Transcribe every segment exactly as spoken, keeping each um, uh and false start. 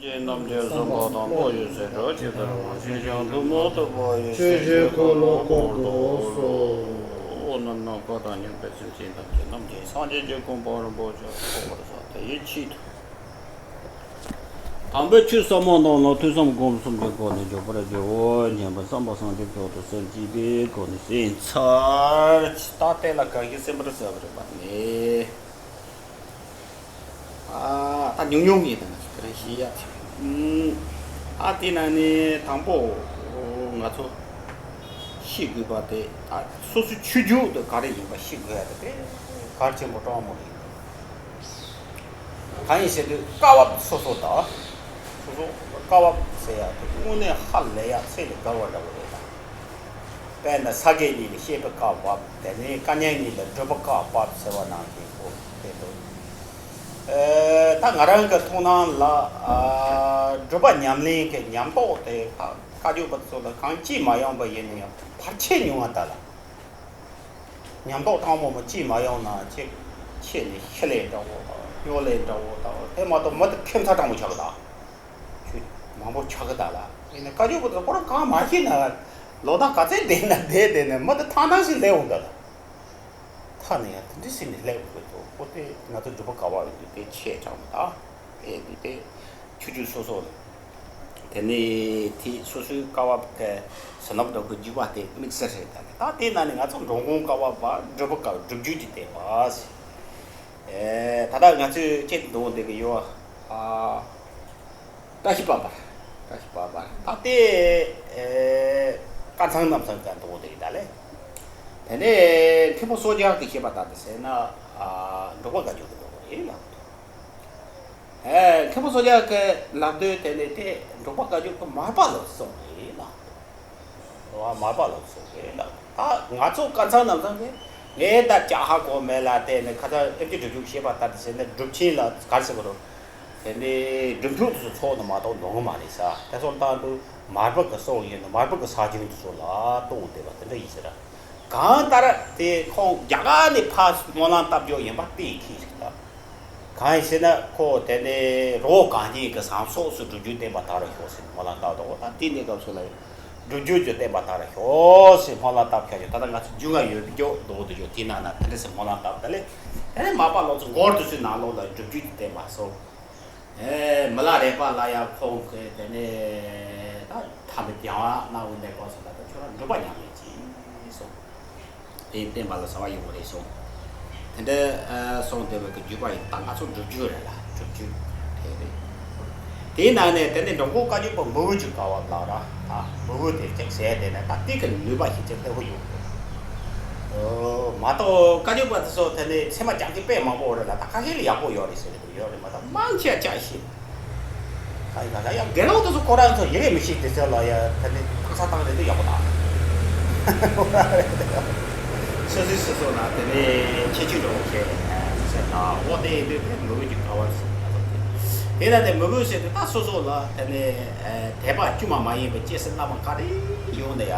ཅན་རྣམས་ཀྱི་བསམ་པ་དང་བློ་ཡི་ཟེར་གྲོགས་ཇི་ལྟར་མ་ཞེན་ཞིང་ཐུན་མོང་ཐུབ་པ་ཡི་ཆོས་ཀྱི་འཁོར་ལོ་བསྐོར་དུ་གསོལ། རྣམ་སྣང་འཁོར་དང་མཉམ་པའི་སེམས་ཅན་ཐམས་ཅད་རྣམས་ཀྱི་སངས་རྒྱས་ཀྱི་གོ་འཕང་རིན་པོ་ཆེ་ཐོབ་པར་ཤོག་དེ་ཡི་ཆེད་དུ། དམ་པའི་ཆོས་ཟབ་མོ་རྣམས་ལ་ཐོས་བསམ་སྒོམ་གསུམ་གྱི་སྒོ་ནས་འཇུག་པར་བགྱིའོ་སྙམ་པའི་བསམ་པ་སངས་རྒྱས་མཆོག་ཏུ་སེམས་བསྐྱེད་པའི་སྒོ་ནས་གསན་ཚར། ད་ལྟ་ལ་གང་ཞིག་གསན་པར་བྱ་བར་བར་ནས། ཨ། ད་ཉུང་ཉུང་ཡིན་ད་ང་ཚོ་དེ་རིང་ཤེས་ཡ་ཆེ། ཨ། དེ་ན་ནི་དང་པོ་ང་ཚོ་ཤེས་དགོས་པ་དེ། ཨ། སོ་སོའི་ཆོས་བརྒྱུད་དེ་ག་རེ་ཡིན་པ་ཤེས་དགོས་ཡ་དེ་དེ་གལ་ཆེན་པོ་དྲང་མོ་རེད། གང་ཡིན་ཟེར་དུས་བཀའ་བབས་སོ་སོ་དང་། སོ་སོ་བཀའ་བབས་ཟེར་ཡ་དེ་དངོས་གནས་ཧ་ལས་ཡ་ཚད་ལས་བརྒལ་བ་འདྲ་བོ་རེད་ད། དཔེར་ན་ས་དགེ་གཉིས་ལ་བཤད་པའི་བཀའ་བབས། དེ་ནས་བཀའ་གཉན་གཉིས་ལ་སྒྲུབ་པའི་བཀའ་བབས་ཟེར་བ་ནང་བཞིན་གོ་དེ་འདུག་ཨེ། ད་ང་རང་གི་མཐོང་སྣང་ལ། ཨ། སྒྲུབ་པ་ཉམས་ལེན་གྱི་ཉམས་རྟོགས་དེ་ད་བཀའ་བརྒྱུད་པ་ཚོ་ལ་གང་ཅིས་མ་ཡོང་པ་ཡིན་ན་ཡང་བར་ཆད་ཉུང་བ་ད་ལ། ཉམས་རྟོགས་དྲང་མོ་མོ་ཅིས་མ་ཡོང་ན་ཅིག་ཆེ་ནས་ཤི་ལེ་འདྲ་བོ་དང་སྨྱོ་ལེ་འདྲ་བོ་དང་དེ་མ་གཏོགས་མི་དེ་ཁྱད་མཚར་དྲང་མོ་ཆགས་གི་ད། ཆོས་མང་པོ་ཆགས་གི་ད་ལ། ཡིན་ན་བཀའ་བརྒྱུད་པ་ཚོ་ཁོ་རང་གང་མ་ཤེས་ན་ལོ་ཟླ་ག་ཚད་བསྡད་ན་བསྡད་བསྡད་ན་མི་དེ་ཐང་ཐང་ཞིག་སླེབས་འོང་ད་ལ། ཐ་ན་ཡང་དེ་འདྲ་ཞིག་ནས་སླེབས་འོང་གི་འདུག་ཁོ་དེ་ང་ཚོ་སྒྲུབ་པ་ག་བ་ཡོད་དུས་དེ་ཆེ་དྲང་མོ་ད། དེ་དེ་དེ་ཆོས་བརྒྱུད་སོ་སོ་ལ། དེ་ནས་དེ་སོ་སོའི་བཀའ་བབས་ཀྱི་ཟིན་ལམ་འགྲོ་གི་བརྒྱུད་པ་དེ་དམིགས་བསལ་རེད། ད་ནི་ད་དེ་ན་ནི་ང་ཚོ་འགྲོ་མགོན་བཀའ་བབས་པ་སྒྲུབ་པ་བཀའ་སྒྲུབ་བརྒྱུད་ཀྱི་བསྟན་པ་ཟེར། ཨེ། ད་ལྟ་ང་ཚོས་ཆེད་དུ་འདོན་བསྡད་ཀྱི་ཡོད། ཨ། བཀྲ་ཤིས་པ་པར། བཀྲ་ཤིས་པ་པར་ད་ལྟའི། ཨེ། བཀའ་ཚང་རྣམ་ཚང་ག་འདོན་བསྡད་ཀྱི་ད་ལས། དེ་ནས་མཁན་པོ་སོ་རྒྱལ་གྱིས་བཤད་པ་ལྟར་དུ་ཟེར་ན། ཨ། འབྲུག་པ་བཀའ་བརྒྱུད་ཀྱི་འདོན་པ་རེད་ལགས། ཨེ། མཁན་པོ་སོ་རྒྱལ་གྱི་ལབ་དོན་དེ་ནི་དེ་འབྲུག་པ་བཀའ་བརྒྱུད་ཀྱི་མར་པ་ལ་སོགས་རེད་ལགས། འོ། མར་པ་ལ་སོགས་རེད་ལགས། ད་ང་ཚོ་བཀའ་ཚང་རྣམ་ཚང་གིས་ངས་ད་ཅག་ཧ་གོ་མེད་ལ། དེ་ནི་ཁ་སང་ཨེམ་ཆི་སྒྲུབ་བརྒྱུད་བཤད་པ་ལྟར་དུ་ཟེར་ན་སྒྲུབ་ཆེན་ལ་ག་རེ་ཟེར་དགོས་རེད། དེ་ནི་སྒྲུབ་མཆོག་དེ་ཚོ་ཚོགས་ནས་མ་གཏོགས་འདོན་གི་མ་རེད་ཟེར། དེ་ཚོ་ལྟ་དུས་མར་པ་གི་སྲོལ་ཡིན་ནོ། མར་པ་གི་ས་རྒྱུན་དེ་ཚོ་ལ་གཏོང་བསྡད་པ་དེ་འདྲ་ཡིན་ཟེར། གང་ལྟར་དེ་ཁོང་རྒྱ་གར་ནས་ཕར་སྨོན་ལམ་བཏབ་རྒྱུ་ཡིན་པ་གཏན་འཁེལ་རེད་ད། གང་ཡིན་ཟེར་ན་ཁོ་དེ་ནས་རི་བོ་གངས་ཅན་གྱི་ཟངས་གསེབ་སུ་སྒྲུབ་བརྒྱུད་བསྟན་པ་དར་བར་ཤོག་ཟེར་སྨོན་ལམ་བཏབ་འདུག་ད་དེ་ནས་སྐབས་སུ་ལ་སྒྲུབ་བརྒྱུད་ཀྱི་བསྟན་པ་དར་བར་ཤོག་ཟེར་སྨོན་ལམ་བཏབ་བཞག་རྒྱུ། ད་ལྟ་ང་ཚོ་རྒྱུན་ལ་ཡོད་རྒྱུ་འདུག་འདུག་རྒྱུ་དེ་ན་ན་དེ་འདྲ་ཟེར་སྨོན་ལམ་བཏབ་ད་ལས། དེ་ནས་མར་པ་ལོ་ཙཱ་མགོ་དེ་ཚོའི་ནང་ལོགས་ལ་སྒྲུབ་བརྒྱུད་ཀྱི་བསྟན་པ་སོགས། ཨེ། མི་ལ་རས་པ་ལ་ཡང་ཁོང་གིས་དེ་ནས་ད་ཐམས་ཅད་སྦྱང་བ་གནང་བའི་གནས་སྐབས་སུ་ལ་ད་ཁྱོད་རང་སྒྲུབ་པ་ཉམས་ལེན་གྱིས་གསུངས། དེ་བསྟན་པ་ལ་བྱ་བ་ཡོད་རེད་གསུངས། དེ་འདྲ་གསུངས་བསྡད་པའི་གི་བརྒྱུད་པ་ཡིན། ད་ང་ཚོ་སྒྲུབ་བརྒྱུད་རེད་ལ། སྒྲུབ་བརྒྱུད་དེ་རེད། དེའི་ནང་ནས་དེ་ནས་འགྲོ་མགོན་བཀའ་བརྒྱུད་པ་མི་བོ་རྒྱུད་ག་བ་ལགས་ར། ད་མི་བོ་དེ་གཅིག་ཟེར་དེ་ནས་ད་དེ་གི་ནུས་པ་ཤིག་ཅིག་ལྟ་བུ་ཡོད་གི། མ་གཏོགས་བཀའ་བརྒྱུད་པ་དེ་ཚོ་དེ་ནས་ཚད་མ་རྒྱག་གི་དཔེ་མང་པོ་རེད་ལ། ད་ཁ་ཤས་ལ་ཡག་པོ་ཡོད་རེད་ཟེར་གི་འདུག་ཡོད་རེད་མ་གཏོགས་མང་ཆེ་བ་ཅག་ཤེས། ད་ཡིན་ད་ད་ཡང་དགེ་སློང་དེ་ཚོ་ཁོ་རང་ཚོ་ཡི་གེ་མི་ཤེས་དེ་ཚོ་ལ་ཡ་ད་ནི་དག་ས་བཏང་རེད་དུ་ཡག་པོ་དང་། སོ་སོའི་སོ་སོ་ལ་དེ་ནས་ཁྱད་ཆོས་འདྲ་བོ་བཤད་ཟེར་ད། འོ་དེ་ཡིན་དུས་དེ་མི་བོ་རྒྱུད་ག་བ་ཟེར་ད་དེ་ལ་དེ་མི་བོ་ཟེར་དུས་ད་སོ་སོ་ལ་དེ་ནས་དད་པ་དཀྱུས་མ་མ་ཡིན་པའི་སྐྱེས་སུ་བླ་མ་ག་རེ་ཡོང་ན་ཡ།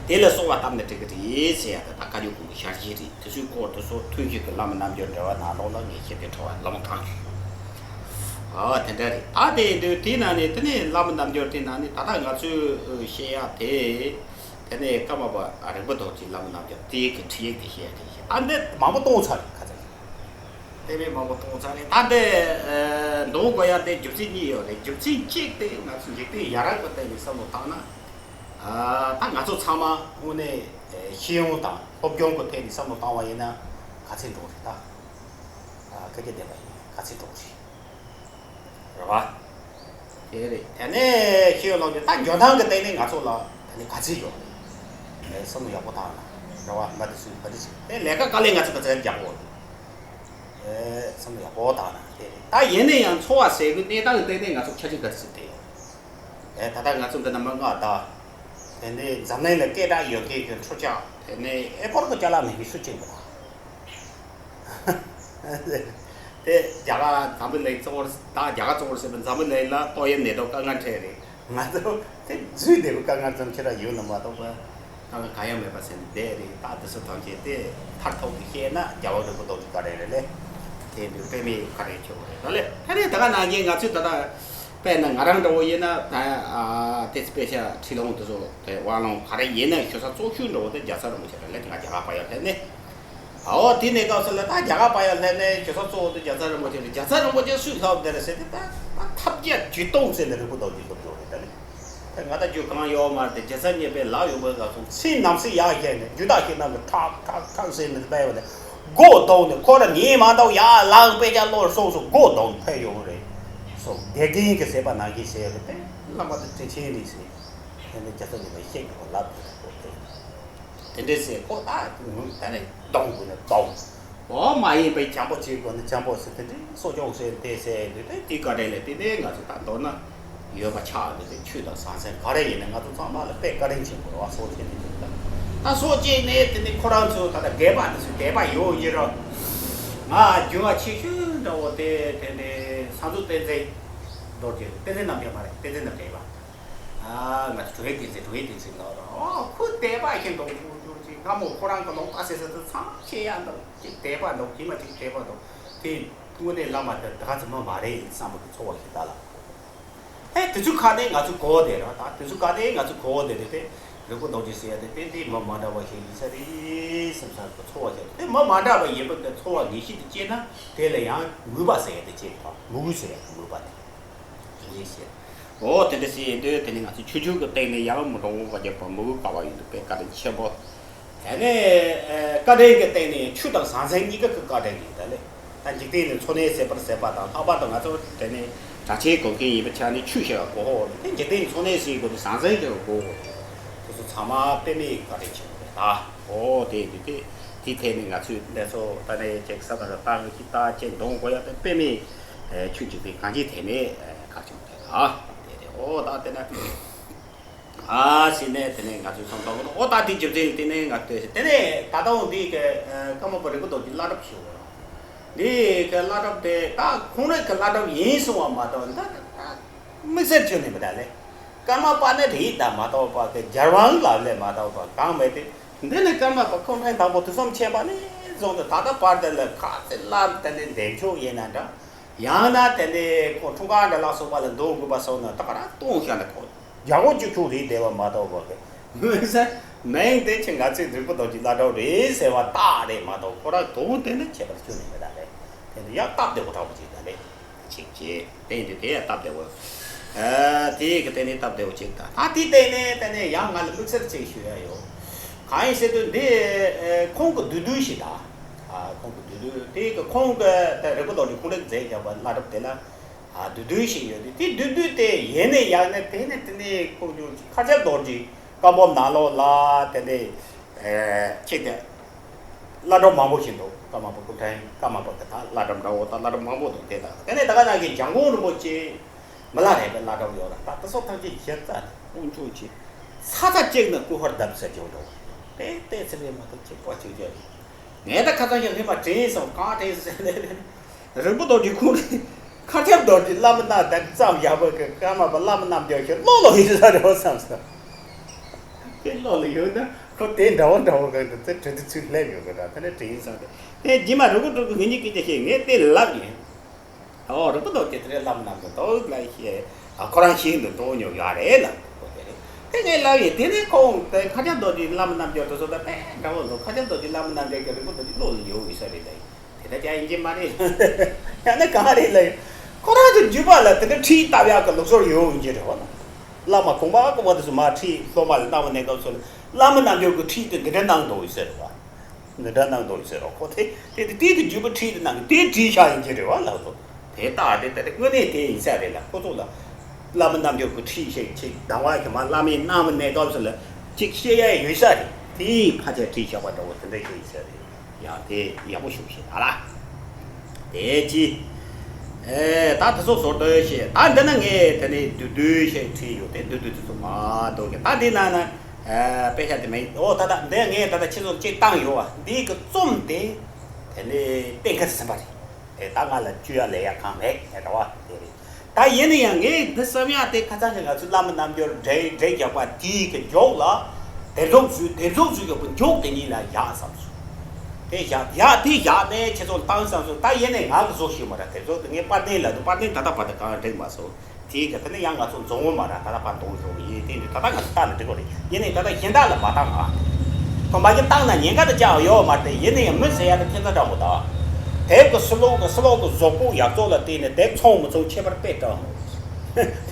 དེ་ལ་གསོལ་བ་བཏབ་ན་འགྲིག་གི་རེད་ཟེར་ཡ་ད་ད་བཀའ་བརྒྱུད་གོང་གི་ཞལ་བཞེས་རེད། དེ་ཚོའི་སྐོར་དུ་སོགས་ཐོན་སྐྱེད་ཀྱི་བླ་མ་རྣལ་འབྱོར་འགྲེལ་པ་ནང་ལོགས་ལ་ངས་ཞིབ་ཕྲ་འཕྲོ་བ་ལོ་མ་གང་ཞུ། ཨ། དེ་འདྲ་རེད། ད་དེ་ཡིན་དུས་དེའི་ནང་ནས་དེ་ནས་བླ་མ་རྣལ་འབྱོར་དེའི་ནང་ནས་ད་ལྟ་ང་ཚོས་བཤད་ཡ་དེ། དེ་ནས་ཀརྨ་པ་རིག་པ་རྡོ་རྗེ་བླ་མ་རྣལ་འབྱོར་དེའི་གི་ཁྲིད་ཡིག་དེ་བཤད་ཡ་དེ་བཤད། ད་འདི་མང་པོ་གཏོང་ཚར་རེད་ཁ་ཚ། དེ་མིན་མང་པོ་གཏོང་ཚར་རེད། ད་འདི་འདོན་དགོས་ཡ་དེ་རྒྱུ་མཚན་གཉིས་ཡོད་རེད། རྒྱུ་མཚན་གཅིག་དེ་ང་ཚོ་འཇིག་རྟེན་ཡ་རབས་ཀྱི་སྟེང་ནས་བསམ་བློ་བཏང་ན། ད་ང་ཚོ་ཚང་མ་དངོས་གནས་ཤེས་ཡོན་དང་སློབ་སྦྱོང་གི་ཐད་ནས་བསམ་བློ་བཏང་བ་ཡིན་ན་ག་ཚད་འགྲོ་རེད། ད་སྐད་ཆ་བདེན་པ་ཡིན། ག་ཚད་འགྲོ་རེད། རེད་བ། དེ་རེད། དེ་ནས་ཤེས་ཡོན་སློབ་སྦྱོང་ད་འཇོན་ཐང་གི་སྟེང་ནས་ང་ཚོ་ལ་དེ་ནས་ག་ཚད་ཡོད་རེད། བསམ་བློ་ཡག་པོ་བཏང་ན་རེད་བ། མ་དེ་ཚོས་ག་དེ་བྱེད་དེ་ལས་ཀ་དཀའ་ལས་ང་ཚོ་ག་ཚད་རྒྱག་དགོས་རེད། བསམ་བློ་ཡག་པོ་བཏང་ན་དེ་རེད། ད་ཡིན་ན་ཡང་འཚོ་བ་ཟེར་དུས་གནས་སྟངས་ཀྱི་སྟེང་ནས་ང་ཚོ་ཆ་རྐྱེན་ག་ཚོད་བསྡད་ཡོད། ཨེ། ད་ལྟ་ང་ཚོ་འདི་ན་མི་ལྔ་ད། དེ་ནས་འཛམ་གླིང་ལ་སྐད་གྲགས་ཡོད་མཁན་གྱི་འཕྲུལ་ཆས། དེ་ནས་ཨེ་པོར་གྱི་ཅ་ལག་མེད་མཁན་སུ་གཅིག་མི་འདུག་དེ་རྒྱ་གར་འཛམ་བུ་གླིང་གཙོ་བོར་ད་རྒྱ་གར་གཙོ་བོར་བྱས་པའི་འཛམ་བུ་གླིང་ལ་ཏོག་དབྱིབས་ནད་དུག་དཀའ་ངལ་འཕྲད་རེད། ང་ཚོ་དེ་འཛུལ་བསྡད་པའི་དཀའ་ངལ་ཙམ་ཁྱེད་རང་ཡོད་ན་མ་གཏོགས་པ། ད་ག་ཡང་མེད་པ་ཟེར་ནས་བསྡད་རེད། ད་དེ་ཚོ་ཐམས་ཅད་དེ་མཐར་ཐུག་གི་བཤད་ན་རྒྱལ་བ་རིན་པོ་རྡོ་རྗེ་བཀའ་དྲིན་རེད་ལེ། དེ་འདུག་དཔེ་མེད་ག་རེ་ཆེ་བ་རེད། ད་ལས་ད་ལས་ད་ག་ནང་བཞིན་ང་ཚོས་ད་ལྟ་དཔེར་ན་ང་རང་འདྲ་བོ་ཡིན་ན་ད་ཨ་དེ་ཚོ་དཔེ་ཆ་ཁྲིད་ལོང་དེ་ཚོ་དེ་དབང་ལོང་ག་རེ་ཡིན་ན་ཞུ་ས་གཙོ་ཤོས་འདྲ་བོ་དེ་རྒྱལ་ཚབ་རིན་པོ་ཆེ་རེད། ལས་དེ་ང་རྒྱ་གར་བལ་ཡུལ་སླེབས་ནས། ཨའོ་དེ་ནས་སྐབས་སུ་ལ་ད་རྒྱ་གར་བལ་ཡུལ་སླེབས་ནས་ཞུ་ས་གཙོ་བོ་དེ་རྒྱལ་ཚབ་རིན་པོ་ཆེ་རེད། རྒྱལ་ཚབ་རིན་པོ་ཆེ་སུས་ལྷག་བསྡད་རེད་ཟེར་ཏེ་ད་ད་ཐབས་བརྒྱ་ཇུས་སྟོང་ཟེར་ནས་རིན་པོ་ཆེ་སློབ་སྦྱོང་རེད། ད་ནི། ད་ང་ད་རྒྱུ་གང་ཡོད་མ་རེད་དེ་རྒྱལ་ཚབ་གཉིས་པའི་ལག་ཡོད་པའི་སྐབས་སུ་ཚིག་ནམ་སྲིད་ཡག་བཤད་ནས་རྒྱུ་དག་ཞིག་ནང་གི་ཁྲག་ཁྲག་ཁྲག་ཟེར་ནས་བལྟས་པ་ནས་མགོ་བདོག་ནས་ཁོ་ར་ཉིད་མ་གཏོགས་ཡར་ལངས་དཔེ་ཆ་ཀློག་སོང་སོང་མགོ་བདོག་ནས་ཕེབས་ཡོང་རེད། སོ་དགེ་རྒན་གྱིས་ཟེར་བ་ནང་བཞིན་བྱས་ཡོད་རེད། དེ་བླ་མ་དང་དྲིན་ཆེན་རེད་ཟེར། དེ་ནས་རྒྱལ་ཚབ་གཉིས་པ་བཤད་ཀྱི་གོ་ལབ་དེ་གོ་དེ། དེ་འདྲས་ཟེར་ཁོ་ད་ད་ནས་གདོང་དགོས་ནས་གདོང་། འོ་མ་ཡིན་པའི་འཇམ་པོ་བྱེད་དགོས་ནས་འཇམ་པོ་ཟེར་དེ་འདྲས་གསོ་སྐྱོང་ཟེར་དེ་ཟེར་འདུག་དེ་དེའི་བཀའ་དྲིན་ལས་དེ་ནས་ང་ཚོ་ད་མདོར་ན་ཡོད་པ་ཆགས་འདུག་དེ་ཆོས་དང་ཟང་ཟིང་ག་རེ་ཡིན་ན་ང་ཚོ་ཚང་མ་ལ་དཔེ་བཀའ་དྲིན་ཆེན་པོ་རེད་བ། སོ་སྐྱེས་དེ་འདུག་ད་སོ་སྐྱེས་ནས་དེ་ནས་ཁོ་རང་ཚོ་ད་ལྟ་དད་པ་འདི་ཚོ་དད་པ་ཡོད་ཡིན་རོགས། ང་རྒྱུས་མངའ་ཆེ་ཤོས་འདྲ་བོ་དེ་དེ་ནས་ས་འཛུགས་བསྟན་འཛིན་རྡོ་རྗེ་བསྟན་འཛིན་རྣམ་རྒྱལ་མ་རེད། བསྟན་འཛིན་རྣམ་རྒྱལ་པ། ཨ་ང་ཚོ་གྲོང་ཡིག་བསྟན་འཛིན། གྲོང་ཡིག་བསྟན་འཛིན་ལགས་རང་ཨ་ཁོ་དད་པ་ཞིག་འདུག་ཅིག་སྔ་མོ་ཁོ་རང་གི་ལོག་ལྟ་ཟེར་ཟེར་དུ་ཚང་མ་ཤེས་ཡག་འདུག་ཅིག་དད་པ་འདུག་ཅིག་མ་ཅིག་དད་པ་འདུག་དེ་དངོས་གནས་བླ་མ་དེ་ད་ག་ཚོད་མ་མ་རེད་བསམ་པ་གི་ཚོར་བ་ཞིག་ད་ལ། ཨེ་དེ་ཚོ་ག་ནས་ང་ཚོ་གོ་བ་དེ་ར་ད་དེ་ཚོ་ག་ནས་ང་ཚོ་གོ་བ་དེ་རེད་དེ། རིག་པ་རྡོ་རྗེ་ཟེར་ཡ་དེ་ཏན་ཏན་མི་མ་འདྲ་བ་ཞིག་ཡིན་ས་རེད་བསམ་ས་གི་ཚོར་བ་ཞིག་དེ་མི་མ་འདྲ་བ་ཡིན་པ་གི་ཚོར་བ་ངེས་ཤེས་དེ་སྐྱེས་ན་དེ་ལ་ཡང་མོས་པ་ཟེར་ཡ་དེ་སྐྱེས་ཐོག་མོས་གུས་ཟེར་ཡ་དེ་མོས་པ་དེ། ཞེས་བཤད། འོ་དེ་འདྲ་ཞིག་ཡིན་དུས་དེ་ནི་ང་ཚོས་ཆོས་ཕྱོགས་ཀྱི་སྟེང་ནས་ཡང་མི་འགྲོ་བ་རྒྱབ་པ་མི་དགོས་དཀའ་བ་ཡིན་འདུག་པས་བཀའ་དྲིན་ཆེན་པོ། དེ་ནས་བཀའ་དྲིན་གྱི་སྟེང་ནས་ཆོས་དང་ཟང་ཟིང་གཉིས་ཀ་གི་བཀའ་དྲིན་ཡིན་ད་ལེ། ད་འཇིག་རྟེན་ནི་འཚོ་གནས་ཟད་པར་ཟད་པ་དང་ལྷག་པར་དུ་ང་ཚོ་དེ་ནས་གྲྭ་ཆེན་གོ་མཁན་ཡིན་པའི་ཆ་ནས་ཆོས་བཤད་པ་གོ་འོ་དེ་འཇིག་རྟེན་འཚོ་གནས་ཟད་དགོས་དུས་ཟང་ཟིང་བྱེད་པ་གོ་འོ་དེ་ཚོ་ཚང་མ་དཔེ་མེད་བཀའ་དྲིན་ཆེན་པོ་རེད་ད། འོ་དེ་དེ་དེ་དེ་ཐད་ནས་ང་ཚོས་འདི་ཚོ་ད་ནས་ཅིག་ས་དང་ར་ཏང་གི་ཤི་ད་ཅིག་འདོང་དགོས་ཡ་དེ་དཔེ་མེད། ཆོས་ཀྱི་དེ་གང་ཅིའི་ཐད་ནས་ཁག་ཆེན་པོ་རེད་ད། དེ་རེད། འོ་ད་དེ་ནས། ཨ་ཟེར་ནས་དེ་ནས་ང་ཚོས་སོང་དོགས་འོ་ད་དེ་རྒྱུ་མཚན་དེ་ནས་ང་ཚོས་དེ་ནས་ད་ལྟ་འོང་འདི་གི་ཀརྨ་པ་རིན་པོ་རྡོ་རྗེ་བླ་གྲྭ་ཞུ་བ་རེད། འདི་གི་བླ་གྲྭ་དེ་ད་ཁོང་རང་གི་བླ་གྲྭ་ཡིན་གསུང་བ་མ་གཏོགས་ད་ད་དམིགས་བསལ་ཁྱོན་ནས་མི་ད་ལེ། ཀརྨ་པ་ནི་རེད་ད་མ་གཏོགས་པ་གི་རྒྱལ་དབང་ལབ་ལེ་མ་གཏོགས་པ་གང་མེད་དེ། འདི་ནི་ཀརྨ་པ་ཁོང་ཁྲན་དང་པོ་དུས་གསུམ་མཁྱེན་པ་ནས་བཟུང་སྟེ་ད་ལྟ་བར་དུ་ལ་ཁ་ཚེ་བླ་དེ་ནས་འདེམས་ཆོག་ཡིན་ན་འདྲ། ཡང་ན་དེ་ནས་ཁོང་འཁྲུངས་སྐར་འདྲ་ལ་སོགས་པ་ལ་འདོན་དགོས་པ་སོགས་ན་ད་ག་རང་གཏོང་བཞག་ནས་ཁོ་རྒྱ་གོ་བཅུ་ཁྱུང་རེད་བསྡད་པ་མ་གཏོགས་པ་གི་མིང་དེ་ཆེ་ང་ཚོའི་རིག་པ་རྡོ་རྗེ་བླ་གྲྭ་རེད་ཟེར་བ་རྟགས་རེད་མ་གཏོགས་ཁོ་རང་དོན་དེ་ནི་ཁྱད་པར་ཁྱོན་ནས་མེད་ད་རེད། དེ་ནི་ཡང་སྟབས་བདེ་བོ་དྲག་པོ་ཅིག་ད་རེད། ཅིག་བྱས་བསྟན་དེ་དེ་ཡང་སྟབས་བདེ་བོ། ཨ་དེ་གི་སྟེང་ནས་སྟབས་བདེ་བོ་ཅིག་དང་ད་དེ་སྟེང་ནས་དེ་ནས་ཡང་ང་ལ་དམིགས་བསལ་ཅིག་ཞུ་ཡ་ཡོད། གང་ཡིན་ཟེར་དུས་འདི་ཨེ་ཁོང་གི་བསྡུས་བསྡུས་ཤིག་དང་། ཨ་ཁོང་གི་བསྡུས་བསྡུས་དེ་གི་ཁོང་གི་ད་རེ་སྐུལ་ལོ་རྒྱུས་ཁོང་རེ་མཛད་བཞག་པ་བླ་གྲྭ་དེ་ལ་ཨ་བསྡུས་བསྡུས་ཤིག་ཡོད་དེ་དེ་བསྡུས་བསྡུས་དེ་ཡེ་ནས་ཡག་ནས་དེ་ནས་དེ་ནས་ཁོང་གི་མཁར་ཆག་རྡོ་རྗེ་བཀའ་འབུམ་ནང་ལོགས་ལ་དེ་ནས་ཨེ་ཁྱེད་དེ། བླ་སྒྲུབ་མང་པོ་ཞིག་འདུག་ཀརྨ་པ་སྐུ་ཕྲེང་ཀརྨ་པ་གི་ད་བླ་སྒྲུབ་འདྲ་བོ་དང་བླ་སྒྲུབ་མང་པོ་འདུག་དེ་དང་དེ་ནས་ད་ག་ནང་གི་འཇམ་མགོན་རིན་པོ་ཆེ་མི་ལ་རས་པའི་བླ་སྒྲུབ་ཡོད་ར་ད་དེ་སོགས་ཐམས་ཅད་གཞི་རྩ་དེ་དབུ་འཇུག་ཆེ། ས་ཚ་གཅིག་ན་སྐུ་ཧར་བརྡབ་ཟེར་རྒྱུ་འདྲ་བོ་དེ་ལྟས་ཚེ་རེ་མ་གཏོགས་ཁྱེད་པ་ཆོས་རྒྱལ་རེད། ངས་ད་ཁ་སང་ཞིག་ལྷན་མ་དྲན་སོང་གང་དྲན་ཟེར་ནས། རིན་པོ་རྡོ་རྗེ་ཁོང་ནི་མཁར་ཆག་རྡོ་རྗེ་བླ་མ་རྣམས་དང་ཙམ་ཡག་པོ་གི་ཀརྨ་པ་བླ་མ་རྣམས་ཀྱང་ཞིག་བློ་ལ་ཡོད་ས་རེད་བསམ་སོང་། དེ་བློ་ལ་ཡོད་ན་ཁོ་དེ་འདྲ་བོ་འདྲ་བོ་གི་འདི་ཚེ་གྲོས་དུ་ཚུལ་སླེབས་ཡོད་གི་ར་དེ་ནས་དྲན་སོང་སྟེ། དེ་རྗེས་མ་རི་ཁུག་ཕྲུ་གུ་ངེད་གཉིས་ཀྱིས་ཀྱང་ཞིག་ངས་དེ་ལབ་ཡིན། ཨོ་རིན་པོ་རྡོ་རྗེ་དེ་རེད་བླ་མ་རྣམས་ཀྱི་རྡོ་ལ་ཞེས་ཨ་ཁོ་རང་ཤིང་དུ་འགྲོ་མྱོང་ཡོད་རེད་ལབ་ཁོ་དེ་རེད། དེ་ངས་ལབ་ཡིན་དེ་ནས་ཁོང་དེ་མཁར་ཆག་རྡོ་རྗེ་བླ་མ་རྣམས་ཀྱི་དེ་ཚོ་ད་དཔེ་འདྲ་བོ་འདུག་མཁར་ཆག་རྡོ་རྗེ་བླ་མ་རྣམས་ཀྱི་རིན་པོ་རྡོ་རྗེ་བློ་ལ་ཡོད་ཡོད་ས་རེད་ལབ་ཡིན། དེ་ལྟར་ཀྱང་ཡིན་གྱི་མ་རེད། ཡང་ན་གང་རེད་ལབ་ཡོད། ཁོ་རང་ཚོ་རྒྱུད་པ་ལ་དེ་འདྲ་ཁྲིད་བཏབ་ཡག་གི་ལུགས་སྲོལ་ཡོད་ཡིན་གྱི་རེད་བ་ལ། བླ་མ་གོང་མ་གོང་མ་དེ་ཚོ་མ་ཁྲིད་སློབ་མ་ལ་གནང་བ་ནས་སྐབས་སུ་ལ་བླ་མ་རྣམས་ཀྱི་ཁྲིད་དེ་འདི་འདྲ་གནང་འདུག་ཡོད་ཟེར་བ། འདི་འདྲ་གནང་འདུག་ཟེར་རོ་ཁོ་དེ་དེ་དེ་དེ་དེ་རྒྱུད་པ་ཁྲིད་དེ་གནང་གི་དེ་ཁྲིད་བཞག་ཡིན་གྱི་རེད་བ་ལགས་སོ། དེ་ལྟ་དེ་ལྟ་དེ་དངོས་གནས་དེ་ཡིན་ས་རེད་ལ་ཁོ་ཚོ་ལ། བླ་མ་རྣམས་ཀྱི་ཁྲིད་ཞིག་ཅིག་དང་བ་གི་མ་བླ་མའི་གནང་མི་གནས་སྐབས་སུ་ལ་ཅིག་བཤད་ཡ་ཡོད་ས་རེད། དེ་ཕལ་ཆེར་ཁྲིད་བཞག་པ་འདྲ་བོ་དེ་འདྲ་ཞིག་ཡིན་ས་རེད། ཡང་དེ་ཡག་པོ་ཞུ་ཞེས་ད་ལ། དེ་ཅི། ཨེ་ད་དེ་ཚོ་བཟོ་འདོད་ཞེས་ད་འདི་ན་ངས་དེ་ནས་བསྡུས་བསྡུས་ཞིག་ཁྲིད་ཡོད་དེ་བསྡུས་བསྡུས་དེ་ཚོ་མ་འདོད་གི་ད་འདི་ན་ན། ཨ་དཔེ་ཆ་དེ་མིན། ཨོ་ད་ད་འདི་ངས་ད་ལྟ་ཁྱེད་ཚོར་གཅིག་བཏང་ཡོད་བ། འདི་གི་རྩོམ་དེ་དེ་ནས་གཏན་འཁེལ་ཟིན་པ་རེད། དེ་ད་ང་ལ་བཅོས་ཡ་ལས་ཡ་གང་མེད་རེད་བ། དེ་རེད། ད་ཡིན་ན་ཡང་ངས་འདི་བསམ་ཡ་དེ་ཁ་སང་ཞིག་ང་ཚོའི་བླ་མ་རྣམ་འགྱུར་འགྲེལ་འགྲེལ་རྒྱག་པ་དེའི་གི་མཇུག་ལ་དེབ་ཚོགས་ཚུལ་དེབ་ཚོགས་ཚུལ་གྱི་མཇུག་དེ་གཉིས་ལ་ཡག་བསམ་སོང་། དེ་བཞག་ཡག་དེ་བཞག་ནས་ཁྱེད་ཚོ་བཏང་བསམ་སོང་། ད་ཡིན་ནའི་ང་གི་བཟོ་ཤེས་མ་རེད། དེ་ཚོ་ངས་པར་ལྡན་ལབ་འདུག་པར་ལྡན་ད་ལྟ་བར་དུ་གང་འགྲིག་མ་སོང་། དེའི་ག་དེ་ནས་ཡང་ང་ཚོ་འཛོམས་འོང་མ་ར། ད་ལྟ་ཕར་འདུག་བཟོ་གི་ཡིན། དེ་འདྲ་ད་ལྟ་ང་ཚོ་བཏང་ན་འགྲིག་གི་རེད། ཡིན་ནའི་ད་ལྟ་གཞན་དག་ལ་མ་བཏང་ང་། ཁོ་མ་གཞི་བཏང་ན་ཉེན་ཁ་དེ་ཅག་ཡོད་མ་རེད། དེ་ཡིན་ནའི་མི་ཟེར་ཡ་དེ་ཁྱད་མཚར་དྲག་མོ་ད། དེབ་ཀྱི་ཕྱི་ལོགས་ཀྱི་ཕྱི་ལོགས་ཀྱི་བཟོ་བཀོད་ཡག་བཙོག་ལ་བརྟེན་ནས་དེབ་ཚང་མི་ཚང་ཁྱད་པར་དཔེ་དྲག་མོ།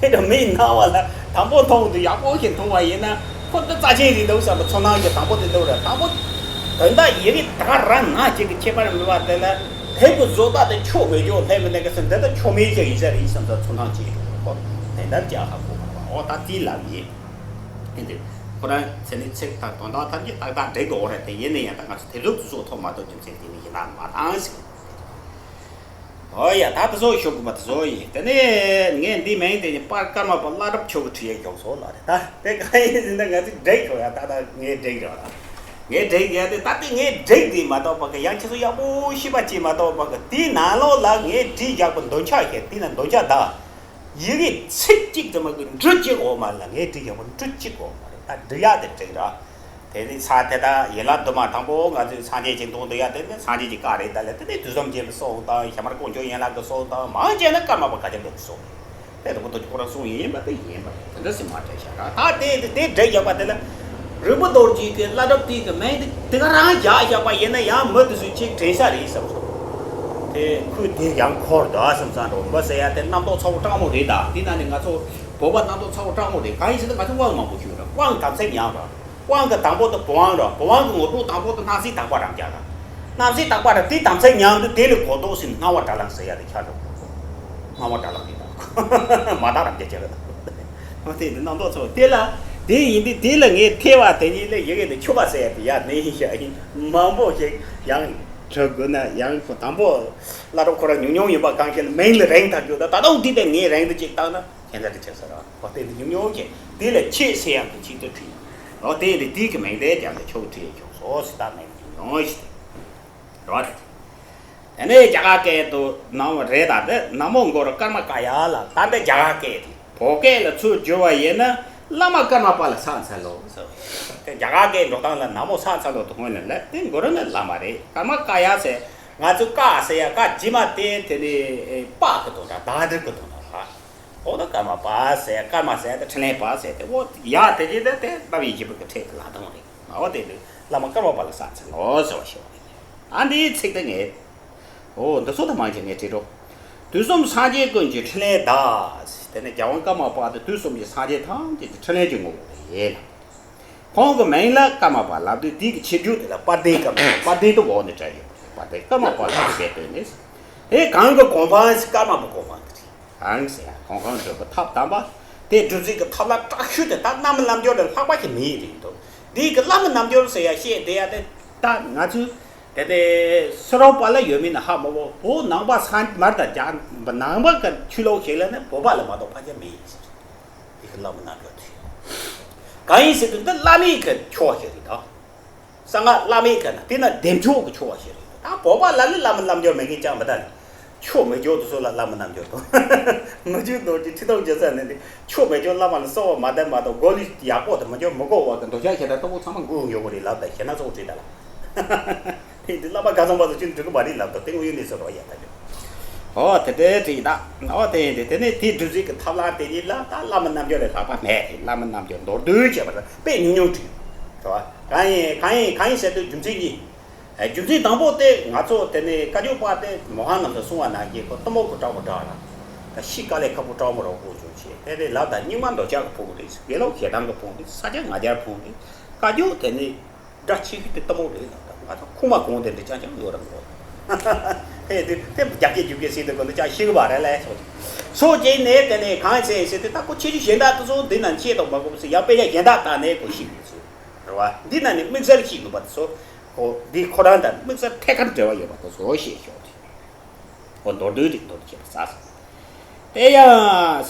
དེ་འདྲ་མིའི་སྣང་བ་ལ་དང་པོ་མཐོང་དུས་ཡག་པོ་ཞིག་མཐོང་བ་ཡིན་ན། ཁོ་འདི་རྩ་ཆེན་རེད་འདུག་བསམ་པ་ཚོར་སྣང་ཞིག་དང་པོ་དེ་འདུག་ར། དང་པོ་དོན་དག་ཡི་གེ་ད་རང་ན་ཅིག་གི་ཁྱད་པར་མེད་པ་དེ་ལ། དེབ་ཀྱི་བཟོ་ལྟ་དེ་ཆོ་མེད་ཀྱོག་ལྷད་མི་ལྡན་གི་ཟེར། འདི་ད་ཆོ་མེད་ཅིག་ཡིན་ས་རེད་བསམ་ས་ཚོར་སྣང་ཅིག་འདུག་ཁོ་དེ་འདྲ་རྒྱག་ཧ་གོ་མ་ར། འོ་ད་དེའི་ལབ་ཡིན། དེ་འདི་ཁོ་རང་ཚེ་ནི་ཚིག་དང་དོན་དག་ཐམས་ཅད་ཏག་ཏག་འགྲིག་གི་འོ་ར། དེ་ཡིན་ན་ཡང་ད་ང་ཚོ་དེབ་གཟུགས་དེ་ཚོ་ཐོབ་མ་ཐོབ་རྒྱུ་མཚན་དེ་ནི་ཡིན་ན་མ་བཏང་ཟེར། ཨོ་ཡ། ད་དེ་ཚོ་ཤོག་གི་མ། དེ་ཚོ་ཡིན། དེ་ནས་ངས་འདི་མིང་དེ་ནི་པར་ཀརྨ་པ་བླ་གྲྭ་མཆོག་གི་བྲིས་ཡས་ཀྱོག་སོ་ལ་རེད། ད་དེ་གང་ཡིན་ཟེར་ན་ང་ཚོས་འགྲིག་ཀྱོག་ཡ། ད་ད་ངས་འགྲིག་རོགས་ལ། ངས་འགྲིག་ཡ་དེ་ད་དེ་ངས་འགྲིག་དེ་མ་གཏོགས་པ་གི་ཡང་ཁྱེད་ཚོ་ཡག་པོ་ཤེས་པ་ཅིག་མ་གཏོགས་པ་གི་དེའི་ནང་ལོགས་ལ་ངས་བྲིས་བཞག་པ་འདོན་ཆ་ཞིག་དེ་ན་འདོན་ཆ་ད། ཡི་གེ་ཚིག་གཅིག་ཙམ་མ་གི་འབྲུ་གཅིག་འོག་མ་ལ་ངས་བྲིས་ཡག་པ་འབྲུ་གཅིག་འོག་མ་རེད། ད་འབྲི་ཡག་དེ་འགྲིག་ར། དེ་ནི་ས་དེ་དག་ཡན་ལག་དུ་མ་དང་པོ་ང་ཚོས་སངས་རྒྱས་ཀྱི་མདོ་འདི་ཡ་དེ་ནི་སངས་རྒྱས་ཀྱི་བཀའ་རེད། ད་ལས་དེ་ནི་དུས་གསུམ་རྒྱལ་པོའི་གསུང་དང་ཞྭ་དམར་དཀོན་མཆོག་ཡན་ལག་གི་གསུང་དང་མང་ཆེ་ན་ཀརྨ་པ་བཀའ་ཆེན་པོ་གི་གསུང་རེད། དེ་དང་པོ་དུ་ཁོ་རང་གསུང་ཡིན་པ་དེ་ཡིན་པ་དེ་འདྲ་སེ་མ་བྲལ་བཞག་ར། ད་དེ་དེ་དེ་འགྲིག་ཡག་པ་དེ་ལ་རིག་པ་རྡོ་རྗེ་གི་བླ་གྲྭ་དེ་གི་མིང་དེ་དེ་ག་རང་བཞག་བཞག་པ་ཡིན་ན་ཡང་མི་དེ་ཚོས་ཅིག་དྲན་ས་རེད་བསམ་སོང་། དེ་ཁོས་དེ་ཡང་འཁོར་འདུག་བསམ་ས་འགྲོ་མི་ཟེར་ཡ་དེ་རྣམ་རྟོག་ཚ་བོ་སྐྲག་མོ་རེད། ད་དེ་ན་ནི་ང་ཚོ་བོད་པ་རྣམ་རྟོག་ཚ་བོ་སྐྲག་མོ་རེད། གང་ཡིན་ཟེར་ན་ང་ཚོ་དབང་མང་པོ་ཞུ་ར། དབང་དམ་ཚིག་ཉམས་ར། དབང་གི་དང་པོ་དེ་བུ་དབང་ར། བུ་དབང་གི་ངོ་བོ་དང་པོ་དེ་སྣང་སྲིད་དག་པ་རང་རྒྱག་ར། སྣང་སྲིད་དག་པ་ར་དེ་དམ་ཚིག་ཉམས་དུས་དེ་ལས་གོ་ལྡོག་ཟིན་སྣང་བ་དགྲར་ལངས་ཟེར་ཡ་དེ་ཆགས་འགྲོ། སྣང་བ་དགྲར་ལངས་དེ་དང་མ་དག་རང་རྒྱག་ཅེས་ར་དང་། དེ་ནི་རྣམ་རྟོག་ཚ་བོ་དེ་ལ་དེ་ཡིན་དུས་དེ་ལ་ངས་ཐེ་བ་དེ་ཉིད་ལས་ཡི་གེ་དེ་ཆོ་ག་ཟེར་ཡ་དེ་ཡ་ནི་ཡིན་ཤག་ཡིན་མང་པོ་ཞིག་ཡང་དྲི་དགོས་ན་ཡང་དང་པོ་བླ་གྲྭ་ཁོ་རང་ཉུང་ཉུང་ཡིན་པ་གང་ཤེས་ན་མིང་ལ་རིང་ཐག་རྒྱུ་ད་ད་དུང་དེ་དེ་ངས་རིང་དུ་ཅིག་བཏང་ན། ཁྱད་མཚར་དུ་ཆགས་ས་ར། འོ་དེ་ནི་ཉུང་ཉུང་གི་དེ་ལ་ཆེས་ཟེར་ཡག་གི་ཆེད་དུ་བྲིས། འོ་དེ་ནི་དེའི་གི་མིང་དེ་རྒྱབ་ནས་ཆོག་བྲིས་ཆོག་སོ་སི་ད་མིང་ཉུང་ཉུང་ཞིག་ར། དེ་ནས་རྒྱ་གར་སྐད་དུ་ནམ་རེད། ད་དེ་ན་མོ་གུ་རུ་ཀརྨ་ཀ་ཡ་ལ། ད་འདི་རྒྱ་གར་སྐད་དེ་བོད་སྐད་ལ་ཚུར་བསྒྱུར་བ་ཡིན་ན་བླ་མ་ཀརྨ་པ་ལ་ཕྱག་འཚལ་ལོ་ཟེར། དེ་རྒྱ་གར་སྐད་འགྲོ་སྟངས་ལ་ན་མོ་ཕྱག་འཚལ་ལོ་དེ་སྔོན་ནས་ལབ། དེ་གུ་རུ་ནི་བླ་མ་རེད། ཀརྨ་ཀ་ཡ་ཟེར། ང་ཚོས་ཀ་ཟེར་ཡ་ཀ་རྗེས་མ་དེ་དེ་ནི་པ་གི་དོན་དག་ད་འདིར་གི་དོན་དག་ར། འོ་ན་ཀརྨ་པ་ཟེར། ཀརྨ་ཟེར་དེ་འཕྲིན་ལས་པ་ཟེར་དེ། འོ་ཡ་དེ་རྗེས་དེ་དེ་རྟ་བའི་བཞི་པོ་གི་ཕྲད་ཀྱི་ལ་དང་རེད། འོ་དེ་ནི་བླ་མ་ཀརྨ་པ་ལ་ཕྱག་འཚལ་ལོ་ཟེར་བ་ཞིག་རེད། ཨ་འདིའི་ཚིག་དེ་ངས་འོ་འདི་ཚོ་དང་མང་ཆེ་ངས་བྲིས་འགྲོ། དུས་གསུམ་སངས་རྒྱས་ཀུན་གྱི་འཕྲིན་ལས་བདག་ཟེར། དེ་ནི་རྒྱལ་དབང་ཀརྨ་པ་དེ་དུས་གསུམ་གྱི་སངས་རྒྱས་ཐམས་ཅད་ཀྱི་འཕྲིན་ལས་ཀྱི་ངོ་བོ་རེད་ལ། ཁོང་གི་མིང་ལ་ཀརྨ་པ་ལབ་དུས་དེ་གི་ཆེ་རྒྱུ་དེ་ལ་དཔལ་ལྡན་ཀརྨ། དཔལ་ལྡན་དུ་འོག་ནས་བྲལ་ཡོད་པ་རེད། དཔལ་ལྡན་ཀརྨ་པ་ལ་དེ་བྱས་བཏོན་ནས། དེ་གང་གི་གོ་འཕང་ཟེར་ཀརྨ་པའི་གོ་འཕང་དེ་རེད། གང་ཟེར་ཡང་གོ་འཕང་འགྲུབ་པའི་ཐབས་དམ་པ། དེ་སྒྲུབ་བྱེད་ཀྱི་ཐབས་ལ་དྲག་ཤོས་དེ་ད་བླ་མ་རྣལ་འབྱོར་ལས་ལྷག་པ་ཞིག་མེད་རེད་འདུག་འདི་གི་བླ་མ་རྣལ་འབྱོར་ཟེར་ཡ་བཤད་བསྡད་ཡ་དེ་ད་ང་ཚོས་དེ་དེ་ཕྱི་རོལ་པ་ལ་ཡོད་མིན་ན་ཧ་མ་གོ། བོད་ནང་པ་ཚང་མར་དང་རྒྱ་ནང་པ་གི་ཆོས་ལུགས་ཤིག་ལ་ནི་བོད་པ་ལ་མ་གཏོགས་ཕལ་ཆེར་མེད་ཟེར། དེ་གི་བླ་མ་རྣལ་འབྱོར་དེ། གང་ཡིན་ཟེར་དུས་འདི་བླ་མའི་གི་ཆོ་ག་ཞིག་རེད་ད། གསང་སྔགས་བླ་མའི་གི་ན་དེ་ན་བདེ་མཆོག་གི་ཆོ་ག་ཞིག་རེད། ད་བོད་པ་ལ་ནི་བླ་མ་རྣལ་འབྱོར་མེད་མཁན་ཅང་མི་གདའ་ནི། ཆོ་མེད་འཇོག་དུ་སོ་ལ་བླ་མ་རྣལ་འབྱོར་དང་། མི་འཇུག་རྡོ་རྗེ་ཁྲི་སྟོང་འཇོག་ས་ནི་འདི་ཆོ་མེད་འཇོག་བླ་མ་ལ་གསོལ་བ་མ་བཏབ་མ་གཏོགས་གོ་ལི་ཡག་པོ་དང་མི་འཇོག་མི་གོ་བ་གི་འདོད་ཆགས་ཞེ་དྲག་ལྟ་བུ་ཚང་མ་འགུག་ཡོང་གི་རེད་ལབ་ད་ཞེ་ན་ཚོགས་བྲིས་ད་ལ། དེ་འདི་བླ་མ་ག་ཚང་པ་ཚོ་ཅི་འགྲིག་གི་མ་རེད་ལབ་ད་དེ་དངོས་ཡོད་གནས་ཚུལ་རོ་ཡ་ད་ཅོ། ཨོ་དེ་དེ་དྲིས་ད། ཨོ་དེ་ཡིན་དེ་དེ་ནས་དེ་སྒྲུབ་བྱེད་ཀྱི་ཐབས་ལམ་དེ་ཉིད་ལ་ད་བླ་མ་རྣལ་འབྱོར་ལས་ལྷག་པ་མེད་རེད། བླ་མ་རྣལ་འབྱོར་མདོར་བསྡུས་བྱས་པ་ལ་དཔེ་ཉུང་ཉུང་བྲིས། རེད་བ། གང་ཡིན་གང་ཡིན་གང་ཡིན་ཟེར་དུས་རྒྱུ་མཚན་གཉིས། རྒྱུ་མཚན་དང་པོ་དེ་ང་ཚོ་དེ་ནས་བཀའ་བརྒྱུད་པ་དེ་མོ་ཧན་རྣམས་སུ་གསུང་བ་ནང་བཞིན་ཁོ་གཏི་མུག་གི་དྲག་པོ་དྲག་ལ། ད་ཤི་དཀའ་ལས་ཁག་པོ་དྲག་མོ་རོགས་པོ་བྱུང་བྱས་དེ་རེད་ལབ་ད་སྙིགས་མ་འདོད་ཆགས་ཀྱི་ཕུང་རེད། དགེ་སློང་ཞེ་སྡང་གི་ཕུང་རེད། ས་ཆ་ང་རྒྱལ་ཕུང་རེད། བཀའ་བརྒྱུད་དེ་ནས། སྒྲ་ཆེ་ཤོས་དེ་གཏི་མུག་རེད་ལབ་ད་ང་ཚོ་ཁུངས་མ་གོང་དེ་འདྲ་ཅང་ཅང་ཡོད་ར་མི་འདུག་ཧེ་དེ་དེ་རྒྱ་སྐད་རྒྱུག་སྐད་ཟེར་དུས་གོ་འདི་ཅང་ཤེས་གི་མ་རེད་ལས་སོ། སོ་བྱས་ནས་དེ་ནས་གང་ཟེར་ཟེར་དུས་ད་ཁོ་ཆེ་ཆུང་གཞན་དག་དེ་ཚོ་འདི་ན་ཆེད་དུ་མ་གོ་ཟེར་ཡང་དཔེ་ཆ་གཞན་དག་བལྟས་ནས་གོ་ཤེས་དགོས་ཟེར་རེད་བ། འདི་ན་ནི་དམིགས་བསལ་ཤེས་དགོས་པ་དེ་ཚོ་ཁོ་འདི་ཁོ་རང་དང་དམིགས་བསལ་ཐད་ཀར་འབྲེལ་བ་ཡོད་པ་དེ་ཚོ་ཤེས་ཤོག་དེ། ཨོ་མདོར་བསྡུས་རིགས་མདོར་བསྡུས་བྱས་པ་ཟ་སོང་། དེ་ཡང་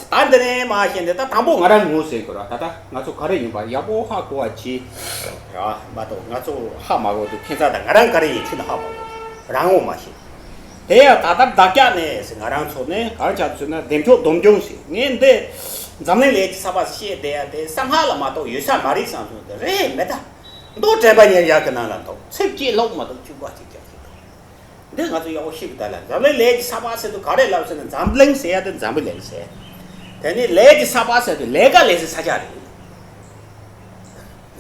ད་འདི་ནས་མ་ཤེས་འདི་ད་དང་པོ་ང་རང་ངོ་ཟེར་དགོས་ར། ད་ལྟ་ང་ཚོ་ག་རེ་ཡིན་པ་ཡག་པོ་ཧ་གོ་བ་བྱེད་ར་མ་གཏོགས་ང་ཚོ་ཧ་མ་གོ་དུས་ཁྱད་མཚར་ད་ང་རང་ག་རེ་ཡིན་ཆུ་ན་ཧ་མ་གོ་རང་ངོ་མ་ཤེས། དེ་ཡང་ད་ལྟ་བདག་ཅག་ནས་ཟེར་ང་རང་ཚོ་ནས་གང་ཆགས་ཚུལ་ན་བདེ་མཆོག་སྡོམ་འབྱུང་ཟེར། ངས་འདི་འཛམ་གླིང་ལས་ཀྱི་ས་པ་བཤད་བསྡད་ཡ་དེ་གསང་སྔགས་ལ་མ་གཏོགས་ཡོད་ས་མ་རེད་བསམ་སོང་། དེ་རེད་མེད་ད། མདོ་དྲན་པ་ཉེར་བཞག་གི་ནང་ལ་འདུག་ཚིག་གཅིག་ལོག་མ་གཏོགས་བཅུག་པ་ཅིག་ཀྱང་ དེ་ང་ཚོ་ཡག་པོ་ཤེས་དགོས་ད་ལ། འཛམ་གླིང་ལས་ཀྱི་ས་ཕག་ཟེར་དུས་ག་རེ་ལབ་ཟེར་ན། འཛམ་གླིང་ཟེར་ཡ་དེ་འཛམ་བུ་གླིང་ཟེར། དེ་ནས་ལས་ཀྱི་ས་ཕག་ཟེར་དུས་ལས་ཀ་ལས་སའི་ས་ཆ་རེད།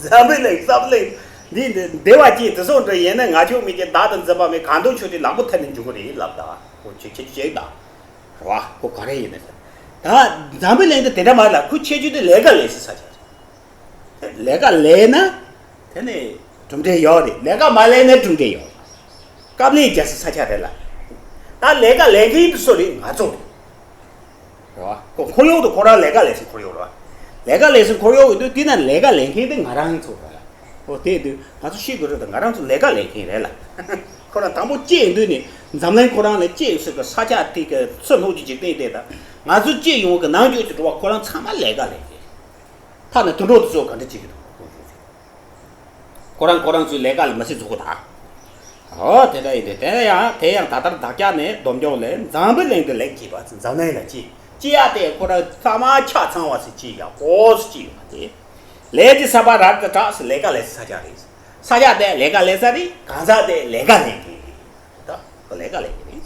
འཛམ་བུ་གླིང་འཛམ་གླིང་འདི་འདི་བདེ་བ་ཅན་དེ་སོང་འགྲོ་ཡིན་ན། ང་ཆོ་མི་གི་བདག་དང་འཛིན་པ་མེད། གང་འདོད་ཆོས་དེ་ལག་པ་ཐལ་ནས་འཇུག་གི་རེད་ལབ་ད། ཁོ་ཆེ་ཆེ་ཆེ་ད། རེད་བ། ཁོ་ག་རེ་ཡིན་ན་ཟེར། ད་འཛམ་བུ་གླིང་དེ་དེ་འདྲ་མ་རེད་ལ། ཁོ་ཁྱད་ཆོས་དེ་ལས་ཀ་ལས་སའི་ས་ཆ་རེད། ལས་ཀ་ལས་ན་དེ་ནས་གྲུབ་འབྲས་ཡོད་རེད། ལས་ཀ་མ་ལས་ན་གྲུབ་འབྲས་ཡོད་རེད། དཀའ་ལས་རྒྱག་སའི་ས་ཆ་རེད་ལ། ད་ལས་ཀ་ལས་མཁན་དེ་སུ་རེད། ང་ཚོ་རེད། རེད་བ། ཁོ་ཁོར་ཡུག་དེ་ཁོ་རང་ལས་ཀ་ལས་སའི་ཁོར་ཡུག་རེད་བ། ལས་ཀ་ལས་སའི་ཁོར་ཡུག་ཡིན་དུས་དེ་ན་ལས་ཀ་ལས་མཁན་དེ་ང་རང་ཚོ་རེད་ལ། འོ་དེ་དུས་ང་ཚོ་ཤེས་དགོས་རེད། ད་ང་རང་ཚོ་ལས་ཀ་ལས་མཁན་རེད་ལ། ཁོ་རང་དང་པོ་སྐྱེས་དུས་ནས་འཛམ་གླིང་ཁོ་རང་ལ་སྐྱེས་ཡོད་ཟེར་གི། ས་ཆ་དེ་གི་ཚུར་ལྷོ་རྒྱུད་འཇིག་རྟེན་དེ་དང་ང་ཚོ་སྐྱེས་ཡོང་གི་ནང་རྒྱུད་ཀྱི་འགྲོ་བ་ཁོ་རང་ཚང་མ་ལས་ཀ་ལས་མཁན། ཐ་ན་དུད་འགྲོ་དེ་ཚོ་ག་འདྲ་བྱེད་ཀྱི་འདུག་ཁོ་རང་ཁོ་རང་ཚོའི་ལས་ཀ་ལ་མི་ཚེ་འཛུགས་གི་ད། ཨོ་དེ་འདྲ་ཡིན་དུས་དེ་ཡང་དེ་ཡང་ད་ལྟར་བདག་ཅག་ནས་སྡོམ་འཇོག་ལས། འཛམ་བུ་གླིང་དུ་ལེགས་སྐྱེས་པ་ཟེར། འཛམ་གླིང་ལ་སྐྱེས་སྐྱེ་ཡ་དེ་ཁོ་རང་ཚང་མ་ཆ་ཚང་བ་ཟེར་སྐྱེས་ཡག་པོ་ཟེར་སྐྱེས་ཡོད་པ་དེ། ལས་ཀྱི་ས་ཕག་རབ་ཏུ་གྲགས་ཟེར། ལས་ཀ་ལས་ས་ཆ་རེད། ས་ཆ་དེ་ལས་ཀ་ལས་ས་རེད། གང་ཟག་དེ་ལས་ཀ་ལས་མཁན་རེད། ད་ཁོ་ལས་ཀ་ལས་མཁན་རེད།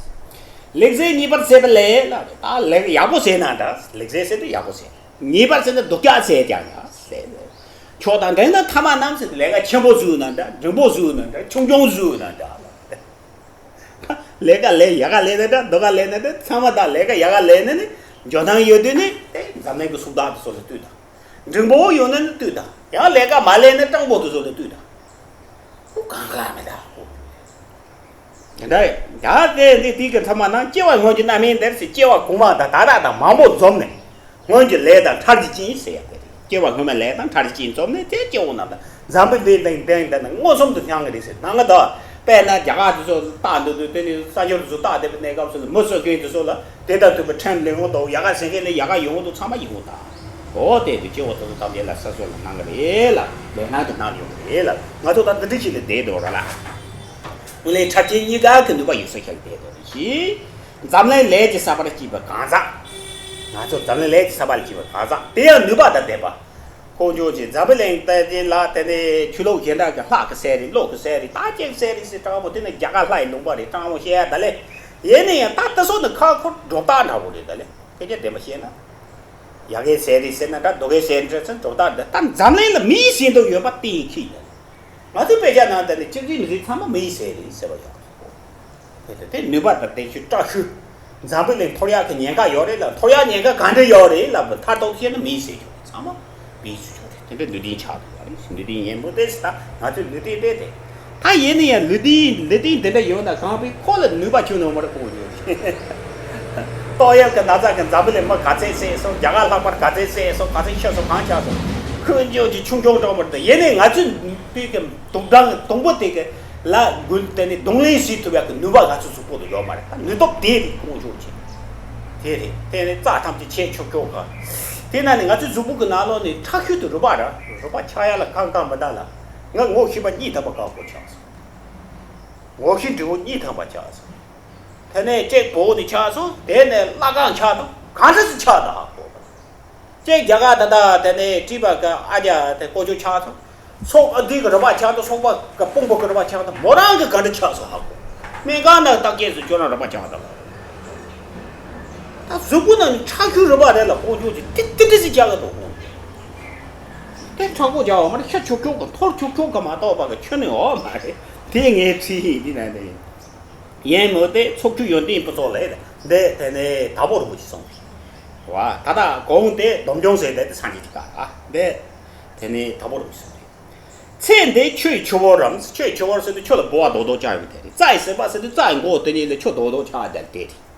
ལེགས་ཟས་ཉེས་པར་ཟས་པ་ལས་ལ། ད་ལས་ཀ་ཡག་པོ་ཟས་ན་འདྲ། ལེགས་ཟས་ཟེར་དུས་ཡག་པོ་ཟས། ཉེས་པར་ཟས་ན་སྡུག་ཅག་ཟས་ཀྱང་ཡང་ཟས། ཆོག་དང་འགྲིག་ན་ཐ་མ་རྣམས་ཟེར་དུས་ལས་ཀ་ཆེན་པོ་བཟོས་ན་འདྲ། འབྲིང་པོ་བཟོས་ན་འདྲ། ཆུང་ཆུང་བཟོས་ན་འདྲ། ལས་ཀ་ལས་ཡག་ག་ལས་ན་འདྲ། སྡུག་ག་ལས་ན་འདྲ། ཚང་མ་ད་ལས་ཀ་ཡག་ག་ལས་ན་ནི་འཇོན་ཐང་ཡོད་དུས་ནི་དེ་འཛམ་གླིང་གི་སུམ་རྟགས་དེ་ཚོ་ལ་ལྟོས་དང་། འབྲིང་པོ་ཡོད་ན་ནི་ལྟོས་དང་། ཡང་ལས་ཀ་མ་ལས་ན་སྤྲང་པོ་དེ་ཚོ་ལ་ལྟོས་དང་། ཁོ་གང་ག་མི་ད་ཁོ། དེ་འདྲ་ཡང་དེ་འདི་དེ་གི་ཐ་མ་ན། སྐྱེ་བ་སྔོན་གྱི་རྣམ་སྨིན་དེར་ཟེར། སྐྱེ་བ་གོང་མ་དང་ད་ལྟ་དང་མང་པོ་འཛོམས་ནས། སྔོན་གྱི་ལས་དང་ཁྲག་གི་རྐྱེན་ཟེར་ཡ་དེ་རེད། སྐྱེ་བ་སྔོན་མའི་ལས་དང་ཁྲག་གི་རྐྱེན་འཛོམས་ནས་དེ་སྐྱེ་བོ་རྣམས་དང་འཛམ་བུའི་གླིང་སྟེང་དེ་ནི་མངོན་སུམ་དུ་མྱོང་གི་རེད་ཟེར། ནང་གི་ད་དཔེར་ན་རྒྱ་གར་དེ་ཚོ་ལྟ་འདོད་དུས། དེ་ནི་གསར་འབྱོར་དེ་ཚོ་ལྟ་བསྡད་པའི་གནས་སྐབས་སུ་ནི་མི་གསོད་མཁན་དེ་ཚོ་ལ་དེ་ལྟར་དུ་གི་ཁྲིམས་ལེན་འོང་དང་། ཡག་ག་ཟེར་མཁན་ལ་ཡག་ག་ཡོང་འོང་དང་། ཚང་མ་ཡོང་འོང་དང་། འོ་དེ་དུས་སྐྱེ་བོ་དེ་ཚོ་ཐམས་ཅད་ལ་ས་སོགས་ལ་སྣང་གི་རེད་ལ། ལས་སྣང་དུ་སྣང་ཡོང་གི་རེད་ལ། ང་ཚོ་ད་འདི་འདྲ་ཞིག་ལ་བསྡད་འདུག་ར་ལ། དངོས་གནས་ཁྲག་རྐྱེན་གཉིས་ཀ་གི་ནུས་པ་ཡོད་ས་ཞིག་ལ་བསྡད་འདུག་རེད་ཤི། འཛམ་གླིང་ལས་ཀྱི་ས་ཕག་ར་སྐྱེས་པའི་གང་ཟག་ང་ཚོ་འཛམ་གླིང་ལས་ཀྱི་ས་ཕག་ལ་སྐྱེས་པའི་གང་ཟག་དེ་ཡང་ནུས་པ་དང་ལྡན་པ། ཁོང་ཚོ་ཅིག་འཛམ་བུ་གླིང་ལྟ་ཅན་ལ་དེ་ནས་ཆོས་ལུགས་གཞན་དག་གི་ལྷ་གི་སྲས་རེད། ཀླུ་གི་སྲས་རེད། ད་ཅིག་སྲས་རེད་ཟེར། སྤྲང་པོ་དེ་ནི་རྒྱ་གར་ལྷ་ཡི་ལུང་པ་རེད། སྤྲང་པོ་བཤད་ཡ་ད་ལས། ཡིན་ན་ཡང་ད་ལྟ་སོ་ནི་ཁ་ཁོ་སྒྲོ་བཏགས་འདྲ་བོ་རེད། ད་ལས་སྐད་ཆ་བདེན་པ་བཤད་ན། ཡ་གའི་ཟས་རེད་ཟེར་ན་འདྲ། སྡུག་གའི་ཟས་རེད་ཟེར་ན་སྒྲོ་བཏགས་འདྲ། ད་འཛམ་གླིང་ལ་མིའི་ཟས་དུ་ཡོད་པ་དེ་ཡིན་ཁྱི་ཡིན། ང་ཚོའི་དཔེ་ཆ་ནང་དེ་ནི་གཅིག་རིགས་མི་རིགས་ཚང་མ་མིའི་ཟས་རེད་ཟེར་བ་ཡོད་རེད། དེ་ནུས་པ་དང་ལྡན་ཤོས་དྲག་ཤོས། འཛམ་བུ་གླིང་འཐོར་ཡག་གི་ཉེན་ཁ་ཡོད་རེད་ལ། འཐོར་ཡག་ཉེན་ཁ་ག་འདྲ་ཡོད་རེད་ལ། མཐར་གཏུགས་བཤད་ན་མིའི་ཟས་ཡོད་རེད། ཚང་མ་མིའི་ཟས་ཡོད་རེད། དེ་འདྲ་ནུས་ལྡན་ཆགས་འདུག་བ་རེད། ནུས་ལྡན་ཡིན་པོ་དེ་ད་ང་ཚོའི་ནུས་ལྡན་དེ་དེ། ད་ཡིན་ན་ཡང་ལུས་རྟེན་ལུས་རྟེན་དེ་འདྲ་ཡོད་ན་གང་པའི་ཁོ་ལ་ནུས་པ་ཁྱོན་ནས་མ་རེད་ཁོ་ཡོད། ཏོག་དབྱིབས་ཀྱི་ན་ཚ་གི་འཛམ་བུ་གླིང་མི་ག་ཚད་བསད་སོང་། རྒྱ་གར་ལྷག་པར་ག་ཚད་བསད་སོང་། ག་ཚད་ཤི་སོང་། གང་ཆགས་སོང་། ཁོས་འཇོག་གི་ཆུང་ཆུང་གྲོགས་མོར་དུ་ཡིན་ནས་ང་ཚོས་དུས་ཀྱི་དུང་སྦྲང་དུང་པོ་དེ་གི་ལ་འགུལ་དེ་ནི་གདོང་ལེན་བྱེད་ཐུབ་ཡག་གི་ནུས་པ་ང་ཚོ་གཟུགས་པོ་ལ་ཡོད་མ་རེད། ད་ནུས་སྟོབས་དེ་རེད་ཁོང་ཆོག་ཅིག་དེ་རེད། དེ་ནི་རྩ་ཐམས་ཅད་ཆད་ཆོག་ཆོག་ག་དེ་ན་ནི་ང་ཚོའི་གཟུགས་པོ་གི་ནང་ལོགས་ནས་ཁྲག་ཤུལ་དུ་རུས་པ་ར་རུས་པ་ཆགས་ཡ་ལ་གང་གང་མི་འདའ་ལ། ང་ངོ་ཤེས་པ་གཉིས་ཐམ་པ་བཀག་པོ་ཆགས་སོང་། ངོ་ཤེས་འབྲས་བུ་གཉིས་ཐམ་པ་ཆགས་སོང་། དེ་ནས་གཅིག་བོད་ནས་ཆགས་སོང་། དེ་ནས་བླ་སྒང་ཆགས་སོང་། གང་འདྲ་ཞིག་ཆགས་འདུག་ཧ་གོ། གཅིག་རྒྱ་གར་ད་ལྟ་དེ་ནས་ཀྲི་པ་གི་ཨ་རྒྱ་དེ་ཀོ་ཅོ་ཆགས་སོང་། སོག་ཨ་འདི་གི་རུས་པ་ཆགས་འདུག་སོག་པ་གི་དཔུང་པ་གི་རུས་པ་ཆགས་འདུག་མོ་རང་གི་ག་འདྲ་ཆགས་སོང་ཧ་གོ། སྨན་ཁང་ནང་བརྟག་དཔྱད་སུ་ཁྱོད་རང་རུས་པ་ཆགས་འདུག་ད་གཟུགས་པོ་ནང་ནས་ཁྲག་ཤུལ་རུས་པ་རེད་ལ་ཀོ་ཅོ་ཅིག་ཏི་ཏི་ཏི་ཟིག་ཆགས་གི་འདུག་ཧ་གོ། དེ་ཁྲག་པོ་རྒྱག་བ་མ་རེད། ཤ་ཆོག་ཆོག་གི་འཐོར་ཆོག་ཆོག་གི་མ་གཏོགས་པ་གི་ཁྱོན་ནས་འོ་མ་རེད། དེ་ངའི་ཚིག་ཡིན། འདི་ན་འདི་ཡིན་མོད་དེ་ཚོགས་ཆུ་ཡོན་ཏན་ཕུན་ཚོགས་ལས་འདི་དེ་ནས་དྭགས་པོ་རིན་པོ་ཆེ་གསུངས་རེད་བ། ད་ལྟ་གོང་དེ་སྡོམ་སྦྱོང་ཟེར་དེ་དེ་སངས་རྒྱས་ཀྱི་བཀའ་ར་འདི་དེ་ནས་དྭགས་པོ་རིན་པོ་ཆེ་གསུངས་རེད། ཚེ་འདི་ཆུ་ཡི་ཆུ་བུར་རམ། ཆུ་ཡི་ཆུ་བུར་ཟེར་དུས་ཆུ་ལ་ལྦུ་བ་རྡོག་རྡོག་བཅག་ཡོད་དེ་རེད། རྩྭ་ཡི་ཟེར་པ་ཟེར་དུས་རྩྭ་ཡི་མགོ་དེ་གཉིས་ལ་ཆུ་རྡོག་རྡོག་བཅག་བསྡད་དེ་རེད།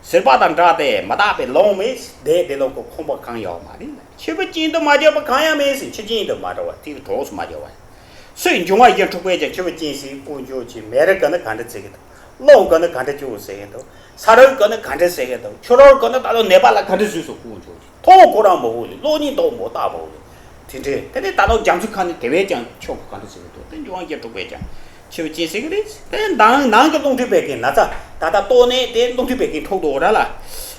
ཟེར་པ་དང་འདྲ་སྟེ་མི་རྟག་པའི་ལོང་མེད། དེ་དེ་ལོ་ཁོ་ཁོམ་པ་གང་ཡོད་མ་རེད། འཆི་བ་ཅན་དུ་མ་གྱུར་པ་གང་ཡང་མེད་ཟེར། འཆི་ཅན་དུ་མ་འགྲོ་བ་དེའི་གྲོགས་སུ་མ་གྱུར་བ། སུས་འབྱུང་བ་བཞིན་འཁྲུགས་པས་ཀྱང་འཆི་བ་ཅན་ཟེར། དཀོན་མཆོག་གིས་མེ་རི་ཀ་ནི་ག་འདྲ་བརྩི་གི་འདུག་གློག་ཀ་ནི་ག་འདྲ་སྐྱོ་བོ་ཟེར་གི་འདུག་ས་རུབ་ཀ་ནི་ག་འདྲ་ཟེར་གི་འདུག་ཆུ་རུབ་ཀ་ནི་ད་ལོ་ནད་པ་ལ་ག་འདྲ་བཟོས་སོང་། དཀོན་མཆོག་གིས་མཐོང་ཁོ་རང་མ་གོ་ལེ། གློག་བརྙན་མཐོང་མ་ལྟ་མ་གོ་ལེ། དེ་འདྲས་དེ་ནས་ད་ལོ་རྒྱ་མཚོའི་ཁ་ནས་དེ་བས་ཀྱང་ཆོག་གི་ག་འདྲ་ཟེར་གི་འདུག་དེ་འབྱུང་བ་བཞིན་འཁྲུགས་པས་ཀྱང་། འཆི་བ་ཅན་ཟེར་གི་རེད། དེ་ནང་ནང་གི་རླུང་མཁྲིས་བད་ཀན་ན་ཚ་ད་ལྟ་ལྟོགས་ནས་དེ་རླུང་མཁྲིས་བད་ཀན་འཁྲུགས་འདུག་ར་ལ།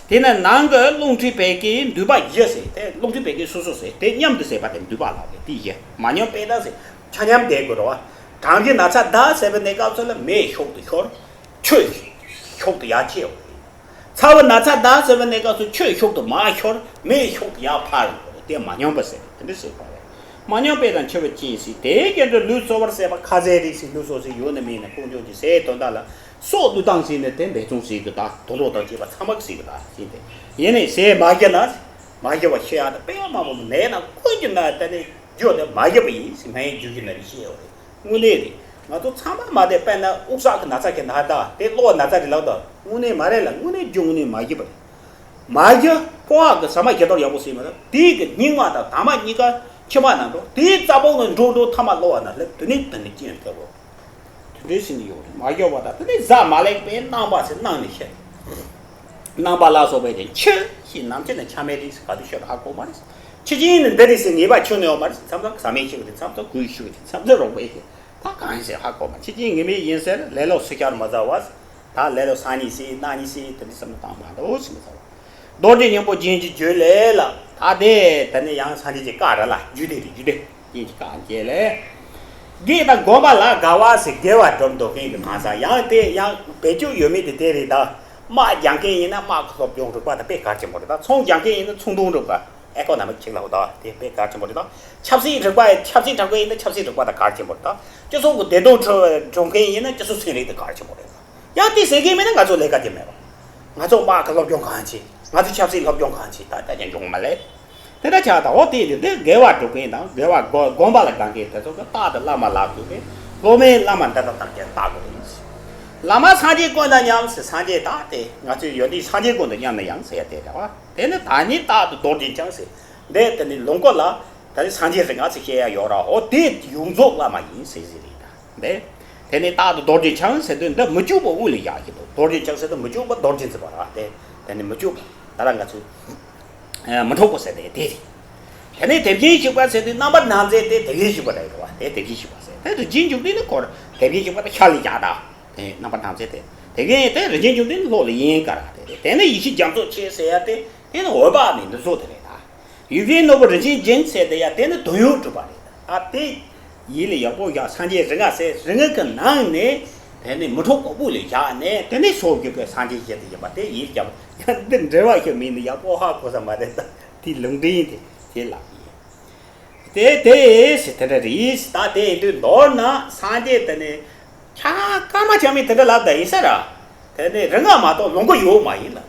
དེ་ནས་ནང་གི་རླུང་མཁྲིས་བད་ཀན་འདུས་པ་བཞི་ཟེར། དེ་རླུང་མཁྲིས་བད་ཀན་སོ་སོ་ཟེར། དེ་མཉམ་དུ་ཟེར་བ་དེ་འདུས་པ་ལ་དེ་བཞི་མ་མཉམ་པས་ད་ཟེར། ཆ་མཉམ་བསྡད་དགོས་རེད་བ། གྲང་གི་ན་ཚ་ད་ཟེར་བའི་གནས་སྐབས་སུ་ལ་མེ་ཤུགས་དུ་ཤོར། ཆོས་ཤུགས་དེ་ཡར་ཆེ་བ་རེད། ཚ་བ་ན་ཚ་དྭ་ཟེར་བའི་གནས་སྐབས་སུ་ཆོས་ཤུགས་དེ་མར་ཤོར། མེ་ཤུགས་དེ་ཡར་འཕར་ཡོང་བ་རེད། དེ་མ་སྙོམས་པ་ཟེར་དེ་འདྲ་ཟེར་བ་རེད། མ་སྙོམས་པའི་དང་འཆི་བ་ཅན་ཟེར། དེའི་རྐྱེན་གྱིས་ལུས་གསོ་བར་ཟད་པ་ཁ་ཟས་རིགས་ཟེར། ལུས་གསོ་ཟེར་ཡོད་ན་མེད་ན་ལྐོག་འཇོག་གི་ཟས་དོན་དག་ལ་སྲོག་བླུ་བཏང་ཟེར་ནས་དེ་འབད་བརྩོན་ཟེར་གི་ད་དུག་ལོག་དང་བཅས་པ་ཚང་མ་གི་ཟེར་གི་ད་ཟེར་ཏེ། ཡིན་ནའི་ཟས་མ་རྒྱག་ན། མ་རྒྱག་པ་ཤི་ཡག་དང་དཔེ་མང་པོ་ནད་ན་ཀུན་གྱི་ན་ད་ནི་རྒྱུ་དེ་མ་རྒྱག་པ་ཡིན་ཟེར་སྨན་རྒྱུད་ཀྱི་ནང་ནས་བཤད་ཡོད་རེད། དངོས་གནས་རེད། ང་ཚོ་ཚང་མ་མ་བསྡད་དཔེར་ན་དབུགས་བསགས་ཀྱི་ན་ཚ་གི་ན་ད་དེ་གློ་བ་ན་ཚ་རེད་ལབ་ད་དངོས་གནས་མ་རེད་ལ། དངོས་གནས་རྒྱུ་དངོས་གནས་མ་རྒྱག་པ་རེད། མ་རྒྱག་ཀོ་ཨ་གི་ཟ་མ་རྒྱག་མདོག་ཡག་པོ་ཟེར་མ་རེད། དེའི་གི་སྙིགས་མ་དང་དྭངས་མ་གཉིས་ཀ་མཆིལ་མ་ནང་འགྲོ། དེའི་རྩ་བོ་ནས་འགྲོ་འགྲོ་ཐ་མ་གློ་བ་ན་སླེབས། དེ་ནས་དེ་ནས་རྐྱེན་ཐེབས་རོ། དེ་འདྲའི་ཟིན་ཡོད་རེད། མ་ཡོད་པ་དང་དེ་ནས་གཟའ་མ་ལེགས་པའི་རྣམ་པ་ཟེར་སྣང་ནས་ཤེས། རྣམ་པ་ལ་སོགས་པའི་དེ་འཆི་ཞེས་ནམ་འཆི་ན་ཆ་མེད་རེད་ཟེར་ག་དུས་ཤོད་ཧ་གོ་མ་རེད། འཆི་ཅན་ནི་འདི་རེད་ཟེར་ངེས་པ་ཆོད་ནས་ཡོད་མ་རེད། མཚམས་མཚམས་ཟ་མེད་ཤི་གི་རེད། མཚམས་མཚམས་གོས་ཤི་གི་རེད། མཚམས་མཚམས་རོགས་པའི་ཤི། ད་གང་ཡིན་ཟེར་ཧ་གོ་མ། འཆི་ཅན་ངེས་མེད་ཡིན་ཟེར་ལེ་ལོ་སུ་ཤར་མ་ཟ་བ། ད་ལེ་ལོ་སང་ཉིན་ཟེར་གནངས་ཉིན་ཟེར་དེ་འདྲ་བསམ་བློ་བཏང་མ་འདུག་ཟེར་མ་ཟ་བ། རྡོ་རྗེ་སྙིང་པོ་རྒྱན་གྱི་བརྗོད་ལས་ལ། ད་དེ་དེ་ནས་ཡང་སངས་རྒྱས་ཀྱི་བཀའ་ར་ལ་རྒྱུད་དེ་རེད། རྒྱུད་དེ་རྒྱན་གྱི་བཀའ་རྒྱན་ལས། དགེ་དང་སྒོམ་པ་ལ་དགའ་བ་ཟེར་དགེ་བ་སྒྲུབ་འདོད་མཁན་གྱི་གང་ཟག་ཡང་དེ་ཡང་བེད་སྤྱོད་ཡོད་མེད་དེ་དེ་རེད་ད། དམག་རྒྱག་མཁན་ཡིན་ན་དམག་གི་སློབ་སྦྱོང་རིག་པ་དང་དཔེ་གལ་ཆེན་པོ་རེད་ད། ཚོང་རྒྱག་མཁན་ཡིན་ན་ཚོང་དོན་རིག་པ་ཨེ་ཁོ་ནོ་མིག་ཅིག་ལབ་ད་དེ་དཔེ་གལ་ཆེན་པོ་རེད་ད། ཆབ་སྲིད་རིག་པ་ཆབ་སྲིད་དྲ་མཁན་ཡིན་ན་ཆབ་སྲིད་རིག་པ་དང་གལ་ཆེན་པོ་རེད་ད། སྤྱི་ཚོགས་ཀྱི་བདེ་དོན་སྒྲུབ་མཁན་ཡིན་ན་སྤྱི་ཚོགས་ཚན་རིག་དང་གལ་ཆེན་པོ་རེད་ད། ཡང་དེ་ཟེར་མཁན་མེད་ན་ང་ཚོ་ལས་ཀ་དེ་མེད་པ། ང་ཚོ་དམག་གི་སློབ་སྦྱོང་གང་བྱེད། ང་ཚོ་ཆབ་སྲིད་སློབ་སྦྱོང་གང་བྱེད། ད་ལྟ་ཀྱང་འབྱུང་མ་ལས། དེ་འདྲ་ཆགས་དང་འོ་དེ་དེ་དེ་དགེ་བ་སྒྲུབ་མཁན་དང་དགེ་བ་སྒོ་སྒོམ་པ་ལ་དགའ་མཁན་དེ་ཚོ་གི་རྟག་ཏུ་བླ་མ་ལ་གུས་པས་སློབ་མའི་བླ་མ་འདི་དང་བདག་རྐྱེན་བརྟག་དགོས་ཡིན། བླ་མ་སངས་རྒྱས་ཀུན་དང་མཉམ་ཟེར། སངས་རྒྱས་དག་དེ་ང་ཚོའི་ཡོན་ཏན་སངས་རྒྱས་ཀུན་དང་མཉམ་ན་ཡང་ཟེར་ཡ་དེ་རེད་བ། དེ་ནི་ད་ནི་རྟག་ཏུ་རྡོ་རྗེ་འཆང་ཟེར། འདི་དེ་ནི་ལུང་སྐོར་ལ་ད་ནི་སངས་རྒྱས་རིགས་ལྔ་ཟེར་བཤད་ཡ་ཡོད་ར། འོ་དེ་ཡོངས་རྫོགས་བླ་མ་ཡིན་ཟེར་ཟེར་རེད་ད། འདི། དེ་ནས་རྟག་ཏུ་རྡོ་རྗེ་འཆང་ཟེར་དུས་འདི་མི་བསྐྱོད་པ་དབུ་ལ་བཞག་གི་འདུག་རྡོ་རྗེ་འཆང་ཟེར་དུས་མི་བསྐྱོད་པ་རྡོ་རྗེ་འཛིན་པ་ར་སྟེ། དེ་ནི་མི་བསྐྱོད་པ་ད་ལ་ང་ཚོས་མི་འཕྲོག་པ་ཟེར་དེ་དེ་རེད། དེ་ནས་དེ་བཞིན་གཤེགས་པ་ཟེར་དུས་རྣམ་པར་སྣང་མཛད་དེ་དེ་བཞིན་གཤེགས་པ་རེད་བ། དེ་དེ་བཞིན་གཤེགས་པ་ཟེར་དེ་རིན་ཆེན་འབྱུང་ལྡན་ནི་སྐོར་དེ་བཞིན་གཤེགས་པ་དེ་ཤར་ལ་བཞག་ད། དེ་རྣམ་པར་སྣང་མཛད་དེ་དེ་བཞིན་དེ་རིན་ཆེན་འབྱུང་ལྡན་ནི་ལྷོ་ལ་ཡིན་ཀ་ར་དེ་རེད། དེ་ནས་ཡེ་ཤེས་རྒྱ་མཚོ་ཆེ་ཟེར་ཡ་དེ་དེ་ནི་འོད་དཔག་མེད་འདི་ཚོ་དེ་རེད་ད། ཡིད་བཞིན་ནོར་བུ་རིན་ཆེན་སྦྱིན་ཟེར་དེ་ཡ་དེ་ནི་དོན་ཡོད་གྲུབ་པ་རེད། ད་དེ་ཡིད་ལ་ཡག་པོ་བཞག་སངས་རྒྱས་རིགས་ལྔ་ཟེར་རིགས་ལྔ་གི་ནང་ནས་དེ་ནི་མི་འཕྲོག་པ་དབུ་ལ་བཞག་ནས་དེ་ནི་སོ་བརྒྱད་པའི་སངས་རྒྱས་ཞིག་དེ་ཡིན་པ་དེ་ཡིད་ཀྱང་ཡང་འདི་འབྲེལ་བ་ཞིག་མིན་ནི་ཡག་པོ་ཧ་གོ་ས་མ་རེད། ད་དེ་ལུང་འདྲེན་དེ་དེ་ལབ་ཡིན། དེ་དེ་ཟེར་དེ་འདྲ་རེད། ད་དེ་ཡིན་དུས་མདོར་ན་སངས་རྒྱས་དེ་ནི་ཆ་སྐར་མ་ཆ་མེད་དེ་འདྲ་ལབ་ད་ཡིན་ས་ར། དེ་ནི་རིགས་ལྔ་མ་གཏོགས་ལོངས་སྐུ་ཡོད་མ་ཡིན་ལབ།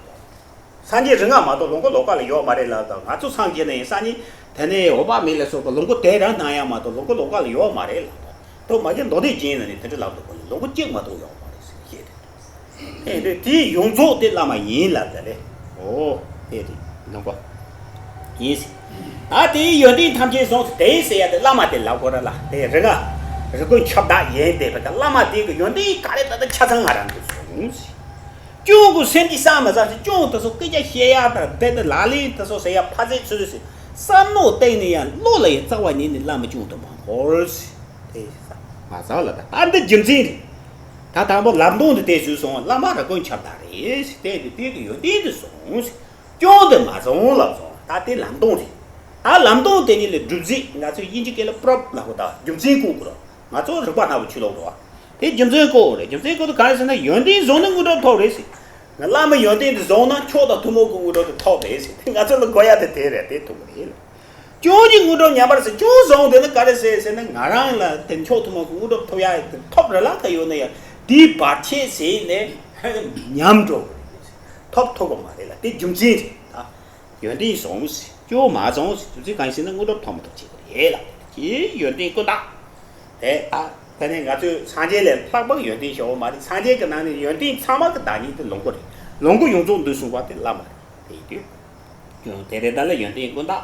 སངས་རྒྱས་རིགས་ལྔ་མ་གཏོགས་ལོངས་སྐུ་ལོ་ཀ་ལ་ཡོད་མ་རེད་ལབ་དང་། ང་ཚོ་སངས་རྒྱས་ན་ཡང་སང་ཉིན་དེ་ནས་འོད་དཔག་མེད་ལ་སོགས་པ་ལོངས་སྐུ་དེ་རང་སྣང་ཡག་མ་གཏོགས་ལོངས་སྐུ་ལོ་ཀ་ལ་ཡོད་མ་རེད་ལབ་དང་། དོ་མ་གི་མདོ་སྡེ་རྒྱན་ནང་ནས་དེ་འདྲ་ལབ་འདུག་གོ། ལོངས་སྐུ་གཅིག་མ་གཏོགས་ཡོད་མ་རེད་ཟེར་བཤད་དེ། དེ་དེ་དེའི་ཡོངས་རྫོགས་དེ་བླ་མ་ཡིན་ལབ་ད་རེད། ཨོ་དེ་རེད། ལོངས་སྐུ་ཡིན་ཟེར། ད་དེའི་ཡོན་ཏན་ཐམས་ཅད་གསུངས་ཟེར། དེ་ཟེར་ཡ་དེ་བླ་མ་དེ་ལབ་དགོས་ར་ལ། དེ་རིགས་ལྔ་རིགས་ཀུན་ཁྱབ་བདག་ཡིན་དེ་བས་ཀྱང་བླ་མ་དེ་གི་ཡོན་ཏན་ག་རེ་ད་ལྟ་ཆ་ཚང་ང་རང་གིས་གསུངས་ཟེར། སྐྱོན་གྱི་སེམས་ཀྱིས་བསམ་མ་བསམ་ཞིག་སྐྱོན་དེ་ཚོ་སྐད་ཆ་བཤད་ཡག་དང་དེ་དེ་ལག་ལེན་དེ་ཚོ་ཟེར་ཡག་ཕ་ཚད་ཚོད་ཟེར། བསམ་མནོ་གཏིང་ནས་ཡང་བློ་ལ་ཡང་རྩ་བ་ཉིད་ནས་བླ་མ་སྐྱོན་དུ་མ་འཁོར་ཟེར། དེ་ས་མ་ཚང་ལ་ད་ད་འདི་རྒྱུ་མཚན་རེད། ད་དང་པོ་ལམ་སྟོན་དེ་དེ་ཚོས་སོང་། བླ་མ་རིགས་ཀུན་ཁྱབ་བདག་རེད་ཟེར། དེ་དེ་དེ་གི་ཡོན་ཏན་དེ་སོང་ཟེར། སྐྱོན་དེ་མ་སོང་ལབ་སོང་། ད་དེ་ལམ་སྟོན་རེད། ད་ལམ་སྟོན་དེ་ཉིད་ལ་སྒྲུབ་རྫས་ང་ཚོས་དབྱིན་ཇི་སྐད་ལ་པྲོབ་ལབ་གོ། ད་རྒྱུ་མཚན་བཀོད་དགོས་རེད། ང་ཚོ་རིག་པ་སྣ་བོ་ཆོས་ལོག་འགྲོ་བ། དེ་རྒྱུ་མཚན་བཀོད་རེད། རྒྱུ་མཚན་བཀོད་དུས་ག་རེ་ཟེར་ན་ཡོན་ཏན་བཟུང་ན་དངོས་གྲུབ་ཐོབ་རེད་ཟེར། ང་བླ་མའི་ཡོན་ཏན་དེ་བཟུང་ན་མཆོག་དང་ཐུན་མོང་གི་དངོས་གྲུབ་དེ་ཐོབ་རེད་ཟེར། དེ་ང་ཚོ་ལ་དགོས་ཡ་དེ་དེ་རེད། དེ་ཐུབ་རེད། སྐྱོན་གྱི་དངོས་གྲུབ་ཉམས་པར་ཟེར། སྐྱོན་བཟུང་དེ་ནི་ག་རེ་ཟེར་ཟེར་ན་ང་རང་ལ་དེ་མཆོག་ཐུན་མོང་གི་དངོས་གྲུབ་ཐོབ་ཡ་དེ་ཐོབ་རེད་ལ་ད་ཡོད་ན་ཡང་དེའི་བར་ཆད་ཟེར་ནས་ཉམས་འགྲོ་གི་རེད། ཐོབ་ཐུབ་གི་མ་རེད་ལ། དེ་རྒྱུ་མཚན་རེད་ད། ཡོན་ཏན་བཟུང་ཟེར། སྐྱོན་མ་བཟུང་ཟེར། རྒྱུ་མཚན་གང་ཡིན་ཟེར་ན་དངོས་གྲུབ་ཐོབ་མ་ཐུབ་བྱེད་ཀྱི་རེད་ལ། དེ་ཡོན་ཏན་ཀུན་བདག་དེ་ད་དེ་ནས་ང་ཚོས་སངས་རྒྱས་ལས་ལྷག་པ་ཡོན་ཏན་ཞེ་པོ་མ་རེད། སངས་རྒྱས་ཀྱི་ནང་ནས་ཡོན་ཏན་ཚང་མ་གི་བདག་ཉིད་དེ་ལོངས་སྐུ་རེད། ལོངས་སྐུ་ཡོངས་རྫོགས་འདུས་གསུངས་པ་དེ་བླ་མ་རེད། དེ་ཡིན་དུས་ཀྱང་དེ་རེད། ད་ལ་ཡོན་ཏན་ཀུན་བདག་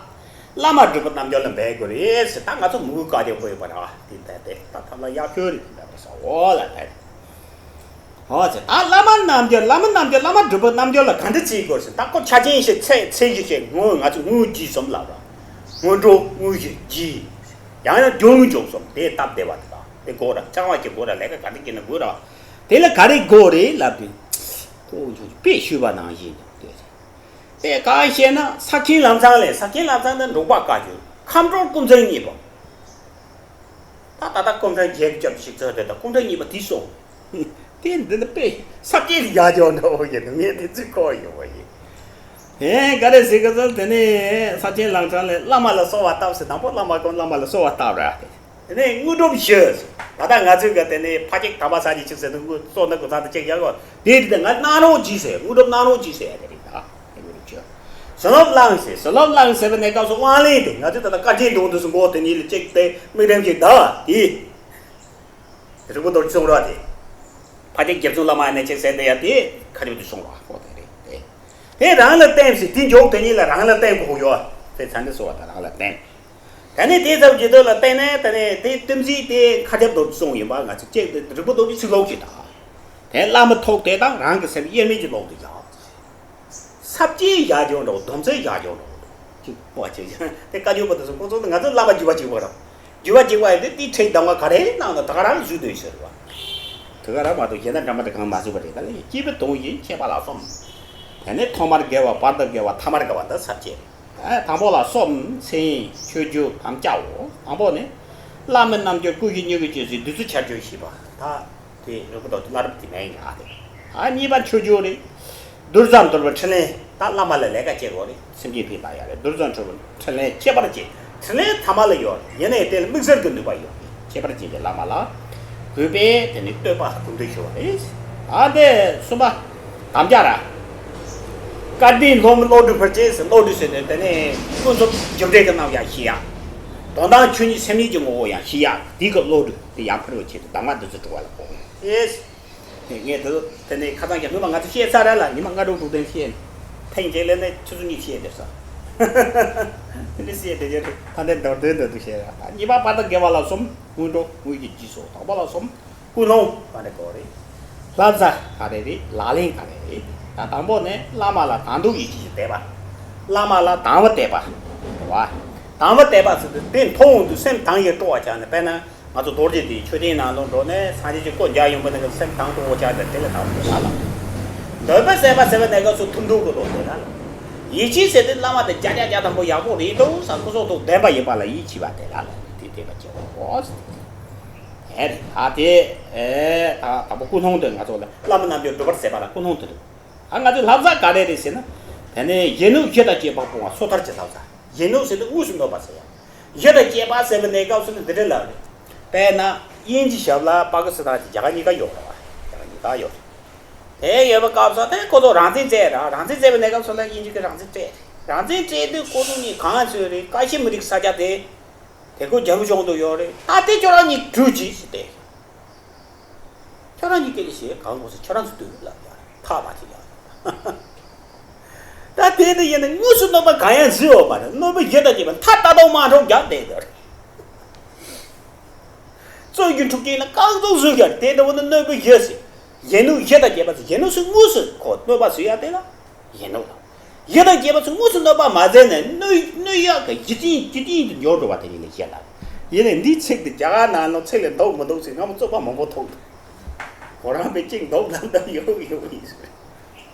བླ་མ་སྒྲུབ་པའི་རྣལ་འབྱོར་ལ་འབད་དགོས་རེད་ཟེར། ད་ང་ཚོ་མོས་གུས་བཀའ་བརྒྱབ་དགོས་ཡོད་པ་རེད། དེ་ད་དེ་ད་ཐབས་ལ་ཡག་ཤོས་རེད། དེ་འདྲ་བ་ས་འོ་ལ་ད་རེད། ཨོ་ཙི། ད་བླ་མ་རྣལ་འབྱོར། བླ་མ་རྣལ་འབྱོར། བླ་མ་སྒྲུབ་པའི་རྣལ་འབྱོར་ལ་ག་འདྲ་བྱེད་དགོས་ཟེར། ད་ཁོ་ཆ་ཅན་ཞིག་ཚེ་ཚེ་ཞིག་བྱས། སྔོན་ང་ཚོ་དངོས་རྗེས་གསུམ་ལབ་ར། སྔོན་འགྲོ། དངོས་གཞི། རྗེས། ཡང་ཡང་སྦྱོར་དངོས་འཇོག་གསུམ་དེ་སྟབས་བདེ་བ་དེ་དང་དེ་དགོས་ར། ཆགས་པ་ཅིག་དགོས་ར། ལས་ཀ་ག་འདྲ་བྱས་ན་དགོས་ར། དེ་ལ་ག་རེ་དགོས་རེད་ལབ་དུས། ཁོ་ཚོ་དཔེ་ཞུས་པ་ནང་བཞིན་དུ་དེ་རེད། དེ་གང་བཤད་ན་ས་ཁྱིམ་ལམ་སང་ལས། ས་ཁྱིམ་ལམ་སང་ནི་འབྲོག་པ་བཀའ་བརྒྱུད། ཁམས་སྤྲུལ་སྐུ་མཚན་རྙེད་པ། ད་ད་ལྟ་སྐུ་མཚན་རྒྱལ་གྱི་སྐྱབས་ཞིག་ཚོལ་དེ་དང་སྐུ་མཚན་རྙེད་པ་དེ་སོང་། དེ་ དེ་འདི་ནི་དཔེ་ས་སྐྱེས་ཀྱི་ཡག་ཅོག་འདྲ་བོ་ཡིན་ནམ་ངས་དེ་ཚོས་གོ་ཡོང་བ་ཡིན། དེ་ག་རེ་ཟེར་གི་ཟེར་དེ་ནས་ས་ཆེན་ལང་ཁྲང་ལས་བླ་མ་ལ་གསོལ་བ་བཏབ་ཟེར། དང་པོ་བླ་མ་ཁོང་བླ་མ་ལ་གསོལ་བ་བཏབ་ར། དེ་ནས་དངོས་གྲུབ་ཞུ་ཟེར། ད་ལྟ་ང་ཚོས་གི་དེ་ནས་ཕ་གཅིག་དམ་པ་ས་གཅིག་ཆིག་ཟེར་དུས་སོ་ན་གོ་ཚ་དེ་གཅིག་ཡག་གོ། དེ་དེ་ང་གནང་རོགས་གྱིས་ཟེར། དངོས་གྲུབ་གནང་རོགས་གྱིས་ཟེར་ཡ་དེ་རེད། ད་དངོས་གྲུབ་ཞུ། བྱིན་རླབས་བླངས་ཟེར། བྱིན་རླབས་བླངས་ཟེར་བའི་གནས་སྐབས་སུ་དབང་ལེན་དེ་ང་ཚོས་ད་ལྟ་བཀའ་དྲིན་དུང་དུ་སུ་མགོ་དེ་གཉིས་ལ་གཅིག་སྟེ་མིག་རིམ་གཅིག་ད་དེ། རིག་པ་རྡོ་རྗེ་གསུང་རོགས་དེ། ཕ་གཅིག་རྒྱབ་ཆུང་བླ་མ་ནས་ཆེ་ཟེར་དེ་ཡ་དེ་ཁ་རིབ་ཏུ་གསུང་རོགས་ཁོ་དེ་རེད་དེ། དེ་རང་ལ་བརྟེན་ཟེར་དེ་འཇོག་དེ་གཉིས་ལ་རང་ལ་བརྟེན་དགོས་ཡོད་དེ་ཚན་དེ་སོ་བ་དང་རང་ལ་བརྟེན། ད་ནི་དེ་ཚབ་ཀྱི་དོན་ལ་བརྟེན་ནས་ད་ནི་དེ་བསྟན་འཛིན་དེ་ཁ་རྒྱབ་རྡོ་རྗེ་གསུང་ཡིན་པ་ང་ཚོ་གཅིག་དེ་རིག་པ་རྡོ་རྗེ་ཚིག་ལོག་གི་དང་། དེ་བླ་མ་ཐུག་དེ་དང་རང་གི་སེམས་དབྱེར་མེད་ཀྱི་ལོག་དེ་ཡང་། ས་བཅད་ཡག་ཅོག་འདྲ་བོ་སྡོམ་ཚིག་ཡག་ཅོག་འདྲ་བོ་ཅིག་པོ་ཅིག་དེ་བཀའ་བརྒྱུད་པ་དེ་ཚོ་ཁོང་ཚོ་ང་ཚོ་བླ་མ་བརྒྱུད་པ་གཅིག་པ་རེད། བརྒྱུད་པ་གཅིག་པ་ཡིན་དུས་དེའི་ཁྲིད་གདམས་ངག་ག་རེ་གནང་ན་ད་ག་རང་བཟོས་སྡོད་ཟེར་བ། དེ་ག་རང་མ་གཏོགས་གཞན་དག་འདྲ་མ་དེ་གང་མ་བཟོས་པ་རེད། ད་ལ་སྐྱེས་བུ་དོན་བཞིན་ཤེས་པ་ལ་གསུམ། དེ་ནས་ཐོག་མར་དགེ་བ། བར་དུ་དགེ་བ། ཐ་མར་དགེ་བ་འདི་ས་བཅད་རེད། དང་པོ་ལ་སོམ་མཚན་མཆོད་བརྗོད་དམ་བཅའ་འོ། དང་པོ་ནི། བླ་མའི་རྣལ་འབྱོར་ཀུན་གཞི་མྱུ་གུ་ཅན་ཟེར་བདུད་རྩི་ཆར་ཆུ་ཞེས་པ། ད་དེ་རིག་པ་རྡོ་རྗེ་བླ་རབས་ཀྱི་མིང་ཡིན་ཨ་དེ། ཨ་གཉིས་པ་མཆོད་བརྗོད་རེད། གདུལ་བྱ་འདུལ་བའི་ཕྲིན་ལས་ད་བླ་མ་ལ་ལས་ཀ་བྱེད་དགོས་རེད། སེམས་ཅན་ཕན་བཏགས་ཡ་རེད། གདུལ་བྱ་འདུལ་བའི་ཕྲིན་ལས་ཁྱད་པར་ཅན། ཕྲིན་ལས་ཐ་མ་ལ་ཡོད་རེད། ཡིན་ནའི་དེ་ལ་དམིགས་བསལ་གྱི་ནུས་པ་ཡོད་རེད། ཁྱད་པར་ཅན་གྱི་བླ་མ་ལ། གུས་པས་དེ་ནི་བསྟོད་པ་སྐུ་མདུན་ཞུ་བ་རེད། ཨ་དེ་གསུམ་པ། དམ་བཅའ་ར། སྐལ་ལྡན་སློབ་མའི་བློ་གྲོས་འཕེལ་ཅེས་ཟེར། བློ་གྲོས་ཟེར་ནས་དེ་ནས་ཀུན་རྫོབ་རྒྱུ་འབྲས་ཀྱི་རྣམ་གཞག་ཤེས་ཡ། དོན་དམ་ཆོས་ཉིད་སེམས་ཉིད་ཀྱི་ངོ་བོ་ཡང་ཤེས་ཡ། དེ་གི་བློ་གྲོས་དེ་ཡང་འཕེལ་བའི་ཆེད་དུ་གདམས་ངག་འདི་ཚོ་སྒྲུབ་པ་ལ་གོ་ཡེས། དེ་ངས་དེ་དེ་ནས་ཁ་སང་ཀྱང་སྔོན་མ་ང་ཚོ་བཤད་ཚར་ར་ལ། ཉི་མ་ལྔ་དྲུག་དྲུག་དེ་བཤད་ནས་ཐེངས་གཅིག་ལས་ནས་ཆུ་ཚོད་གཉིས་བཤད་བསྡད་ས། དེ་འདྲ་བཤད་བསྡད་རྒྱུ་རེད། ད་ལྟའི་མདོར་བསྡུས་མདོར་བསྡུས་བཤད་ར། ད་གཉིས་པ་བར་དུ་དགེ་བ་ལ་གསུམ། སྔོན་འགྲོ་དངོས་ཀྱི་རྗེས་སུ། དང་པོ་ལ་གསུམ། ཀུན་སློང་བ་ནི་གོ་རེད། བསླབ་བྱ་ག་རེ་རེད། ལག་ལེན་ག་རེ་རེད། ད་དང་པོ་ནི་བླ་མ་ལ་དང་འདོད་ཡིད་ཆེས་ཀྱིས་དད་པ། བླ་མ་ལ་དང་བ་དད་པ་རེད་བ། དང་བ་དད་པ་ཟེར་དུས་དེ་མཐོང་འོང་དུས་སེམས་དང་ཡང་སྤྲོ་བ་ཆགས་ནས། དཔེར་ན་ང་ཚོ་རྡོ་རྗེ་གདན་མཆོད་རྟེན་ནང་ལ་འགྲོ་ནས་སངས་རྒྱས་ཀྱི་སྐུ་མཇལ་ཡོང་བ་ནི་སེམས་དང་སྤྲོ་བོ་ཆགས་ནས་དེ་ལ་དང་བ་དད་པ་ལ། འདོད་པ་སེམས་པ་ཟེར་བའི་གནས་སྐབས་སུ་ཐུགས་འགྲོ་གི་ལོ་དེ་ལ་ལ། ཡིད་ཆེས་ཟེར་དུས་བླ་མ་དེ་བརྒྱ་ཆ་བརྒྱ་དང་པོ་ཡག་པོ་རེད་འདུག་བསམ་སྐུ་གཟུགས་ཐོག་བདེན་པ་ཡིན་པ་ལ་ཡིད་ཆེས་པ་དེ་ལ་ལ་དེ་དད་པ་སྐྱེ་བ་གོ། དེ་རེད། ད་དེ་ཨེ་ད་དང་པོ་ཀུན་སློང་དེ་ང་ཚོ་ལ་བླ་མའི་རྣལ་འབྱོར་སྒྲུབ་པར་ཟེར་བ་ལ་ཀུན་སློང་དེ་རེད། ད་ང་ཚོའི་བསླབ་བྱ་ག་རེ་རེད་ཟེར་ན། དེ་ནས་གཞན་ནུས་གཞི་དང་བཅས་པ་སྤོང་བ་སོ་ཐར་གྱི་བསླབ་བྱ། གཞན་ནུས་ཟེར་དུས་དངོས་སུ་གནོད་པ་ཟེར་ཡ། གཞི་དང་བཅས་པ་ཟེར་བའི་གནས་སྐབས་སུ་ནི་འདི་འདྲ་ལབ་རེད། དཔེར་ན་དབྱིན་ཇི་ཞབས་ལ་པ་ཀི་སི་ཐན་གྱི་རྒྱ་གར་གཉིས་ཀ་ཡོད་རེད་བ། རྒྱ་གར་གཉིས་ཀ་ཡོད་རེད། དེ་ཡོད་པའི་སྐབས་སུ་དེ་ཁོ་ཚོ་རང་བཙན་བཙལ་ར། རང་བཙན་བཙལ་བའི་གནས་སྐབས་སུ་ལ་དབྱིན་ཇི་གི་རང་བཙན་སྤྲད་རེད། རང་བཙན་སྤྲད་དུས་ཁོ་ཚོ་གཉིས་གང་ཚོད་རེད། ཀ་ཤི་མིར་གྱི་ས་ཆ་དེ། དེ་ཁོ་རྒྱ་ལོ་གཞུང་དུ་ཡོད་རེད། ད་དེ་ཁྱོད་རང་གཉིས་གྲོས་གྱིས་ཟེར་ཏེ། ཁྱོད་རང་གཉིས་སྐད་ཆ་བཤད་གང་དགོས་ཟེར། ཁྱོད་རང་ཚོ་སྡོད་ལབ་ཡ་ཐག་མ་ཆོད་ཡ། ད་དེ་འདྲ་ཡིན་ན་དངོས་སུ་གནོད་པ་གང་ཡང་བཟོས་ཡོད་མ་རེད། གནོད་པ་གཞི་དང་བཅས་པ་མཐའ་ལྟ་སྟངས་མ་འགྲོ་རྒྱག་བསྡད་ཡོད་རེད། རྩོད་རྒྱུ་འཁྲུག་རྐྱེན་ལ་རྐང་བཙུགས་བཟོས་ཀྱང་དེ་འདྲ་བོ་ནི་གནོད་པའི་གཞི་ཟེར། གཞན་ནུས་གཞི་དང་བཅས་པ་ཟེར། གཞན་ནུས་སུ་དངོས་སུ་ཁོ་གནོད་པ་བཟོས་ཡ་དེ་ལ་གཞན་ནུས་དང་། གཞི་དང་བཅས་པ་ཚོ་དངོས་སུ་གནོད་པ་མ་བཟོས་ནས་གནོད་གནོད་ཡག་གི་གཞི་རྐྱེན་གཞི་རྐྱེན་དུ་འགྱུར་འགྲོ་བ་དེ་ཡིན་ལ་གཞི་དང་། ཡིན་ནའི་འདིའི་ཚིག་དེ་རྒྱ་གར་ནང་ལ་ཚིག་ལ་འདུག་མི་འདུག་ཟེར་ང་མོ་རྩོད་པ་མང་པོ་ཐུག་འདུག་ཁོ་རང་པའི་གཅིག་འདུག་ལབ་འདུག་ཡོང་ཡོང་ཡིན་ཟེར།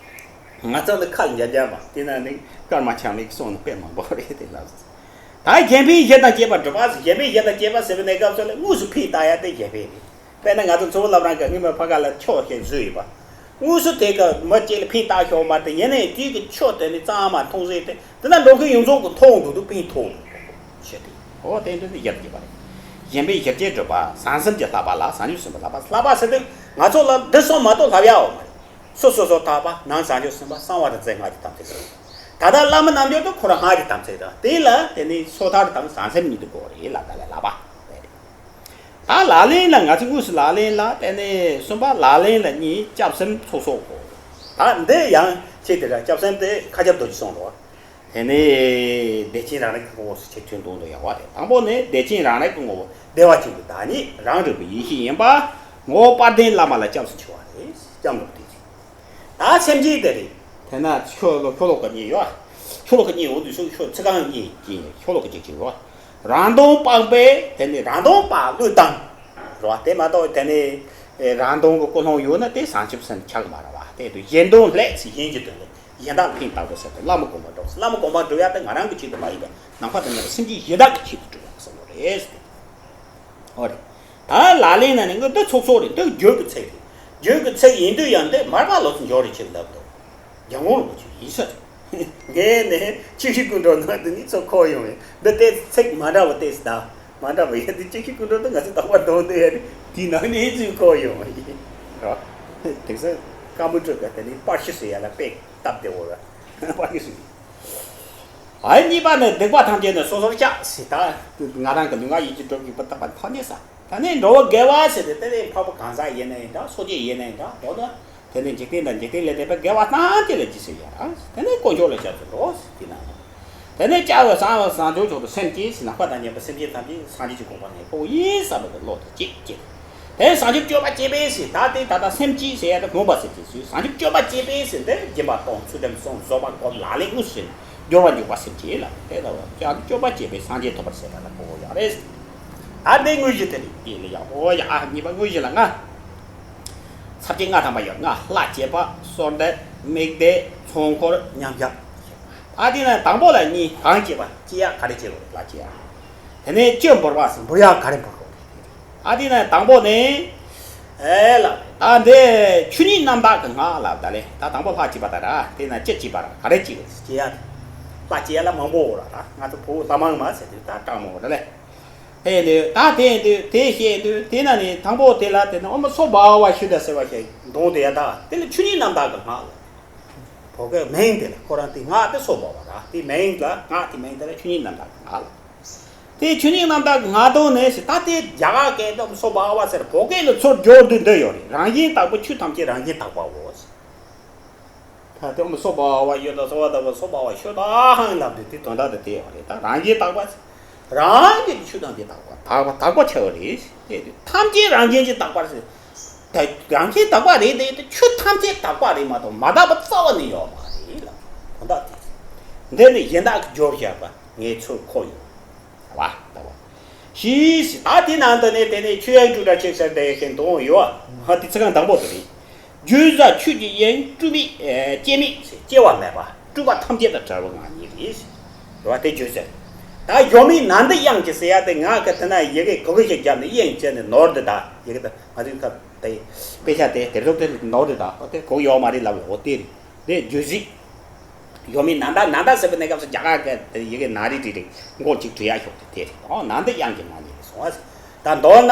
ང་ཚོ་ནི་ཁ་ལ་འཇམ་འཇམ་པ་དེ་ན་ནི་སྐར་མ་ཆགས་མེད་གསུང་ནི་དཔེ་མང་པོ་རེད་དེ་ལ། ད་གཞན་ཕན་གཞི་དང་བཅས་པ་སྒྲུབ་པ་ཟེར། གཞན་ཕན་གཞི་དང་བཅས་པ་ཟེར་བའི་གནས་སྐབས་སུ་ལ་དངོས་སུ་ཕན་བཏགས་ཡ་དེ་གཞན་ཕན་རེད། དཔེར་ན་ང་ཚོ་མཚོ་བོད་བླ་བྲང་གི་སྔོན་མ་ཕ་ག་ལ་ཆོས་ཞིག་བཟོས་ཡོད་པ། དངོས་སུ་དེ་ག་མི་གཅིག་ལ་ཕན་བཏགས་ཤོག་མ་དེ་ཡིན་ནའི་དེ་གི་ཆོས་དེ་ནི་གཙང་མ་མཐོང་ཟེར་ཏེ་དེ་ན་འགྲོ་མཁན་ཡོངས་རྫོགས་ཀྱི་མཐོང་འདུག་དུ་ཕན་ཐོགས་འདུག་ཞེས་ཏེ། ཨོ་དེ་འདྲ་ནི་ཡར་གྱི་པ་རེད། གཞན་ཕན་གཞི་བཅས་སྒྲུབ་པ་བྱང་སེམས་ཀྱི་བསླབ་པ་ལ་བྱང་ཆུབ་སེམས་དཔའི་བསླབ་པ། བསླབ་པ་ཟེར་དུས་ང་ཚོ་ལ་འདི་སོང་མ་གཏོགས་བསླབ་ཡ་འོང་མ་རེད། སོ་སོ་སོ་ཐར་པ་ནང་བྱང་ཆུབ་སེམས་དཔའ་གསང་བ་རིག་འཛིན་སྔགས་ཀྱི་དམ་ཚིག་ཟེར། ད་ལྟ་བླ་མའི་རྣལ་འབྱོར་དུ་ཁོ་རང་སྔགས་ཀྱི་དམ་ཚིག་དང་དེ་ལ་དེ་ནི་སོ་ཐར་དང་བྱང་སེམས་གཉིས་དུ་དགོས་རེད་ལ་ད་ལས་བསླབ་པ་དེ་རེད། ད་ལག་ལེན་ལ་ང་ཚོ་དངོས་སུ་ལག་ལེན་ལ་བརྟེན་ནས་གསུམ་པ་ལག་ལེན་ལ་གཉིས་སྐྱབས་སེམས་ཚོགས་གསོག་གོ། ད་འདི་ཡང་ཆེད་དེ་ར་སྐྱབས་སེམས་དེ་མཁའ་ཁྱབ་རྡོ་རྗེ་གསུངས་རོགས། དེ་ནས་བདེ་ཆེན་རང་རིག་གི་ངོ་བོ་སུ་ཆེ་ཐོན་དོན་དུ་ཡག་པ་རེད། དང་པོ་ནི་བདེ་ཆེན་རང་རིག་གི་ངོ་བོ་བདེ་བ་ཅན་གྱི་བདག་ཉིད་རང་རིག་པའི་ཡེ་ཤེས་ཡིན་པ། ངོ་བོ་དཔལ་ལྡན་བླ་མ་ལ་སྐྱབས་སུ་མཆི་བ་རེད། སྐྱབས་འགྲོ་དེ་རེད། ད་སེམས་ཅན་དེ་རེད། དེ་ན་ཤོ་ལོ་ཤོ་ལོ་ཀ་གཉིས་ཡོད། ཤོ་ལོ་ཀ་གཉིས་འོང་དུས་སུ་ཤོ་ཚིག་རྐང་གཉིས་ཀྱི་ཤོ་ལོ་ཀ་གཅིག་གཅིག་ཡོད། རང་དོན་སྤངས་པས་དེ་ནི་རང་དོན་སྤངས་བློས་བཏང་། རེད་བ། དེ་མ་གཏོགས་དེ་ནི་རང་དོན་གྱི་ཀུན་སློང་ཡོད་ན་དེ་བྱང་ཆུབ་སེམས་ཆགས་མ་རེད་བ། དེ་དུས་གཞན་དོན་སླད་ཟེར་གཞན་གྱི་དོན་ལས་གཞན་དག་ཕན་བཏགས་པ་ཟེར་ཏེ་བླ་མའི་དགོངས་པ་སྒྲུབ་ཟེར། བླ་མའི་དགོངས་པ་སྒྲུབ་ཡ་དེ་ང་རང་གི་ཆེད་དུ་མ་ཡིན་པར་ནམ་མཁའ་དང་མཉམ་པའི་སེམས་ཅན་གཞན་དག་གི་ཆེད་དུ་སྒྲུབ་ཡ་གསུངས་པ་རེད་ཟེར་ཏེ། ཨོ་རེད། ད་ལག་ལེན་ན་ནི་ངས་འདི་ཚོགས་གསོག་རེད། འདི་བརྗོད་པའི་ཚིག་རེད། རྒྱུད་ཀྱི་ཚིག་ཡིན་དུས་ཡང་འདི་མར་པ་ལོ་ཙཱ་འཇོག་རེ་ཆེ་ལབ་འདུག་འཇམ་མགོན་རིན་པོ་ཆེ་ཡིན་ས་རེད། ངས་ནས་ཆོས་ཀྱི་སྐུ་འགྲོ་ནང་དུ་ནི་ཚོ་ཁོ་ཡོང་བས་འདི་ལྟའི་ཚིག་མ་འདྲ་བ་ལྟས་སུ་ད་མ་འདྲ་བ་ཡིན་འདི་ཆོས་ཀྱི་སྐུ་འགྲོ་དུ་ང་ཚོ་དང་པ་འདོན་འདོད་ཡ་ནི་དེའི་ནང་ནས་ཚུལ་ཁོ་ཡོང་བ་ཡིན་རོ། དེང་སང་ཀ་མུ་ཏྲ་ག་དེ་ནི་པར་ཤི་ཟེར་ཡ་ལ་དཔེ་སྟབས་བདེ་བོ་ར་པར་ཤི་ཟེར། ཨ་གཉིས་པ་ནི་སྡིག་པ་ཐམས་ཅད་ནི་སོ་སོར་བཤགས་ཟེར་ད་ང་རང་གི་ལུས་ངག་ཡིད་ཀྱི་སྒྲིབ་པ་དག་པ་ཐམས་ཅད་བསགས། ད་ནི་འགྲོ་བ་དགེ་བ་ཟེར་ཏེ་དེ་ནི་འཕགས་པ་གང་ཟག་ཡིན་ན་ཡང་འདྲ་སོ་སྐྱེ་ཡིན་ན་ཡང་འདྲ་འགྲོ་ན་དེ་ནི་འཇིག་རྟེན་དང་འཇིག་རྟེན་ལས་འདས་པའི་དགེ་བ་ཐམས་ཅད་ལ་ཇི་སྲིད་ཡང་དེ་ནི་དཀོན་མཆོག་ལ་སྐྱབས་སུ་འགྲོ་ཟེར་དེ་ན་དེ་ནི་བྱ་བའི་བཟང་བ་བཟང་སྤྱོད་མཆོག་ཏུ་སེམས་བསྐྱེད་ཟེར་ན་འཁོར་དང་ཉེ་བའི་སེམས་ཅན་ཐམས་ཅད་སངས་རྒྱས་ཀྱི་གོ་འཕང་ནས་ཕོག་ཡིན་བསམ་པའི་བློ་དང་གཅིག་བསྐྱེད། དེ་བྱང་ཆུབ་སྤྱོད་པ་སྤྱད་པས་ཟེར་ད་དེ་ད་ལྟ་སེམས་བསྐྱེད་ཟེར་ཡ་དེ་མངོན་པ་སེམས་བསྐྱེད་ཟེར་བྱང་ཆུབ་སྤྱོད་པ་སྤྱད་པས་ཟེར་འདི་སྦྱིན་པ་གཏོང་ཚུལ་ཁྲིམས་སྲུང་བཟོད་པ་སྒོམ་ལག་ལེན་དངོས་སུ་བྱེད་ན། སྦྱོར་བ་འཇུག་པ་སེམས་བསྐྱེད་ལ་དེ་ལ་བ་ཅག་སྤྱོད་པ་སྤྱད་པས་སངས་རྒྱས་ཐོབ་པར་ཟེར་བ་ལ་གོ་ཡག་རེད། ད་འདི་དངོས་གཞི་དེ་རེད་དེ་ལ་ཡག་ཨོ་ཡག་ཨ་གཉིས་པ་དངོས་གཞི་ལ་ལྔ། ཚར་གཅིག་ལྔ་ཐམ་པ་ཡོད་ལྔ་ལྷ་བྱེད་པ་གསོལ་འདེབས་དམིགས་བཟླས་ཚོགས་འཁོར་མཉམ་གཞག་ད་དེ་ན་དང་པོ་ལ་གཉིས་གང་བྱེད་པ་ཅི་ཡག་ག་རེ་བྱེད་དགོས་ལ་ཅི་ཡག་དེ་ནས་ཅི་འབུལ་བ་ཟེར་འབུལ་ཡག་ག་རེ་འབུལ་དགོས། ཨ་དེ་ན་དང་པོ་ནི། ཨེ་ལ། ད་འདི་ཆོས་ཉིད་རྣམ་དག་གི་སྔགས་ལ་ད་ལེ། ད་དང་པོ་ལྷ་བྱེད་པ་ད་ར། དེ་ན་ཅི་བྱེད་པ་ར་ག་རེ་བྱེད་དགོས་ཟེར་ཡ། ལྷ་བྱེད་ཡ་ལ་མང་པོ་འོ་ར་ད། ང་ཚོ་བོད་ལྷ་མང་མ་ཟེར་དུས་ད་གྲངས་མང་པོ་ར་ལེ། དེ་འདི་ད་དེ་འདི་དེ་བཤད་འདི་དེ་ན་ནི་དང་པོ་དེ་ལ་དེ་ན་ཨོ་མ་སོ་བ་བ་ཤུ་ད་ཟེར་བ་ཞིག་འདོང་དེ་ཡ་ད། དེ་ལ་ཆོས་ཉིད་རྣམ་དག་གི་སྔགས་ལ། བོད་སྐད་མིང་དེ་ལ་ཁོ་རང་དེ་སྔགས་དེ་སོ་བ་བ་ར། དེ་མིང་ལ་སྔགས་དེ་མིང་དེ་ལ་ཆོས་ཉིད་རྣམ་དག་གི་སྔགས་ལ། དེ་ཆོས་ཉིད་རྣམ་དག་གི་སྔགས་དོན་ནི་ཞེས་ད་དེ་རྒྱ་གར་སྐད་དུ་སོ་བ་བ་ཟེར་བོད་སྐད་ལ་ཚུར་སྦྱོར་དུས་འདི་ཡོད་རེད། རང་བཞིན་དག་པའི་ཆོས་ཐམས་ཅད་རང་བཞིན་དག་པའོ། ད་དེ་སོ་བ་བ་ཡོད་དང་སོ་བ་དག་པ་སོ་བ་བ་ཤོད་དང་ལབ་དུས་དེ་དོན་དག་དེ་དེ་ཡོད་རེད། ད་རང་བཞིན་དག་པ་རང་བཞིན་གྱི་ཆོས་ཐམས་ཅད་དག་པ་དག་པ་དག་པ་ཆེ་བ་རེད། དེ་དུས་ཐམས་ཅད་རང་བཞིན་གྱིས་དག་པ་རེད། ད་རང་བཞིན་དག་པ་རེད་དེ་ཆོས་ཐམས་ཅད་དག་པ་རེད་མ་གཏོགས་མ་དག་པ་རྩ་བ་ནས་ཡོད་མ་རེད་ལ། དོན་དག་དེ་འདི་ནི་གཞན་དག་གི་སྦྱོར་བྱས་པ་ངས་ཚུར་ཁོ་ཡོད། བ་ལྟ་བ། ཞེས་ད་དེ་ནང་དུ་ནས་དེ་ནས་ཆོས་དབྱིངས་སྤྲུལ་པ་ཆེ་ས་དེ་བཞིན་དུ་ཡོད། ཧ་དེ་ཚིག་རྐང་དང་པོ་དེ་རེད། རྒྱུད་བཟང་ཆོས་ཀྱི་དབྱིངས་སྤྲུལ་མེད་སྐྱེ་མེད་སྐྱེ་བ་མེད་པ་སྤྲུལ་པ་ཐམས་ཅད་དང་བྲལ་བའི་ངང་ཉིད་རེད། རེད་བ་དེ་རྒྱུད་བཟང་། ད་གཞོམ་མེད་ནམ་མཁའི་དབྱིངས་ཀྱི་ཟེར་ཡ་དེ་ང་གི་དེ་ན་ཡི་གེ་གོ་གི་ཞིག་བརྒྱབ་ནས་དབྱིངས་བྱས་ནས་ནོར་འདི་ད་ཡི་གེ་ད་ང་ཚོའི་སྐབས་དེ་དཔེ་ཆ་དེ་དེབ་ཐེར་དེ་ནོར་འདི་ད་ཨོ་དེ་གོ་ཡོད་མ་རེད་ལབ་ཡོད་ཨོ་དེ་རེད། དེ་རྒྱུད་བཟང་། གཞོམ་མེད་ནམ་མཁའ་ནམ་མཁའ་ཟེར་བའི་གནས་སྐབས་སུ་རྒྱ་གར་སྐད་དེ་ཡི་གེ་ན་རི་རི་རི་མགོ་གཅིག་བྲི་ཡག་ཤོག་དེ་དེ་རེད། ཨོ་ནམ་མཁའི་དབྱིངས་ཀྱི་ངང་ཉིད་ལ་སོང་བ། ད་མདོར་ན་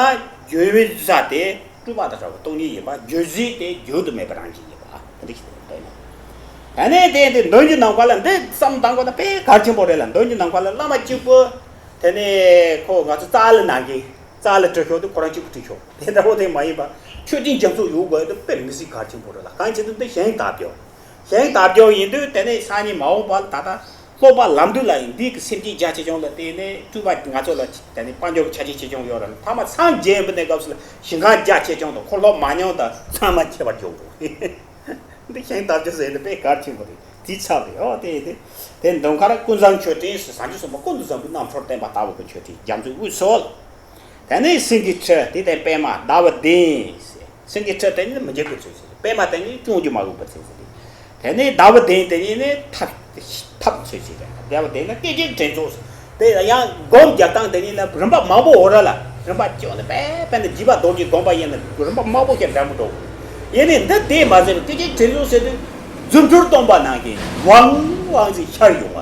རྒྱུད་བཟང་དེ་སྤྲུལ་པ་དང་བྲལ་བའི་སྟོང་ཉིད་ཡིན་པ། རྒྱུད་བཟང་དེ་བརྗོད་དུ་མེད་པའི་རང་བཞིན་ཡིན་པ་དེ་འདྲ་ཞིག་འདོན་ན། ད་ནས་དེ་དེ་འདོན་རྒྱུ་ནང་པ་ལ་འདི་བསམ་བཏང་དགོས་ན་དཔེ་གལ་ཆེན་པོ་རེད་ལ། འདོན་རྒྱུ་ནང་པ་ལ་བླ་མ་གཅིག་པུ་དེ་ནས་ཁོ་ང་ཚོ་རྩ་ལ་ནང་གི་རྩ་ལ་བྲིས་ཤོག་དེ་ཁོ་རང་གཅིག་པུ་བྲིས་ཤོག་དེ་འདྲ་བོ་དེ་མ་ཡིན་པ་མཆོད་སྤྲིན་རྒྱ་མཚོ་ཡོད་དགོས་དེ་དཔེ་མི་སྲིད་གལ་ཆེན་པོ་རེད་ལ། གང་བྱེད་དུ་འདི་ཞིང་དག་པོ། ཞིང་དག་པོ་ཡིན་དུས་དེ་ནས་སང་ཉིན་མ་འོངས་པ་ལ་ད་ལྟ་སློབ་པ་ལམ་དུས་ལ་ཡིན་འདི་གི་སེམས་ཅན་རྒྱ་ཆེ་ཆུང་ལ་བརྟེན་ནས་སྤྲུལ་པ་ང་ཚོ་ལ་དེ་ནས་དཔལ་འབྱོར་གྱི་ཆ་རྐྱེན་ཆེ་ཆུང་ཡོད་ར། ཐ་མ་སངས་རྒྱས་པའི་གནས་སྐབས་སུ་ལ་ཞིང་ཁམས་རྒྱ་ཆེ་ཆུང་དང་འཁོར་ལོ་མང་ཉུང་དང་ཚང་མ་ཁྱད་པར་འཇོག་དགོས། འདི་ཞིང་དག་པོ་ཟེར་ནི་དཔེ་གལ་ཆེན་པོ་རེད། དེའི་ཚབ་རེད། ཨོ་དེ་དེ་དེ་མདུན་མཁར་ཀུན་བཟང་མཆོད་སྤྲིན་ཟེར་བྱང་ཆུབ་སེམས་དཔའ་ཀུན་ཏུ་བཟང་པོའི་རྣམ་འཕྲུལ་བསྟན་པ་ལྟ་བུ་གི་མཆོད་སྤྲིན་རྒྱ་མཚོའི་དབུས་སུ། དེ་ནས་སེང་གེའི་ཁྲི་དེ་དེ་པད་མ་ཟླ་བ་གདན་ཟེར། སེང་གེའི་ཁྲི་དེ་ནི་མི་འཇིགས་པའི་ཚུལ་ཟེར། པད་མ་དེ་ནི་ཅུང་གིས་མ་གོས་པའི་ཚུལ་ཟེར། དེ་ནས་ཟླ་བ་གདན་དེ་ནི་ནི་ཐབས་ཐབས་ཚུལ་ཟེར། ཟླ་བ་གདན་ལ་སྐད་ཅིག་དྲན་གསོ་ཟེར། དེ་ཡང་སྒོམ་རྒྱག་སྟངས་དེ་ཉིད་ལ་རིམ་པ་མང་པོ་འོ་ར་ལ་རིམ་པ་བཅོས་ནས་དཔེ་དཔེ་ནས་བརྒྱུད་པ་རྡོ་རྗེ་སྒོམ་པ་ཡིན་ན་རིམ་པ་མང་པོ་ཞིག་འདྲ་མི་འགྲོ། ཡིན་ནའི་འདི་དེ་མ་ཟད་སྐད་ཅིག་དྲན་གསོ་ཟེར་དུས་རྫུ་འཕྲུལ་སྟོན་པ་ནང་གི་ཝང་ཝང་ཟེར་ཤར་ཡོང་བ་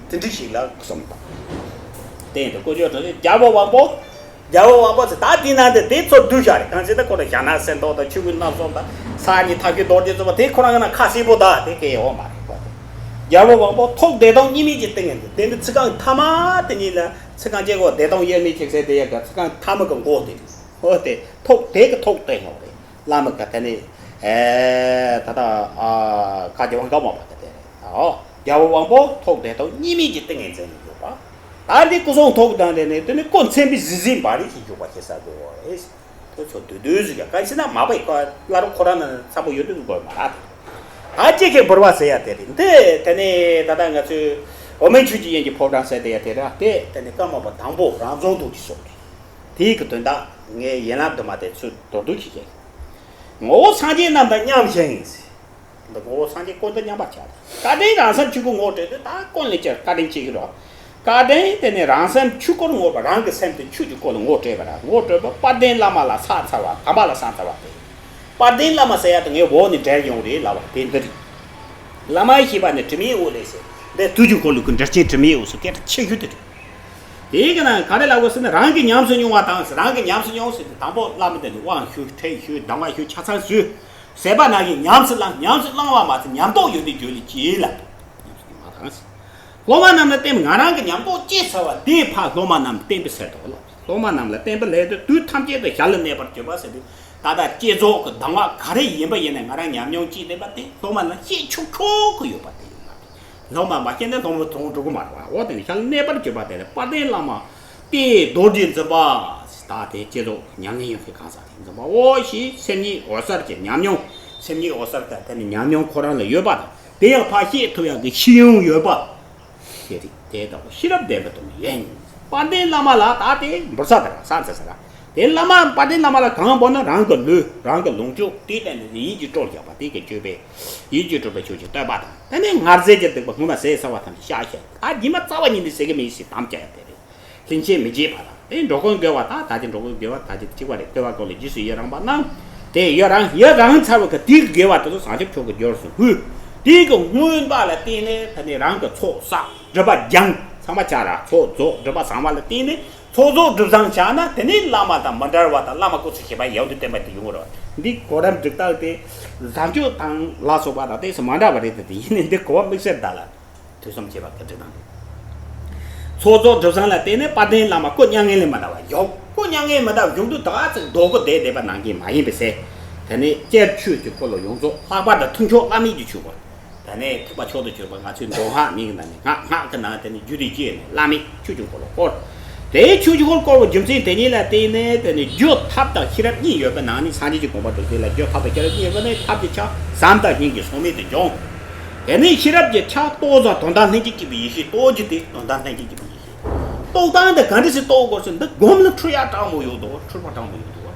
དེ་འདྲ་ཞིག་ལ་གསུངས་དང་། དེ་ཡིན་དུས་དཀོན་མཆོག་གྲགས་ཆེན་རྒྱལ་པོ་དབང་པོ། རྒྱལ་པོ་དབང་པོ་ཟེར་ད་དེ་ནང་དུ་དེ་ཚོ་བསྡུས་བཞག་རེད། གང་ཟེར་ད་ཁོ་ལ་ཞྭ་ནག་སེར་མདོག་དང་ཆོས་གོས་རྣམ་གསུམ་དང་ས་གཉིས་ཐབས་མཁས་རྡོ་རྗེ་བཙུན་པ་དེ་ཁོ་རང་གི་ནང་ཁ་གསལ་པོ་ད་དེ་སྐད་ཡོད་མ་རེད། རྒྱལ་པོ་དབང་པོ་ཐུགས་བདེ་སྟོང་གཉིས་མེད་ཀྱི་ཏིང་ངེ་འཛིན་དེ་ནི་ཚིག་རྐང་ཐ་མ་དེ་ཉིད་ལ་ཚིག་རྐང་གཅིག་གོ་བདེ་སྟོང་དབྱེར་མེད་ཅིག་ཟེར་དེ་ཡ་ག་ཚིག་རྐང་ཐ་མ་གི་མགོ་དེ་རེད། ཨོ་དེ་ཐུགས་དེ་གི་ཐུགས་བདེ་སྟོང་རེད། བླ་མ་ག་དེ་ནི་ཨེ་ད་ད་ཨ་ཁ་རྒྱ་བ་འགའ་མ་པ་ག་དེ་རེད། ཨོ་རྒྱལ་པོ་དབང་པོ་ཐུགས་བདེ་སྟོང་གཉིས་མེད་ཀྱི་ཏིང་ངེ་འཛིན་ཡོད་པ། ད་འདི་སྐུ་གསུང་ཐུགས་དང་ལྡན་ནས་དེ་ནི་སྐུ་མཚན་དཔེ་གཟི་བརྗིད་འབར་རིས་ཤིག་འཇུག་པ་ཞེས་ཟེར་དགོས་པ་རེད། དེ་ཚོ་བསྡུས་བསྡུས་ཟིག་ཡ་ག་ཕྱི་ན་མ་པའི་བཀའ་བླ་རུང་ཁོ་རང་ན་ཚ་པོ་ཡོད་དུས་དགོས་མ་རེད། ད་ཅི་གེ་འབུལ་བ་ཟེར་ཡ་དེ་རེད། འདི་དེ་ནི་ད་ལྟ་ང་ཚོས་འོ་མའི་ཆོས་ཀྱི་དབྱིངས་ཀྱི་ཕོ་བྲང་ཟེར་དེ་ཡ་དེ་རེད། དེ་དེ་ནི་ཀརྨ་པ་དང་པོ་རང་རྫོང་དུ་གྱི་སོགས་རེད། དེའི་གི་དོན་དག་ངས་ཡན་ལག་དུ་མ་དེ་ཚུར་མདོར་བསྡུས་ཤིག་བྱས། ངོ་བོ་སངས་རྒྱས་རྣམས་དང་མཉམ་ཞིང་། འདི་ངོ་བོ་སངས་རྒྱས་ཀུན་ཏུ་མཉམ་པར་བྱ། བཀའ་དྲིན་རང་སེམས་ཆོས་སྐུར་ངོ་སྤྲད་དུས་ད་ཀུན་ལས་ཀྱང་བཀའ་དྲིན་ཆེ་གི་རོ། བཀའ་དྲིན་དེ་ནི་རང་སེམས་ཆོས་སྐུར་ངོ་སྤྲོད་རང་གི་སེམས་དེ་ཆོས་ཀྱི་སྐུ་ལ་ངོ་སྤྲད་པ་ར། ངོ་སྤྲོད་པ་དཔལ་ལྡན་བླ་མ་ལ་ཕྱག་འཚལ་བ་དམ་པ་ལ་ཕྱག་འཚལ་བ་སྟེ། དཔལ་ལྡན་བླ་མ་ཟེར་ཡ་དེ་ངའི་འོག་ནས་འབྲེལ་ཡོང་རེད་ལབ་པ་དེ་འདི་རེད། བླ་མའི་བཞེད་པ་ནི་དྲི་མེད་འོད་ལས་ཟེར། འདི་དུས་ཀྱི་འཁོར་ལོ་གི་འགྲེལ་ཆེན་དྲི་མེད་འོད་སུ་སྐད་གྲགས་ཆེ་ཤོས་དེ་རེད། དེའི་གི་ནང་ག་རེ་ལབ་དགོས་ཟེར་ན། རང་གིས་ཉམས་སུ་མྱོང་བ་དང་། རང་གིས་ཉམས་སུ་མྱོང་ཟེར་དུས་དང་པོ་བླ་མ་དེ་ནི་དབང་ཞུ། ཁྲིད་ཞུ། གདམས་ངག་ཞུ། ཆ་ཚང་ཞུ། ཟེར་བ་ནང་གི་ཉམས་སུ་བླང་། ཉམས་སུ་བླང་བ་མ་ཚད་ཉམས་རྟོགས་ཡོད་དུས་རྒྱུད་ལ་སྐྱེས་ལ། ཉམས་སུ་མྱོང་བ་དང་། སློབ་མ་རྣམས་ལ་བསྟན་པ། ང་རང་གི་ཉམས་རྟོགས་སྐྱེས་ཚར་བ་དེ་ཕར་སློབ་མ་རྣམས་བསྟན་པའི་ཟེར་དོ་ལ། སློབ་མ་རྣམས་ལ་བསྟན་པའི་སླད་དུ་དུས་ཐམས་ཅད་དུ་ཞར་ལ་གནས་པར་གྱུར་པ་ཟེར་དུས། ད་ལྟ་བསྐྱེད་རྫོགས་ཀྱི་གདམས་ངག་ག་རེ་ཡིན་པ་ཡིན་ནའི་ང་རང་ཉམས་མྱོང་སྐྱེས་བསྡད་པ་དེ་སློབ་མ་ལ་བཤད་ཆོག་ཆོག་གི་ཡོད་པ་དེ་ཡིན་ལ། སློབ་མ་མ་བཤད་ན་སློབ་མ་དོན་འགྲུབ་ཀྱི་མ་རེད་པ། འོ་དེ་ནི་ཞར་ལ་གནས་པར་གྱུར་པ་དེ་ལ་དཔལ་ལྡན་བླ་མ་སྟེ་རྡོ་རྗེ་འཛིན་པ། ད་དེ་བསྐྱེད་རྫོགས་ཉམས་ལེན་ཡོད་མཁན་གང་ཟག་དེ་འཛིན་པ། འོ་ཞེས་སེམས་ཉིད་འོད་གསལ་གྱི་ཉམས་མྱོང་། སེམས་ཉིད་འོད་གསལ་གྱི་དེ་ནི་ཉམས་མྱོང་ཁོ་རང་ལ་ཡོད་པ་དང་། དེ་ཡང་ཕར་བཤད་ཐུབ་ཡག་གི་ཤེས་ཡོན་ཡོད་པ། ཤེས་རིག་དེ་ལྟ་བུ་ཤེས་རབ་ལྡན་པ་དུ་མ་ཡིན། དཔལ་ལྡན་བླ་མ་ལ་ད་དེ་འབུར་ས་དང་ས་འཚལ་ས་ར། དེ་བླ་མ་དཔལ་ལྡན་བླ་མ་ལ་གང་འབུལ་ན། རང་གི་ལུས། རང་གི་ལོངས་སྤྱོད། དེའི་སྟེང་དུ་ཡིད་ཀྱིས་སྤྲོ་བརྒྱབ་པ། དེ་གི་སྤྱོད་པས་ཡིད་ཀྱིས་སྤྲུལ་པའི་ཆོས་ཀྱི་བསྟོད་པ་དང་། དེ་ནས་ངར་རྫས་ཀྱི་སྡིག་པ་སྔོན་མ་ཟས་ཟ་བ་ཐམས་ཅད་བཤགས་བྱས། ད་ཉི་མ་རྩ་བ་ཉིད་ནས་ཟ་གི་མེད་ཟེར་དམ་བཅའ་ཡག་དེ་རེད། ལྷན་སྐྱེས་མི་བརྗེད་པ་དང་། དེ་འགྲོ་ཀུན་དགེ་བ་དང་། ད་ཅི་འགྲོ་ཀུན་དགེ་བ་ད་ཅི་གཅིག་པ་རེད། དགེ་བ་ཀུན་ལ་རྗེས་སུ་ཡི་རང་བ་རྣམས། དེ་ཡི་རང་ཡི་རང་ཚར་བ་གི་དེའི་དགེ་བ་དེ་ཚོ་བྱང་ཆུབ་མཆོག་གི་རྒྱུར་སོང་ཧུ། དེའི་གི་སྔོན་པ་ལ་བརྟེན་ནས་དེ་ནས་རང་གི་ཚོགས་བསགས་སྒྲིབ་པ་སྦྱངས། ཚང་མ་བྱ་ར་ཚོགས་རྫོགས་སྒྲིབ་པ་སྦྱངས་པ་ལ་བརྟེན་ནས་ཚོགས་རྫོགས་སྒྲིབ་སྦྱངས་བྱས་ན། དེ་ནས་བླ་མ་དང་མི་འབྲལ་བ་དང་། བླ་མ་སྐུ་ཚེ་ཞབས་པད་ཡུན་དུ་བརྟན་པ་དེ་ཡོང་གི་རེད་བ། འདི་གོ་རིམ་སྒྲིག་སྟངས་དེ་བཟང་སྤྱོད་དང་ལ་སོགས་པ་དང་དེ་སུ་མ་འདྲ་བ་རེད་དེ། དེ་ཡིན་ནའི་འདི་གོ་བ་དམིགས་བསལ་ད་ལ། ཐོས་བསམ་བྱེད་པ་གི་སྒྲིག་སྟངས་རེད། ཚོགས་རྫོགས་སྒྲིབ་སྦྱང་ལ་བརྟེན་ནས་དཔལ་ལྡན་བླ་མ་སྐུ་མྱ་ངན་ལས་མ་འདའ་བར་བཞུགས། སྐུ་མྱ་ངན་མི་འདའ་བར་བཞུགས་དུས་ད་ཚིག་རྡོ་སྐུ་བསྡད་བསྡད་པ་ནང་བཞིན་མ་ཡིན་པའི་ཚེ། དེ་ནས་སྤྱིར་ཆོས་ཀྱི་འཁོར་ལོ་ཡོངས་རྫོགས། ལྷག་པར་དུ་ཐུགས་མཆོག་བླ་མེད་ཀྱི་ཆོས་སྐོར། དེ་ནས་ཐེག་པ་མཆོག་ཏུ་གྱུར་པ་ང་ཚོའི་མདོ་སྔགས་མིང་གི་ནང་ནས་སྔགས། སྔགས་ཀྱི་ནང་དེ་ནས་རྒྱུད་སྡེ་བཅུ་ནས་བླ་མེད་ཆོས་ཀྱི་འཁོར་ལོ་བསྐོར། དེའི་ཆོས་ཀྱི་འཁོར་བསྐོར་བའི་རྒྱུ་མཚན་དེ་ཉིད་ལ་བརྟེན་ནས་དེ་ནས་རྒྱུ་ཐབས་དང་ཤེས་རབ་གཉིས་ཡོད་པའི་ནང་ནས་སངས་རྒྱས་ཀྱི་དགོངས་པ་སྒྲུབ་བྱེད་ལ་རྒྱུ་ཐབས་དང་ཤེས་རབ་གཉིས་ཡོད་པ་ནས། ཐབས་ཀྱི་ཆ་བྱམས་དང་སྙིང་རྗེ་ཟག་མེད་དུ་འབྱུང་། དེ་ནས་ཤེས་རབ་ཀྱི་ཆ་རྟོགས་བཟང་དོན་དམ་ལྷན་ཅིག་སྐྱེས་པའི་ཡེ་ཤེས། རྟོགས་རྒྱུ་དེ་དོན་དམ་ལྷན་ཅིག་སྐྱེས་པའི་ཡེ་ཤེས། རྟོགས་སྟངས་དེ་ག་འདྲ་ཞིག་རྟོགས་དགོས་ཟེར་ན། འདི་སྒོམ་ལ་འཁྲུལ་ཡ་དྲག་མོ་ཡོད་དོ། འཁྲུལ་པ་དྲག་མོ་ཡོད་དོ།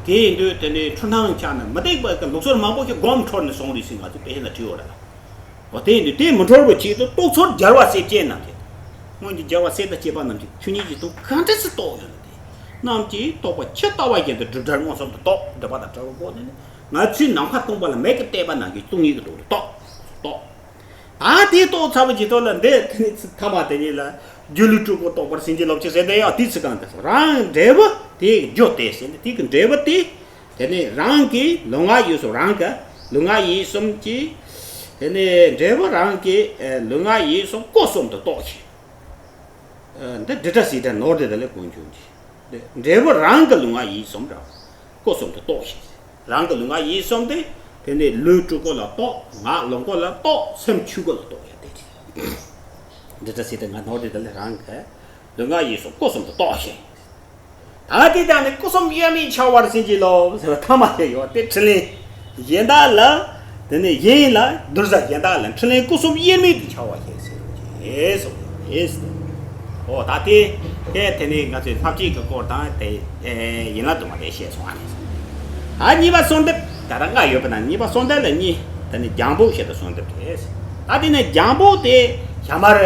དེ་ཡིན་དུས་དེ་ནས་འཁྲུལ་སྣང་ཆགས་ན་མི་བདེ་བ་གི་ལུགས་སྲོལ་མང་པོ་ཞིག་སྒོམ་འཁྲུལ་ནས་སོང་རེད་ཟེར་ང་ཚོས་དཔེ་ལ་བྲིས་ཡོད་རེད་ལ། འོ་དེ་ཡིན་དུས་དེ་མི་འཁྲུལ་བའི་ཆེད་དུ་རྟོག་ཚོགས་རྒྱལ་བ་སྲས་བཅས་རྣམས་ཀྱིས། སྔོན་གྱི་རྒྱལ་བ་སྲས་དང་བཅས་པ་རྣམས་ཀྱིས་ཆོས་ཉིད་ཀྱི་དོན་ག་འདྲ་ཞིག་རྟོགས་ཡོད་ན། དེ་རྣམས་ཀྱིས་རྟོགས་པ་ཇི་ལྟ་བ་བཞིན་དུ་སྒྲིབ་བྲལ་མངོན་སུམ་དུ་རྟོགས། སྒྲིབ་པ་དང་བྲལ་བའི་སྒོ་ནས་ནི། ང་ཚོས་ནམ་མཁའ་སྟོང་པ་ལ་མིག་གིས་བལྟས་པ་ནང་བཞིན་སྟོང་ཉིད་ཀྱི་དོན་དུ་རྟོགས། རྟོགས། ད་དེ་རྟོགས་ཚར་བའི་རྗེས་ཐོག་ལ་འདི་དེ་ནས་ཚིག་ཐ་མ་དེ་ཉིད་ལ། སྒྱུ་ལུས་སྤྲུལ་སྐུ་རྟོགས་པར་སེམས་བསྐྱེད་ལོངས་སྤྱོད་ཟེར་དེ་ཡང་དེའི་ཚིག་རྐང་དེ་སོ། རང་འབྲས་བུ་དེའི་རྒྱུ་སྟེ་ཟེར་ནས། དེ་གི་འབྲས་བུ་དེ། དེ་ནས་རང་གི་ལུས་ངག་ཡིད་གསུམ། རང་གི་ལུས་ངག་ཡིད་གསུམ་གྱི། དེ་ནས་འབྲས་བུ་རང་གི་ལུས་ངག་ཡིད་གསུམ་སྐུ་གསུམ་དུ་རྟོགས་ཤིང་། འདི་འབྲི་སྒྲ་སྲིད་དེ་ནོར་དེ་དེ་ལས་གོང་བྱུང་གི། འབྲས་བུ་རང་གི་ལུས་ངག་ཡིད་གསུམ་རང་སྐུ་གསུམ་དུ་རྟོགས་ཤིང་། རང་གི་ལུས་ངག་ཡིད་གསུམ་དེ། དེ་ནས་ལུས་སྤྲུལ་སྐུ་ལ་རྟོགས། ངག་ལོངས་སྐུ་ལ་རྟོགས། སེམས་ཆོས་སྐུ་ལ་རྟོགས་ཡ་དེ་རེད། འབྲི་སྒྲ་སྲིད་དེ་ང་ནོར་དེ་དེ་ལས་རང་གི་ལུས་ངག་ཡིད་གསུམ་སྐུ་གསུམ་དུ་རྟོགས་ཤིང་། ད་དེ་དག་ནི་སྐུ་གསུམ་དབྱེར་མེད་འཆར་བར་བྱིན་གྱིས་རློབས་ཟེར་བ་ཐ་མ་དེ་ཡོད་དེ། འཕྲིན་ལས་གཞན་དག་ལ། དེ་ནས་གཞན་ལ་བསྡུར་ས་གཞན་དག་ལ་འཕྲིན་ལས་སྐུ་གསུམ་དབྱེར་མེད་དུ་འཆར་བ་ཞིག་ཟེར་རོ་ཞེས་གསུངས་ཡོད། འོ་ད་དེ་དེ་དེ་ནས་ང་ཚོས་ལྷ་བསྐྱེད་ཀྱི་སྐོར་དང་དེ་ཡན་ལག་བདུན་མ་དེ་བཤད་སོང་བ་རེད། ད་གཉིས་པ་གསོལ་འདེབས། ད་རང་ལྔ་ཡོད་པ་ན་གཉིས་པ་གསོལ་འདེབས་ལ་གཉིས། དེ་ནས་རྒྱང་འབོད་བྱེད་དུ་གསོལ་འདེབས་རེད། ད་དེ་ནས་རྒྱང་འབོད་དེ་ཞྭ་དམར་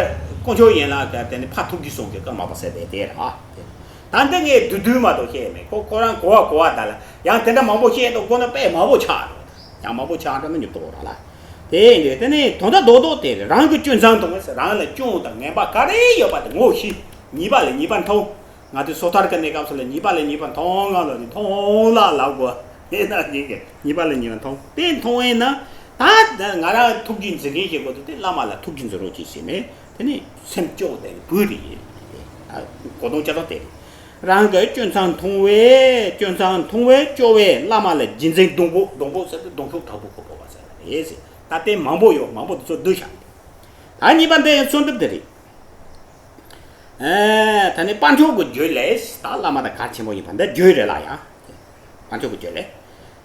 དཀོན་མཆོག་ཡན་ལག་གི་དེ་ནས་ཕ་ཐུགས་རྗེས་གསུངས་ཀྱི་ཀརྨ་པ་ཟེར་བའི་དེ་རེད། ད་འདི་ངས་བསྡུས་བསྡུས་མ་གཏོགས་བཤད་མེད། ཁོ་ཁོ་རང་གོ་བ་གོ་བ་ད་ལ་ཡང་དེ་འདྲ་མང་པོ་བཤད་འདུག་དགོས་ན་དཔེ་མང་པོ་ཆགས་འགྲོ། ཡང་མང་པོ་ཆགས་འགྲོ་ན་ཉོབ་ཏོ་ར་ལ། དེ་ཡིན་དུས་དེ་ནས་དོན་དག་རྡོག་རྡོག་དེ་རེད། རང་གི་སྐྱོན་མཚང་མཐོང་བས། རང་ལ་སྐྱོན་དང་ངན་པ་ག་རེ་ཡོད་པ་དེ་ངོ་ཤེས། ཉེས་པ་ལ་ཉེས་པ་མཐོང་། ང་ཚོས་སོ་ཐར་གྱི་གནས་སྐབས་སུ་ལ་ཉེས་པ་ལ་ཉེས་པ་མཐོང་ང་ལ་ནི་མཐོང་ལ་ལབ་དགོས། དེ་ན་ཉེས་ཀྱི་ཉེས་པ་ལ་ཉེས་པ་མཐོང་། དེ་མཐོང་བས་ན་ད་ང་རང་ཐུགས་རྗེ་འཛིན་མཁན་ཞིག་དགོས་འདུག་དེ་བླ་མ་ལ་ཐུགས་རྗེ་འཛིན་རོགས་གྱིས་ཟེར་ནས། དེ་ནི་སེམས་སྐྱོ་བ་དེ་ནི་བུ་རེད། ཨ། གོ་དོན་ཅི་ལྟར་དེ་རེད། རང་གི་སྐྱོན་མཚང་མཐོང་བས། སྐྱོན་མཚང་མཐོང་བས་སྐྱོ་བས་བླ་མ་ལ་རྗེས་འཛིན་སྡོང་པོ། སྡོང་པོ་ཟེར་དུས་སྡོང་ཕུག་དྲག་པོ་ཁོ་བོ་བ་ཟེར་བ་རེད་ཟེར། ད་དེ་མང་པོ་ཡོད། མང་པོ་དེ་ཚོ་བསྡུས་བཞག་ད་གཉིས་པ་འདི་ཡང་གསོལ་འདེབས་དེ་རེད། ཨ། ད་ནི་དཔལ་མཆོག་གི་རྒྱུད་ལས། ད་བླ་མ་དང་གལ་ཆེན་པོ་ཡིན་པ་འདི་རྒྱུད་རེད་ལ་ཡ། དཔལ་མཆོག་གི་རྒྱུད་ལས།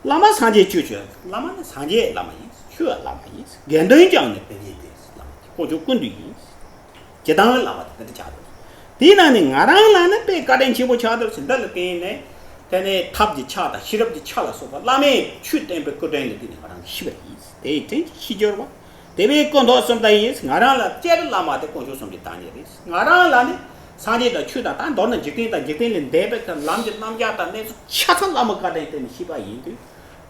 བླ་མ་སངས་རྒྱས་ཆོས་ཀྱི། བླ་མ་ནི་སངས་རྒྱས་བླ་མ་ཡིན། ཆོས་བླ་མ་ཡིན། དགེ་འདུན་ཀྱང་ནི་དཔལ་ཡེ་སྟེ། བླ་མ་དཀོན་མཆོག་ཀུན་འདུས་ཡིན། ཇི་ལྟ་བུའི་བླ་མ་དེ་འདི་འདྲ་ཆགས་འདུག་དེའི་ནང་ནས་ང་རང་ལ་ནི་དཔེ་བཀའ་དྲིན་ཆེན་པོ་ཆགས་འདུག་ཟེར། འདི་ལ་བརྟེན་ནས་དེ་ནས་ཐབས་ཀྱི་ཆ་དང་ཤེས་རབ་ཀྱི་ཆ་ལ་སོགས་པ་བླ་མས་ཆོས་བསྟན་པའི་སྐུ་དྲིན་ལ་བརྟེན་ནས་ང་རང་ཤི་བ་ཡིན། དེའི་དྲིན་གྱིས་ཤི་གྱུར་པ། དེ་བས་སྐུ་མདོག་གསུམ་དག་ཡིན། ང་རང་ལ་སྤྱིར་བླ་མ་དེ་དཀོན་མཆོག་གསུམ་གྱི་བདག་ཉིད་རེད། ང་རང་ལ་ནི་སངས་རྒྱས་དང་ཆོས་དང་། ད་མདོར་ན་འཇིག་རྟེན་དང་འཇིག་རྟེན་ལས་འདས་པའི་ལམ་གྱི་རྣམ་གཞག་དང་གནས་ཚུལ་ཆ་ཚང་བླ་མའི་བཀའ་དྲིན་བརྟེན་ནས་ཤེས་པ་ཡིན་དུས།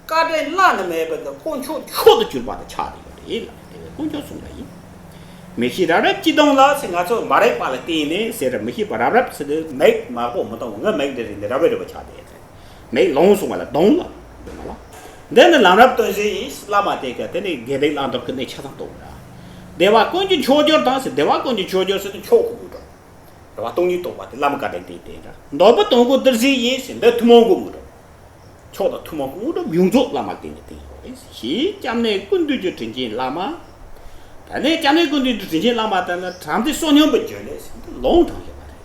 བཀའ་དྲིན་བླ་ན་མེད་པའི་དཀོན་མཆོག་མཆོག་ཏུ་གྱུར་པ་དེ་ཆགས་ཡོད་རེད་ལབ་ནས་དེ་བས་དཀོན་མཆོག་གསུངས་པ་ཡིན། མིག་ཤེས་རབ་རིབ་གཅིག་སྟོང་ལ་ཟེར། ང་ཚོ་མ་རིག་པ་ལ་བརྟེན་ནས་ཟེར། མིག་ཤེས་པ་རབ་རིབ་ཟེར་དུས་མིག་མ་གོ་མི་གཏོང་བ། ང་མིག་འདི་རེད། འདི་རབ་རིབ་རེད་པ་ཆགས་བསྡད་ཡོད་རེད། མིག་ལོང་སོང་བ་ལ་གདོང་ལ་འདི་མ་ལ། འདི་ནི་ལམ་རབ་སྟོན་བྱེད་ཡིན། བླ་མ་དེ་ག་དེ་ནི་དགེ་སྡིག་བླང་དོར་གྱི་གནས་ཆ་ཚང་རྟོགས་ར། བདེ་བ་ཀུན་གྱི་མཆོག་གྱུར་དང་ཟེར། བདེ་བ་ཀུན་གྱི་མཆོག་གྱུར་ཟེར་དུས་མཆོག་གི་དངོས་གྲུབ། རེ་བ་སྟོང་ཉིད་རྟོགས་པ་དེ་བླ་མ་བཀའ་དྲིན་དེ་དེ་འདྲ། འདོད་པ་དོན་ཀུན་བདེར་གཤེགས་ཡིན་ཟེར། འདི་ཐུན་མོང་གི་དངོས་གྲུབ། མཆོག་དང་ཐུན་མོང་གི་དངོས་གྲུབ་ཡོངས་རྫོགས་བླ་མར་བརྟེན་ནས་བསྟན་ཡོད་རེད། ཞེས་སྐྱབས་གནས་ཀུན་འདུས་ཀྱི་དྲིན་ཅན་བླ་མ། ད་ནས་སྐྱབས་གནས་ཀུན་འདུས་ཀྱི་དྲིན་ཅན་བླ་མ་དེ་ལ་དམ་ཚིག་བསོད་སྙོམས་པའི་རྒྱུ་ལས་ཟེར་འདི་ལུང་དྲངས་ཡོད་པ་རེད།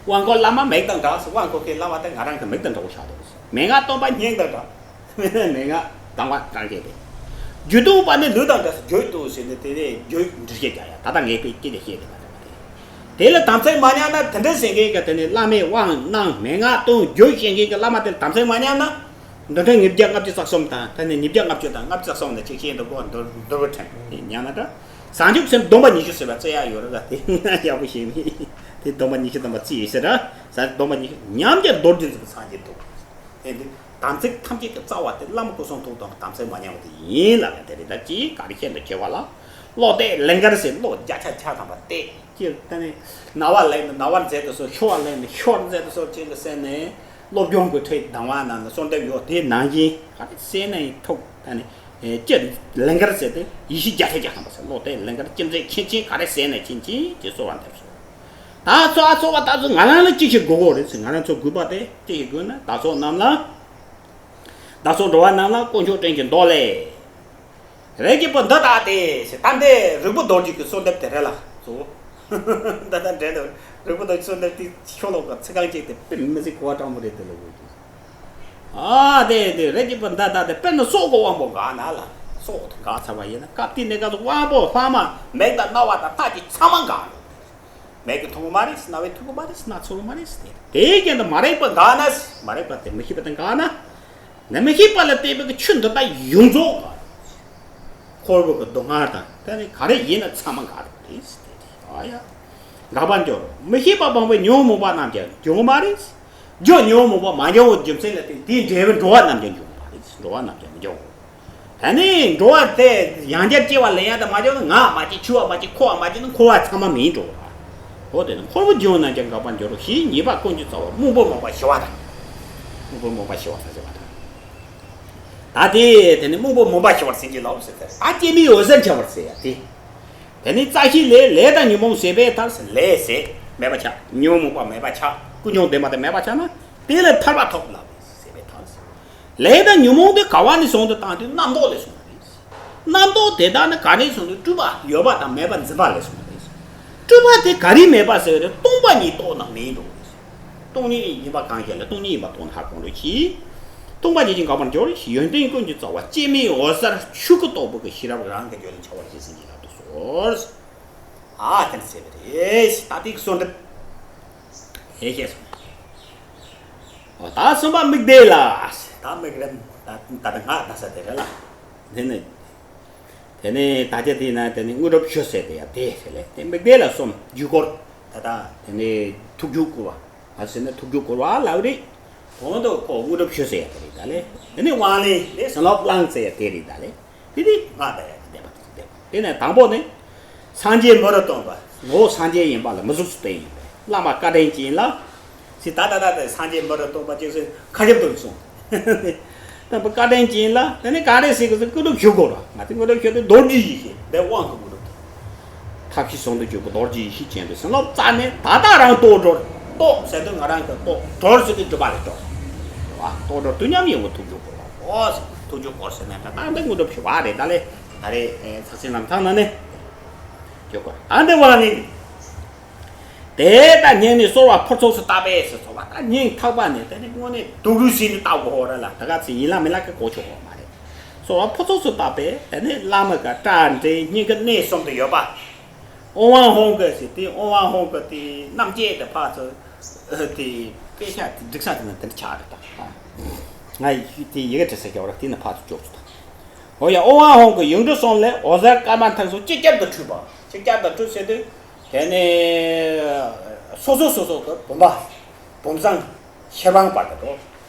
དབང་བསྐུར་བླ་མ་མིག་དང་འདྲ་ཟེར། དབང་བསྐུར་མཁན་བླ་མ་དེ་ང་རང་གི་མིག་དང་འདྲ་བོ་ཆགས་འདུག་ཟེར། མན་ངག་སྟོན་པ་སྙིང་དང་འདྲ། མན་ངག་དང་བ་གང་གས་ཏེ། རྒྱུད་དུ་བ་ནི་ལུས་དང་འདྲ་ཟེར། རྒྱུད་དུ་ཟེར་ནས་དེ་ནས་རྒྱུད་འདྲི་བཤད་རྒྱག་ཡ། ད་ལྟ་ངས་དཔེ་སྐད་ཆ་བཤད་དེ་མ་རེད་པ། དེ་ལ་དམ་ཚིག་མ་ཉམས་ན། དེ་འདྲ་ཟེར་མཁན་གྱི་དེ་ནས་བླ་མས་དབང་གནང་མན་ངག་སྟོན་རྒྱུད་བཤད་མཁན་གྱི་བླ་མ་དེ་ལ་དམ་ཚིག་མ་ཉམས་ན། འདི་འདྲ་ཉིས་བརྒྱ་ལྔ་བཅུ་རྩ་གསུམ་དང་། ད་ནི་ཉིས་བརྒྱ་ལྔ་བཅུ་དང་ལྔ་བཅུ་རྩ་གསུམ་ལ་ཅིག་བཤད་འདུག་གོ། འདོར་འདོར་བ་དྲན་ཉམས་ན་འདྲ། བྱང་ཆུབ་སེམས་སྡོམ་པ་ཉི་ཤུ་ཟེར་བ་བརྩི་ཡ་ཡོད་རེད་ལ། དེ་ཡག་པོ་ཤེས་མེད། དེ་སྡོམ་པ་ཉི་ཤུ་སྡོམ་པ་བརྩི་ཡོད་ཟེར་ར། བྱང་ཆུབ་སྡོམ་པ་ཉི་ཤུ་ཉམས་ཀྱང་རྡོ་རྗེ་འཛིན་པའི་སངས་རྒྱས་འདུག། དེ་འདི་དམ་ཚིག་ཐམས་ཅད་ཀྱི་རྩ་བ་དེ་བླ་མ་སྐུ་གསུང་ཐུགས་དང་དམ་ཚིག་མ་ཉམས་པ་དེ་ཡིན་ལབ་ཡ་དེ་རེད། ད་ཅིག་ག་རེ་བཤད་འདུག་ཁྱེད་བ་ལ། བློ་གཏད་ལིང་ག་རེ་ཟེར། བློ་བརྒྱ་ཆ་བརྒྱ་ཐམ་པ་གཏད། ཅིག་ད་ནི་རྣ་བ་ལེན་ན་རྣ་བར་མཛད་དུ་གསོལ། ཤོར་བ་ལེན་ན་ཤོར་མཛད་དུ་གསོལ་ཅིག་ལ་ཟེར་ནས། སློབ་སྦྱོང་གི་ཁྲིད་དང་བ་ནང་ལ་གསོལ་འདེབས་ཡོད། དེ་ནང་བཞིན་ག་རེ་ཟེར་ན་ཡིན་ཐུག་ད་ནི་ཅི་ལིང་ག་རེ་ཟེར་ཏེ་ཡེ་ཤེས་བརྒྱ་ཆ་བརྒྱ་ཐམ་པ་ཟེར། བློ་གཏད་ལིང་ག་རེ་ཅི་མཛད་མཁྱེན་མཁྱེན། ག་རེ་ཟེར་ན་མཁྱེན་མཁྱེན་ཅེས་གསོལ་བ་འདེབས་སོ། ད་ཚོ་ཨ་ཚོ་བ་ད་ཚོ་ང་རང་ལ་ཅི་ཞིག་དགོས་གོ་རེད་ཟེར། ང་རང་ཚོ་དགོས་པ་དེ་ཅི་ཞིག་དགོས་ན། བདག་སོགས་རྣམས་ལ། བདག་སོགས་འགྲོ་བ་རྣམས་ལ་དཀོན་མཆོག་སྤྲིན་གྱི་མདོ་ལས། རིགས་ཀྱི་བུ་འདི་ལྟ་སྟེ་ཟེར། ད་འདི་རིག་པ་རྡོ་རྗེ་གི་གསོལ་འདེབས་དེ་རེད་ལ་གཙོ་བོ། ད་ལྟ་འདྲེན་འདུག། རིག་པ་རྡོ་རྗེ་གསོལ་འདེབས་དེ་ཤོ་ལོ་ཀ་ཚིག་རྐང་གཅིག་དེ་དཔེ་མི་སྲིད་གོ་བ་དྲང་མོ་རེད། དེ་ལ་འོས་ཀྱི། ཨ་དེ་དེ་རིགས་ཀྱི་བུ་འདི་ལྟ་སྟེ། དཔེར་ན་སྲོག་གི་དབང་པོ་འགགས་ན་ལ། སྲོག་དེ་འགགས་ཚར་བ་ཡིན་ན། སྐབས་དེ་ནས་སྐབས་སུ་དབང་པོ་ལྷག་མ་མིག་དང་རྣ་བ་དང་སྣ་ལྕེ་ཚང་མ་འགགས་འགྲོ། མིག་གིས་མཐོང་གི་མ་རེད། རྣ་བས་ཐོས་གི་མ་རེད། སྣ་ཚོར་གི་མ་རེད། དེ་དེའི་རྐྱེན་དུ་མ་རིག་པ་འགགས་ན། མ་རིག་པ་དེ་མི་ཤེས་པ་དེ་འགགས་ན། ནི་མི་ཤེས་པ་ལ་བརྟེན་པའི་ཆོས་འདི་དག་ཡོངས་རྫོགས་འགགས། འཁོར་བའི་གི་སྡུག་བསྔལ་དང་དེ་ནི་ག་རེ་ཡིན་ན་ཚང་མ་འགགས་འགྲོ་གི་རེད། དེ་རེད། ཨ་ཡ། འགག་པར་འགྱུར། མི་ཤེས་པ་སྤངས་པའི་ཉོན་མོངས་པ་རྣམས་ཀྱང་འབྱུང་གི་མ་རེད། རྒྱུ་ཉོན་མོངས་པ་མ་འབྱུང་བའི་རྒྱུ་མཚན་ལ་བརྟེན་དེའི་འབྲས་བུ་འགྲོ་བ་རྣམས་ཀྱང་འབྱུང་གི་མ་རེད། འགྲོ་བ་རྣམས་ཀྱང་མི་འབྱུང་། ད་ནི་འགྲོ་བ་དེ་ཡང་བསྐྱར་སྐྱེ་བ་ལེན་ཡ་དེ་མ་བྱུང་ན། ངག་མ་སྐྱེས། ཆུ་བ་མ་སྐྱེས། འཁོར་བ་མ་སྐྱེས་ན་འཁོར་བ་ཚང་མ་མིན་འགྲོ་བ། འོ་དེ་ནི་འཁོར་བའི་རྒྱུ་རྣམས་ཀྱང་འགག་པར་འགྱུར་རོ། ཞེས་ཉེས་པ་ཀུན་གྱི་རྩ་བ་རྨོངས་པའི་མུན་པ་ཞི་བ་དང་། རྨོངས་པའི་མུན་པ་ཞི་བ་དང་ཟེར་བ་དང་། ད་དེ་དེ་ནི་རྨོངས་པའི་མུན་པ་ཞི་བར་བྱིན་གྱིས་རློབས་ཟེར་ཏེ། ད་སྐྱེ་མེད་འོད་གསལ་འཆར་བར་བྱེད་ཡ་དེ། དེ་ནི་རྩ་ཤེས་ལས། ལས་དང་ཉོན་མོངས་ཟད་པར་ཐལ་ཟེར། ལས་ཟད་མེད་པ་ཆགས། ཉོན་མོངས་པ་མེད་པ་ཆགས། ཀུན་འབྱུང་བདེན་པ་དེ་མེད་པ་ཆགས་ན་དེ་ལས་ཐར་པ་ཐོབ་ལ་ཟད་པར་ཐལ་ཟེར། ལས་དང་ཉོན་མོངས་དེ་ག་བ་ནས་བྱུང་དུ་བཏང་དུས་རྣམ་རྟོག་ལས་བྱུང་བ་རེད། རྣམ་རྟོག་དེ་དག་ནི་ག་ནས་བྱུང་དུས་སྤྲོས་པ་ཡོད་པ་དང་མེད་པ་འཛིན་པ་ལས་བྱུང་བ་རེད། སྤྲོས་པ་དེ་ག་རེ་མེད་པ་ཟེར་བ་རེད། སྟོང་པ་ཉིད་རྟོགས་ན་མེད་འགྲོ་བ་རེད། སྟོང་ཉིད་ཡིན་པ་གང་ཞིག་ལ་སྟོང་ཉིད་ཡིན་པ་རྟོགས་ན་ཧ་གོ་འགྲོ་ཞེས། སྟོང་པ་ཉིད་ཀྱིས་འགག་པར་འགྱུར་ཞེས། ཡོན་ཏན་ཀུན་གྱི་རྩ་བ་སྐྱེ་མེད་འོད་གསལ་ཆོས་སྐུ་རྟོགས་པའི་གི་ཤེས་རབ་རང་གི་རྒྱུད་ལ་འཆར་བར་བྱེད་ཟིན་གྱི་ལག་ཏུ་གསོལ། ཨ་དེ་ནི་ཟེར་བ་རེད། ད་དེ་གི་གསོལ་འདེབས་ཨེ་བཤད་སོང་། ད་གསུམ་པ་མིག་བཟླས་ལ། ད་མིག་རིམ་ད་ད་ལྟ་སྔགས་བཟླ་ས་དེ་རེད་ལ། དེ་ནི། དེ་ནས་ད་ཆ་དེ་ན་དེ་ནི་དངོས་གྲུབ་ཞུ་ཟེར་དེ་ཡ་དེ་ཟེར་ལེ། དེ་མིག་བཟླས་ལ་གསུམ། རྒྱུད་སྐོར། ད་ལྟ་དེ་ནས་ཐུགས་རྒྱུད་བསྐུལ་བ། ཨ་ཟེར་ན་ཐུགས་རྒྱུད་བསྐུལ་བ་ལབ་རེད། གོང་དུ་ཁོ་དངོས་གྲུབ་ཞུ་ཟེར་ཡ་དེ་རེད་ད་ལེ། དེ་ནས་དབང་ལེན་ལས་བྱིན་རླབས་བླང་ཟེར་ཡ་དེ་རེད་ད་ལེ། དེ་ནས་སྔགས་བཟླ་ཡ་དེ་བཟླས་པ་དེ་བཟླས་པ། དེ་ནས་དང་པོ་ནི། སངས་རྒྱས་མི་རུ་སྟོན་པ། ངོ་བོ་སངས་རྒྱས་ཡིན་པ་ལ་མི་གཟུགས་སུ་བསྟན་ཡོད་པས་བླ་མ་བཀའ་དྲིན་ཅན་ལ། ཟེར་ད་ད་ད་ད་སངས་རྒྱས་མི་རུ་སྟོན་པ་ཅིག་ཟེར་ཁ་ཞབས་ཏོག་གསུངས། སྟོན་པ་བཀའ་དྲིན་ཅན་ལ་དེ་ནས་ག་རེ་ཟེར་གི་ཟེར། དངོས་གྲུབ་ཞུ་དགོས་ར། ང་ཚོས་དངོས་གྲུབ་ཞུ་དུས་རྡོ་རྗེ་ཡེ་ཤེས་འདི་དབང་གི་དངོས་གྲུབ་དེ། ཐབས་ཤེས་ཟུང་དུ་འཇུག་པའི་རྡོ་རྗེ་ཡེ་ཤེས་ཅན་དུ་བྱིན་རླབས་རྩ་ནས་ད་ལྟ་རང་རྟོགས་འགྲོ་རེད། རྟོགས་ཟེར་དུས་ང་རང་གི་རྟོགས། གྲོལ་ཟེར་དུས་སྒྲིབ་པ་ལས་གྲོལ་རེད་བ། རྟོགས་གྲོལ་དུས་མཉམ་ཡོང་བའི་ཐུགས་རྒྱུད་སྐོར་བ། འོ་ཟེར་ཐུགས་རྒྱུད་སྐོར་ཟེར་ན་ད་ལྟ་འདི་དངོས་གྲུབ་ཞུ་བ་རེད་ད་ལེ། ད་རེས་ཚགས་ཆེན་རྣམ་ཐར་ནང་ནས་ཞུ་དགོས་རེད། ད་འདི་བ་ནི། དེ་ལྟར་སྙིང་ནི་གསོལ་བ་ཕུར་ཚུགས་སུ་བཏབ་པས་ཟེར། གསོལ་བ་ད་སྙིང་ཐག་པ་ནས་དེ་ནི་དངོས་གནས་དུག་སྦྲུལ་བཞིན་དུ་བཏབ་དགོས་ཧོ་ར་ལ། ད་ག་ཚོད་ཡིན་ལ་མིན་ལ་གི་གོ་ཆོག་གོ་མ་རེད། གསོལ་བ་ཕུར་ཚུགས་སུ་བཏབ་པས་དེ་ནི་བླ་མ་གི་སྐྲ་འདྲེ་སྙིང་གི་གནས་གསུམ་དུ་ཡོད་པ། ཨོ་ཝང་ཧོང་གི་ཟེར་དེ་ཨོ་ཝང་ཧོང་གི་དེ་རྣམ་བཅད་དེ་ཕར་ཚུར་དེ་དཔེ་ཆ་དེ་སྒྲིག་ས་དེ་ན་དེ་འདྲ་ཆགས་རེད་ད། ང་དེ་ཡི་གེ་བྲི་ས་རྒྱག་ར་དེ་ན་ཕར་ཚུར་འཇོག་ཚུལ་དང་། ཨོ་ཡ། ཨོ་ཝང་ཧོང་གི་ཡིག་འབྲུ་གསུམ་ལས་འོད་ཟེར་སྐར་མ་མཐིང་གསུམ་གཅིག་ཅར་དུ་འཕྲོས་པ། གཅིག་ཅར་དུ་འཕྲོས་ཟེར་དུས་དེ་ནས་སོ་སོ་སོ་སོ་གི་བུམ་པ། བུམ་བཟང་ཤེར་དབང་བར་དུ་འགྲོ།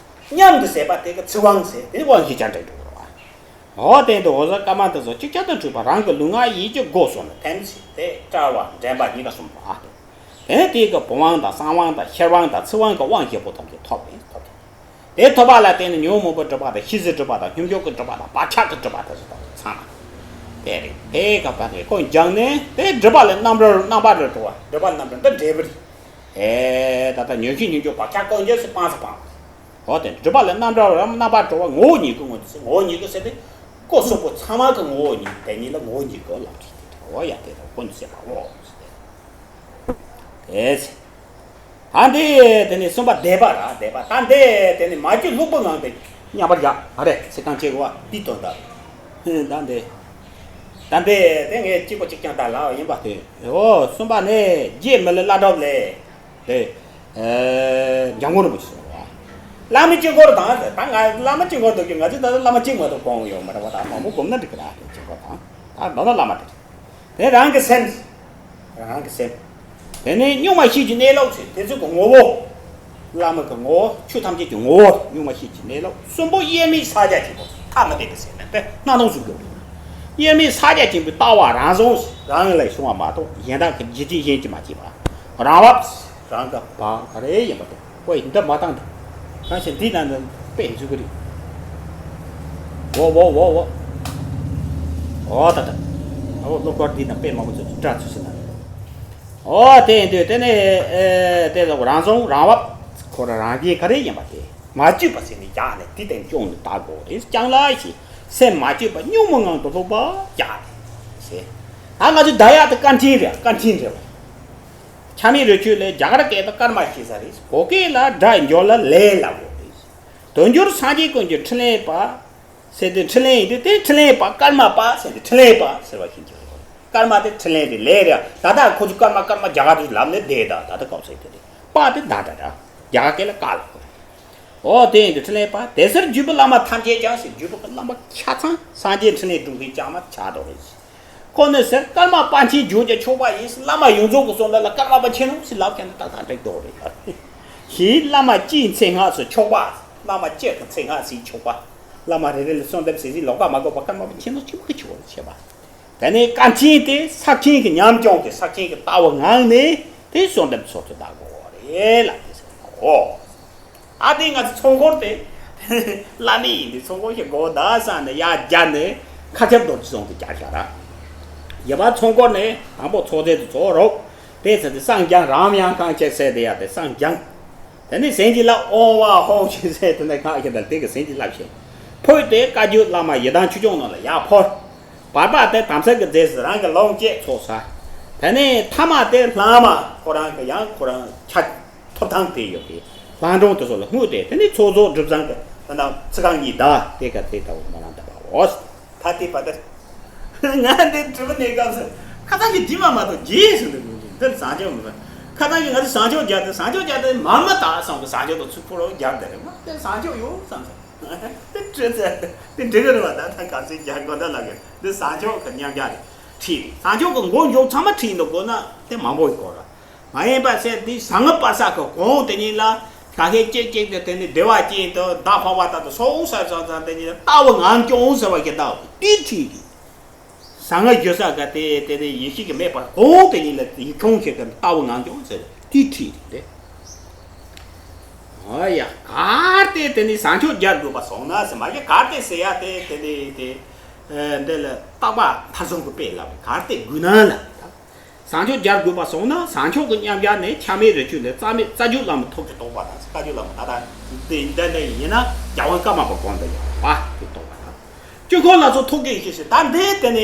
མཉམ་དུ་ཟད་པ་དེ་གི་ཚིག་དབང་ཟེར། དེ་དབང་ཞེས་བྱར་འགྲེལ་འགྲོ་བ། འོ་དེ་འདི་འོ་ཟ་སྐར་མ་དེ་ཚོ་ཅིག་ཅར་དུ་འཁྲུལ་པ་རང་གི་ལུས་ངག་ཡིད་ཀྱི་སྒོ་སོགས་ནི་ཐམས་ཅད་དེ་བསྐྲད་པ་འདྲེན་པ་གཉིས་ཀ་གསུམ་པོ་ཨ་སྟེ། དེ་ནས་དེའི་གི་བུམ་དབང་དང་གསང་དབང་དང་ཤེར་དབང་དང་ཚིག་དབང་གི་དབང་བཞི་པོ་ཐམས་ཅད་ཐོབ་པས་ཐོབ་སྟེ། དེ་ཐོབ་པ་ལ་བརྟེན་ནས་ཉོན་མོངས་པའི་སྒྲིབ་པ་དང་ཤེས་བྱའི་སྒྲིབ་པ་དང་སྙོམས་འཇུག་གི་སྒྲིབ་པ་དང་བག་ཆགས་ཀྱི་སྒྲིབ་པ་དེ་ཚོ་དང་ཚང་མ་དེ་རེད། དེ་ག་བ་རེད་ཀོ་སྦྱངས་ནས་དེ་སྒྲིབ་པ་ལས་རྣམ་པར་རྣམ་པར་གྲོལ་བ། སྒྲིབ་པ་རྣམ་པར་འདི་འབྲས་བུ་རེད། ཨེ་ད་ལྟ་ཉོན་ཤེས་སྙོམས་འཇུག་བག་ཆགས་ཀུན་རྫོབ་སུ་སྤངས་སུ་སྤངས། འོ་དེ་སྒྲིབ་པ་ལས་རྣམ་པར་རྣམ་པར་གྲོལ་བ་ངོ་བོ་ཉིད་ཀྱི་ངོ་བོ་ཟེར། ངོ་བོ་ཉིད་ཀྱི་ཟེར་ཏེ་ཀོ་གསུམ་པོ་ཚང་མ་གི་ངོ་བོ་ཉིད་དེ་ཉིད་ལ་ངོ་བོ་ཉིད་ཀྱི་ལམ་ཁྲིད་དེ་འོ་ཡ་དེ་དང་ཀུན་ཟེར་བ་འོ་ཟེར་ཏེ། དེ་ཚེ། ད་འདི་དེ་ནི་གསུམ་པ་བཟླས་པ་ར་བཟླས་པ་ད་འདི་དེ་ནི་མ་བཅོས་ལྷུག་པོའི་ངང་དུ་མཉམ་པར་བཞག་ཨ་རེ་ཚིག་རྐང་གཅིག་བ་འདི་དོན་དག་ད་འདི་ད་འདི་དེ་ངས་གཅིག་པ་གཅིག་རྐྱང་ད་ལ་ཡིན་པ་དེ་འོ་གསུམ་པ་ནི་རྗེ་མི་ལ་བླ་གྲོགས་ལས་དེ་འཇམ་མགོན་རིན་པོ་ཆེ་སོང་བ། བླ་མའི་དཀྱིལ་འཁོར་དང་ད་ང་བླ་མ་དཀྱིལ་འཁོར་འདུག་གི་ང་ཚོས་ད་ལྟ་བླ་མ་གཅིག་མ་གཏོགས་གོང་ཡོད་མ་རེད་བ། ད་མང་པོ་སྒོམ་ན་འགྲིག་གི་ར་དེ་དཀྱིལ་འཁོར་དང་ད་ལོ་ན་བླ་མ་དེ་རེད། དེ་རང་གི་སེམས། རང་གི་སེམས། དེ་ནས་གཉུག་མ་ཤེས་ཀྱི་གནས་ལུགས་ཟེར་དེ་ཚོ་གི་ངོ་བོ། བླ་མ་གི་ངོ་བོ་ཆོས་ཐམས་ཅད་ཀྱི་ངོ་བོ་གཉུག་མ་ཤེས་ཀྱི་གནས་ལུགས་གསུམ་པོ་དབྱེར་མེད་ཕྱག་རྒྱ་ཆེན་པོ་ཐ་མི་དད་པའི་སེམས་ནི་དེ་སྣང་སྟོང་གཟུགས་སྐྱོབ་རེད། དབྱེར་མེད་ཕྱག་རྒྱ་ཆེན་པོའི་ལྟ་བ་རང་བྱུང་རང་ལས་བྱུང་བ་མ་གཏོགས་གཞན་དག་གི་འཇིག་རྟེན་གཞན་གྱིས་མ་བྱས་པ། རང་བབས་རང་གི་བ་ག་རེ་ཡིན་པ་དེ་ཁོ་ཡི་འདི་མ་བཏང་དང་། གང་ཞིག་འདི་ན་ནི་དཔེ་འཇུག་གི་རེད། འོ་འོ་འོ་འོ། འོ་ད་ད། འོ་སློབ་གྲྭ་འདི་ན་དཔེ་མང་པོ་ཚོས་སྒྲ་ཚུལ་ཟིན་ན། འོ་དེ་ཡིན་དུས་དེ་ནས་ཨེ་དེ་ལ་རང་བྱུང་རང་བབས་ཁོ་རང་རང་བཞིན་ག་རེ་ཡིན་པ་དེ་མ་བཅོས་པ་ཟེར་ནས་ཀྱང་ནས་དེ་དེ་སྐྱོང་ནས་བལྟ་དགོས་རེད། ཀྱང་ལ་ཞིག་སེམས་མ་བཅོས་པ་གཉུག་མའི་ངང་དུ་ལྷུག་པ་ཀྱང་ནས་ཟེར། ད་ང་ཚོ་ད་ཡག་དེ་བཀའ་འཕྲིན་རེད། བཀའ་འཕྲིན་རེད་བ། ཆ་མེད་རི་ཆོས་ལས་རྒྱ་གར་སྐད་དུ་ཀརྨ་ཞེས་ས་རེད། བོད་སྐད་ལ་སྒྲ་འཇོག་ལ་ལས་ལབ་དགོས་རེད། དོན་སྦྱོར་སངས་རྒྱས་ཀུན་གྱི་འཕྲིན་ལས་པ། ཟེར་དུས་འཕྲིན་ལས་ཡིན་དུས་དེ་འཕྲིན་ལས་པ་ཀརྨ་པ་ཟེར་དུས་འཕྲིན་ལས་པ་ཟེར་བ་ཞིག་གྱུར། ཀརྨ་དེ་འཕྲིན་ལས་རེད་ལས་རེད། ད་ལྟ་ཁོ་ཚོ་ཀརྨ་ཀརྨ་རྒྱ་གར་དུ་ལབ་ནས་བསྡད་ད་ད་ལྟ་སྐབས་སུ་དེ་རེད། པ་དེ་ད་ད་ད་རྒྱ་གར་སྐད་ལ་ཀ་ལ་གོ། འོ་དེ་ཡིན་དུས་འཕྲིན་ལས་པ་དེ་སར་བརྒྱུད་པའི་བླ་མ་ཐམས་ཅད་ཀྱང་ཟེར་བརྒྱུད་པའི་བླ་མ་ཆ་ཚང་སངས་རྒྱས་འཕྲིན་ལས་སྒྲུབ་མཁན་ཅང་མ་ཆགས་དོ་རེད། ཁོ་ནི་ཟེར་ཀརྨ་པཎ་ཆེན་ལྗོངས་ཀྱི་ཆོས་པ་ཡིན། བླ་མ་ཡོངས་རྫོགས་ཀྱི་གསུང་ལ་ལ་ཀརྨ་པ་ཆེན་ནོ་ཟེར་ལབ་ཀྱང་ཏག་ཏག་འགྲིག་འདུག་རེད། ཞེས་བླ་མ་སྤྱིའི་མཚན་སྔགས་སུ་ཆོག་པ། བླ་མ་སྤྱིར་གྱི་མཚན་སྔགས་སུ་ཆོག་པ། བླ་མ་རེ་རེ་ལ་གསོལ་འདེབས་ཟེར་ཟིན་ལོག་པ་མ་དགོས་པ་ཀརྨ་པ་ཆེན་ནོ་ཆེན་པོ་གི་ཆོག་པ་བྱེད་པ། དེ་ནས་བཀའ་འཕྲིན་དེ་ས་ཆེན་གྱི་ཉམས་སྐྱོང་གི་ས་ཆེན་གྱི་ལྟ་བ་ངང་ནས་དེ་གསོལ་འདེབས་ཚོགས་ཚུལ་བདག་གོ་རེད་ལ་དེ་ཟེར་གོ། ཨ་དེ་ང་ཚོ་ཚོགས་འཁོར་དེ་བླ་མེད་ཡིན་དུས་ཚོགས་འཁོར་ཞིག་དགོས་ད་བསམ་ནས་ཡར་བརྒྱབ་ནས་མཁའ་ཁྱབ་རྡོ་རྗེ་ཚོགས་དེ་རྒྱག་བཞག་ར། ཡ་པ་ཚོགས་འཁོར་ནས་དང་པོ་ཚོགས་རྫས་དེ་ཚོགས་རོགས། དེ་ཚེ་དེ་སངས་རྒྱས་རང་ཡང་གང་བྱེད་ཟེར་དེ་ཡ་དེ་སངས་རྒྱས། དེ་ནས་ཟན་གྱི་ལ་ཨོ་བ་ཧོ་ཞེས་ཟེར་དེ་ནས་གང་བྱེད་དེ་གི་ཟན་གྱི་ལ་བྱེད། ཕོས་དེ་བཀའ་བརྒྱུད་བླ་མ་ཡི་དམ་ཆོས་སྐྱོང་རྣམས་ལ་ཡར་ཕོར། བར་པ་དེ་དམ་ཚིག་གི་རྫས་སུ་རང་གི་ལོངས་སྤྱད་ཚོགས་ས། དེ་ནས་ཐ་མ་དེ་བླ་མ་ཁོ་རང་གི་ཡང་ཁོ་རང་ཆ། ཐོབ་ཐང་དེ་ཡོད་པའི་ལྷ་སྒྲུང་དེ་ཚོ་ལ་བསྔོས་ཏེ་དེ་ནི་ཚོགས་རྫོགས་སྒྲུབ་བཟང་གི་ད་ནང་ཚིག་རྐང་གཉིས་བདག་དེ་ག་དེ་ལྟ་བུ་མ་ལ་འདབ་པའོ། ད་དེ་བ་དེ་ང་འདི་གྲུབ་ནས་སྐབས་སུ་ཁ་ཚང་གི་སྦྱིན་པ་མ་གཏོགས་རྗེས་སུ་འདི་མི་འདུག་འདིར་བཟང་སྤྱོད་མི་འདུག་ཁ་ཚང་གི་ང་ཚོ་བཟང་སྤྱོད་རྒྱག་དེ་བཟང་སྤྱོད་རྒྱག་དེ་མ་མ་དག་སོང་གི་བཟང་སྤྱོད་དང་ཚུལ་ཕུག་རོགས་རྒྱག་དེ་རེད་མ་དེ་བཟང་སྤྱོད་ཡོད་བསམ་སོང་དེ་བྲོས་ཚེ་དེ་འགྲིག་གི་རེད་བ། ད་ད་ག་ཚོད་རྒྱག་དགོས་ད་ལ་གི་འདི་བཟང་སྤྱོད་གི་མཉམ་རྒྱག་རེད་ཁྲིད་རེད། བཟང་སྤྱོད་གི་མགོ་མཇུག་ཚང་མ་ཁྲིད་འདུག་དགོས་ན་དེ་མང་པོ་ཡི་གོ་ར། མ་ཡིན་པ་ཟེར་འདི་ཟང་ངེ་པ་ས་གི་གོང་དེ་ཉིད་ལ་ག་ཧེ་ཅེག་ཅེག་དེ་དེ་ནི་བདེ་བ་ཅན་དུ་བདག་འཕགས་པ་དག་ཏུ་སོང་ས་ཙང་ཙང་དེ་ཉིད་ལ་ལྟ་བུ་ངང་སྐྱོང་ཟེར་བ་གི་ལྟ་བུ་དེ་ཁྲིད་གི། ཟང་ངེ་རྒྱུ་ས་ག་དེ་དེ་དེ་ཡེ་ཤེས་ཀྱི་མེད་པར་གོང་དེ་ཉིད་ལ་ཡིད་ཁྱོང་བྱེད་ཀྱི་ལྟ་བུ་ངང་སྐྱོང་ཟེར་དེ་ཁྲིད་དེ། ཨ་ཡ་གར་དེ་དེ་ནི་བཟང་སྤྱོད་རྒྱག་དགོས་པ་སོང་ན་ཟེར་མ་གི་གར་དེ་ཟེར་ཡ་དེ་དེ་དེ་དེ་འདི་ལ་རྟག་པ་མཐའ་བཟུང་གི་དཔེ་ལ་གར་དེ་དགོས་ན་ལ། བཟང་སྤྱོད་རྒྱག་དགོས་པ་སོང་ན་བཟང་སྤྱོད་ཀྱི་མཉམ་རྒྱག་ནས་ཆ་མེད་རི་ཆོས་ལས་རྩ་མེད་རྩ་རྒྱུད་བླ་མ་ཐུགས་ཀྱི་རྟོགས་པ་དང་རྩ་རྒྱུད་བླ་མ་ད་ལྟ་འདི་འདི་འདི་ཡིན་ན་རྒྱལ་དབང་ཀརྨ་པ་དགོངས་པ་ཡོད་པ་དེ་རྟོགས་པ་དང་། དཀྱིལ་འཁོར་ལ་སོགས་ཐུགས་ཀྱི་ཡེ་ཤེས་ཞེས་ད་འདི་དེ་ནས་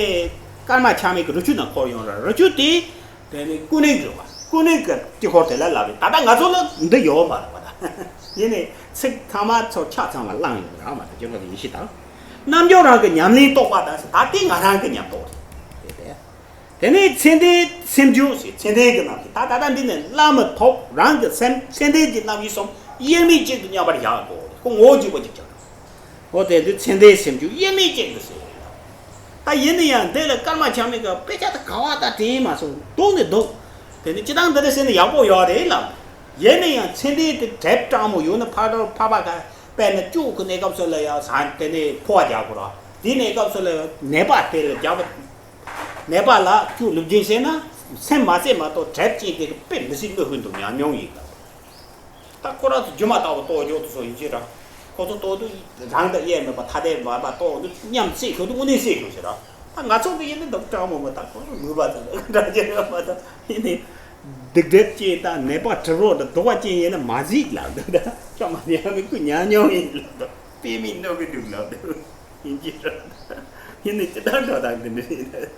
ཀརྨ་ཆ་མེད་ཀྱི་རི་ཆོས་ནང་འཁོར་ཡོང་ར་རི་ཆོས་དེ་དེ་ནས་ཀུན་ནས་ཡོད་པ་ཀུན་ནས་ཀྱི་དཀྱིལ་འཁོར་དེ་ལ་ལབ་རེད། ད་ལྟ་ང་ཚོ་ལ་འདི་ཡོད་མ་རེད་པ་ད། ཡིན་ནས་ཚིག་ཐ་མ་ཚོ་ཆ་ཚང་བ་བླངས་ཡོད་ར་མ་ད་དཀྱིལ་འཁོར་དེ་ཡེ་ཤེས་དང་། རྣལ་འབྱོར་རང་གི་ཉམས་ལེན་རྟོགས་པ་དང་ད་དེ་ང་རང་གི་ཉམས་རྟོགས་རེད་དེ། དེ་ནས་ཚེ་འདས་སེམས་བྱུང་ཞེས་ཚེ་འདས་ཀྱི་རྣམ་ཤེས་ད་ད་ལྟ་འདི་ནས་བླ་མ་ཐོབ་རང་གི་སེམས་ཚེ་འདས་ཀྱི་རྣམ་ཤེས་གསུམ་དབྱེར་མེད་གཅིག་ཏུ་མཉམ་པར་བཞག་དགོས་ཁོ་ངོ་བོ་གཅིག་པ་གཅིག་ཀྱང་། འོ་དེ་འདི་ཚེ་འདས་སེམས་བྱུང་དབྱེར་མེད་གཅིག་ཏུ་ཟེར། ད་ཡིན་ན་ཡང་འདི་ལ་ཀརྨ་ཆ་མེད་ཀྱི་དཔེ་ཆ་དེ་ག་བ་ད་དྲན་མ་སོང་འདུག་ནི་འདུག་དེ་ནི་སྤྱི་བཏང་འདི་འདྲ་ཟེར་ན་ཡག་པོ་ཡོད་རེད་ལ། ཡིན་ན་ཡང་ཚེ་འདས་དེ་གྲལ་སྤྲང་མོ་ཡོད་ན་ཕར་འགྲོ་ཕར་པ་ག་དཔེར་ན་སྐྱུག་གི་གནས་སྐབས་སུ་ལ་ཡང་ཟ་དེ་ནས་ཕོ་བ་རྒྱག་དགོས་ར། དེའི་གནས་སྐབས་སུ་ལ་ནད་པ་དེ་ལ་རྒྱག་པ། ནད་པ་ལ་སྐྱུག་ལུག་རྒྱུན་བྱས་ན་སེམས་མ་བཙལ་མ་གཏོགས་དྲེག་ཅན་དེ་དཔེ་མི་སྲིད་གནོད་ཀྱི་འདུག་ཉམས་མྱོང་ཡིན་ད། ད་ཁོ་རང་ཚོ་རྒྱུ་མ་དག་པ་ལྟོགས་འཇོག་ཏུ་སོང་ཡིན་གྱི་ར། ཁོ་ཚོ་ལྟོགས་དུས་རང་དང་དབྱེར་མེད་པ་ཐ་དད་མ་པ་ལྟོགས་འདུག་སྙམ་སེ་ཁྱོད་དུ་དངོས་གནས་སེ་ཁྱོད་ཟེར་ར། ད་ང་ཚོ་གི་ཡིན་ན་འདུག་སྤྲང་མོ་མ་ད་ཁོ་ཚོ་ངུས་པ་ཚོ་འདྲ་ཅན་ཡོད་མ་ད་ཡིན་ནི། སྡིག་སྒྲིབ་ཅན་དང་ནད་པ་གྲི་རོ་དང་དོགས་པ་ཅན་ཡིན་ན་མ་གཟིགས་ལབ་འདུག་ད་ཅོ་མ་ཉམས་མི་ཁོ་ཉམས་མྱོང་ཡིན་ལབ་འདུག་དཔེ་མི་སྣོད་གི་འདུག་ལབ་འདུག་ཡིན་གྱི་ར། ཡིན་ནི་ཅི་ལྟར་འགྲོ་དང་འདི་འདྲ་ཡིན།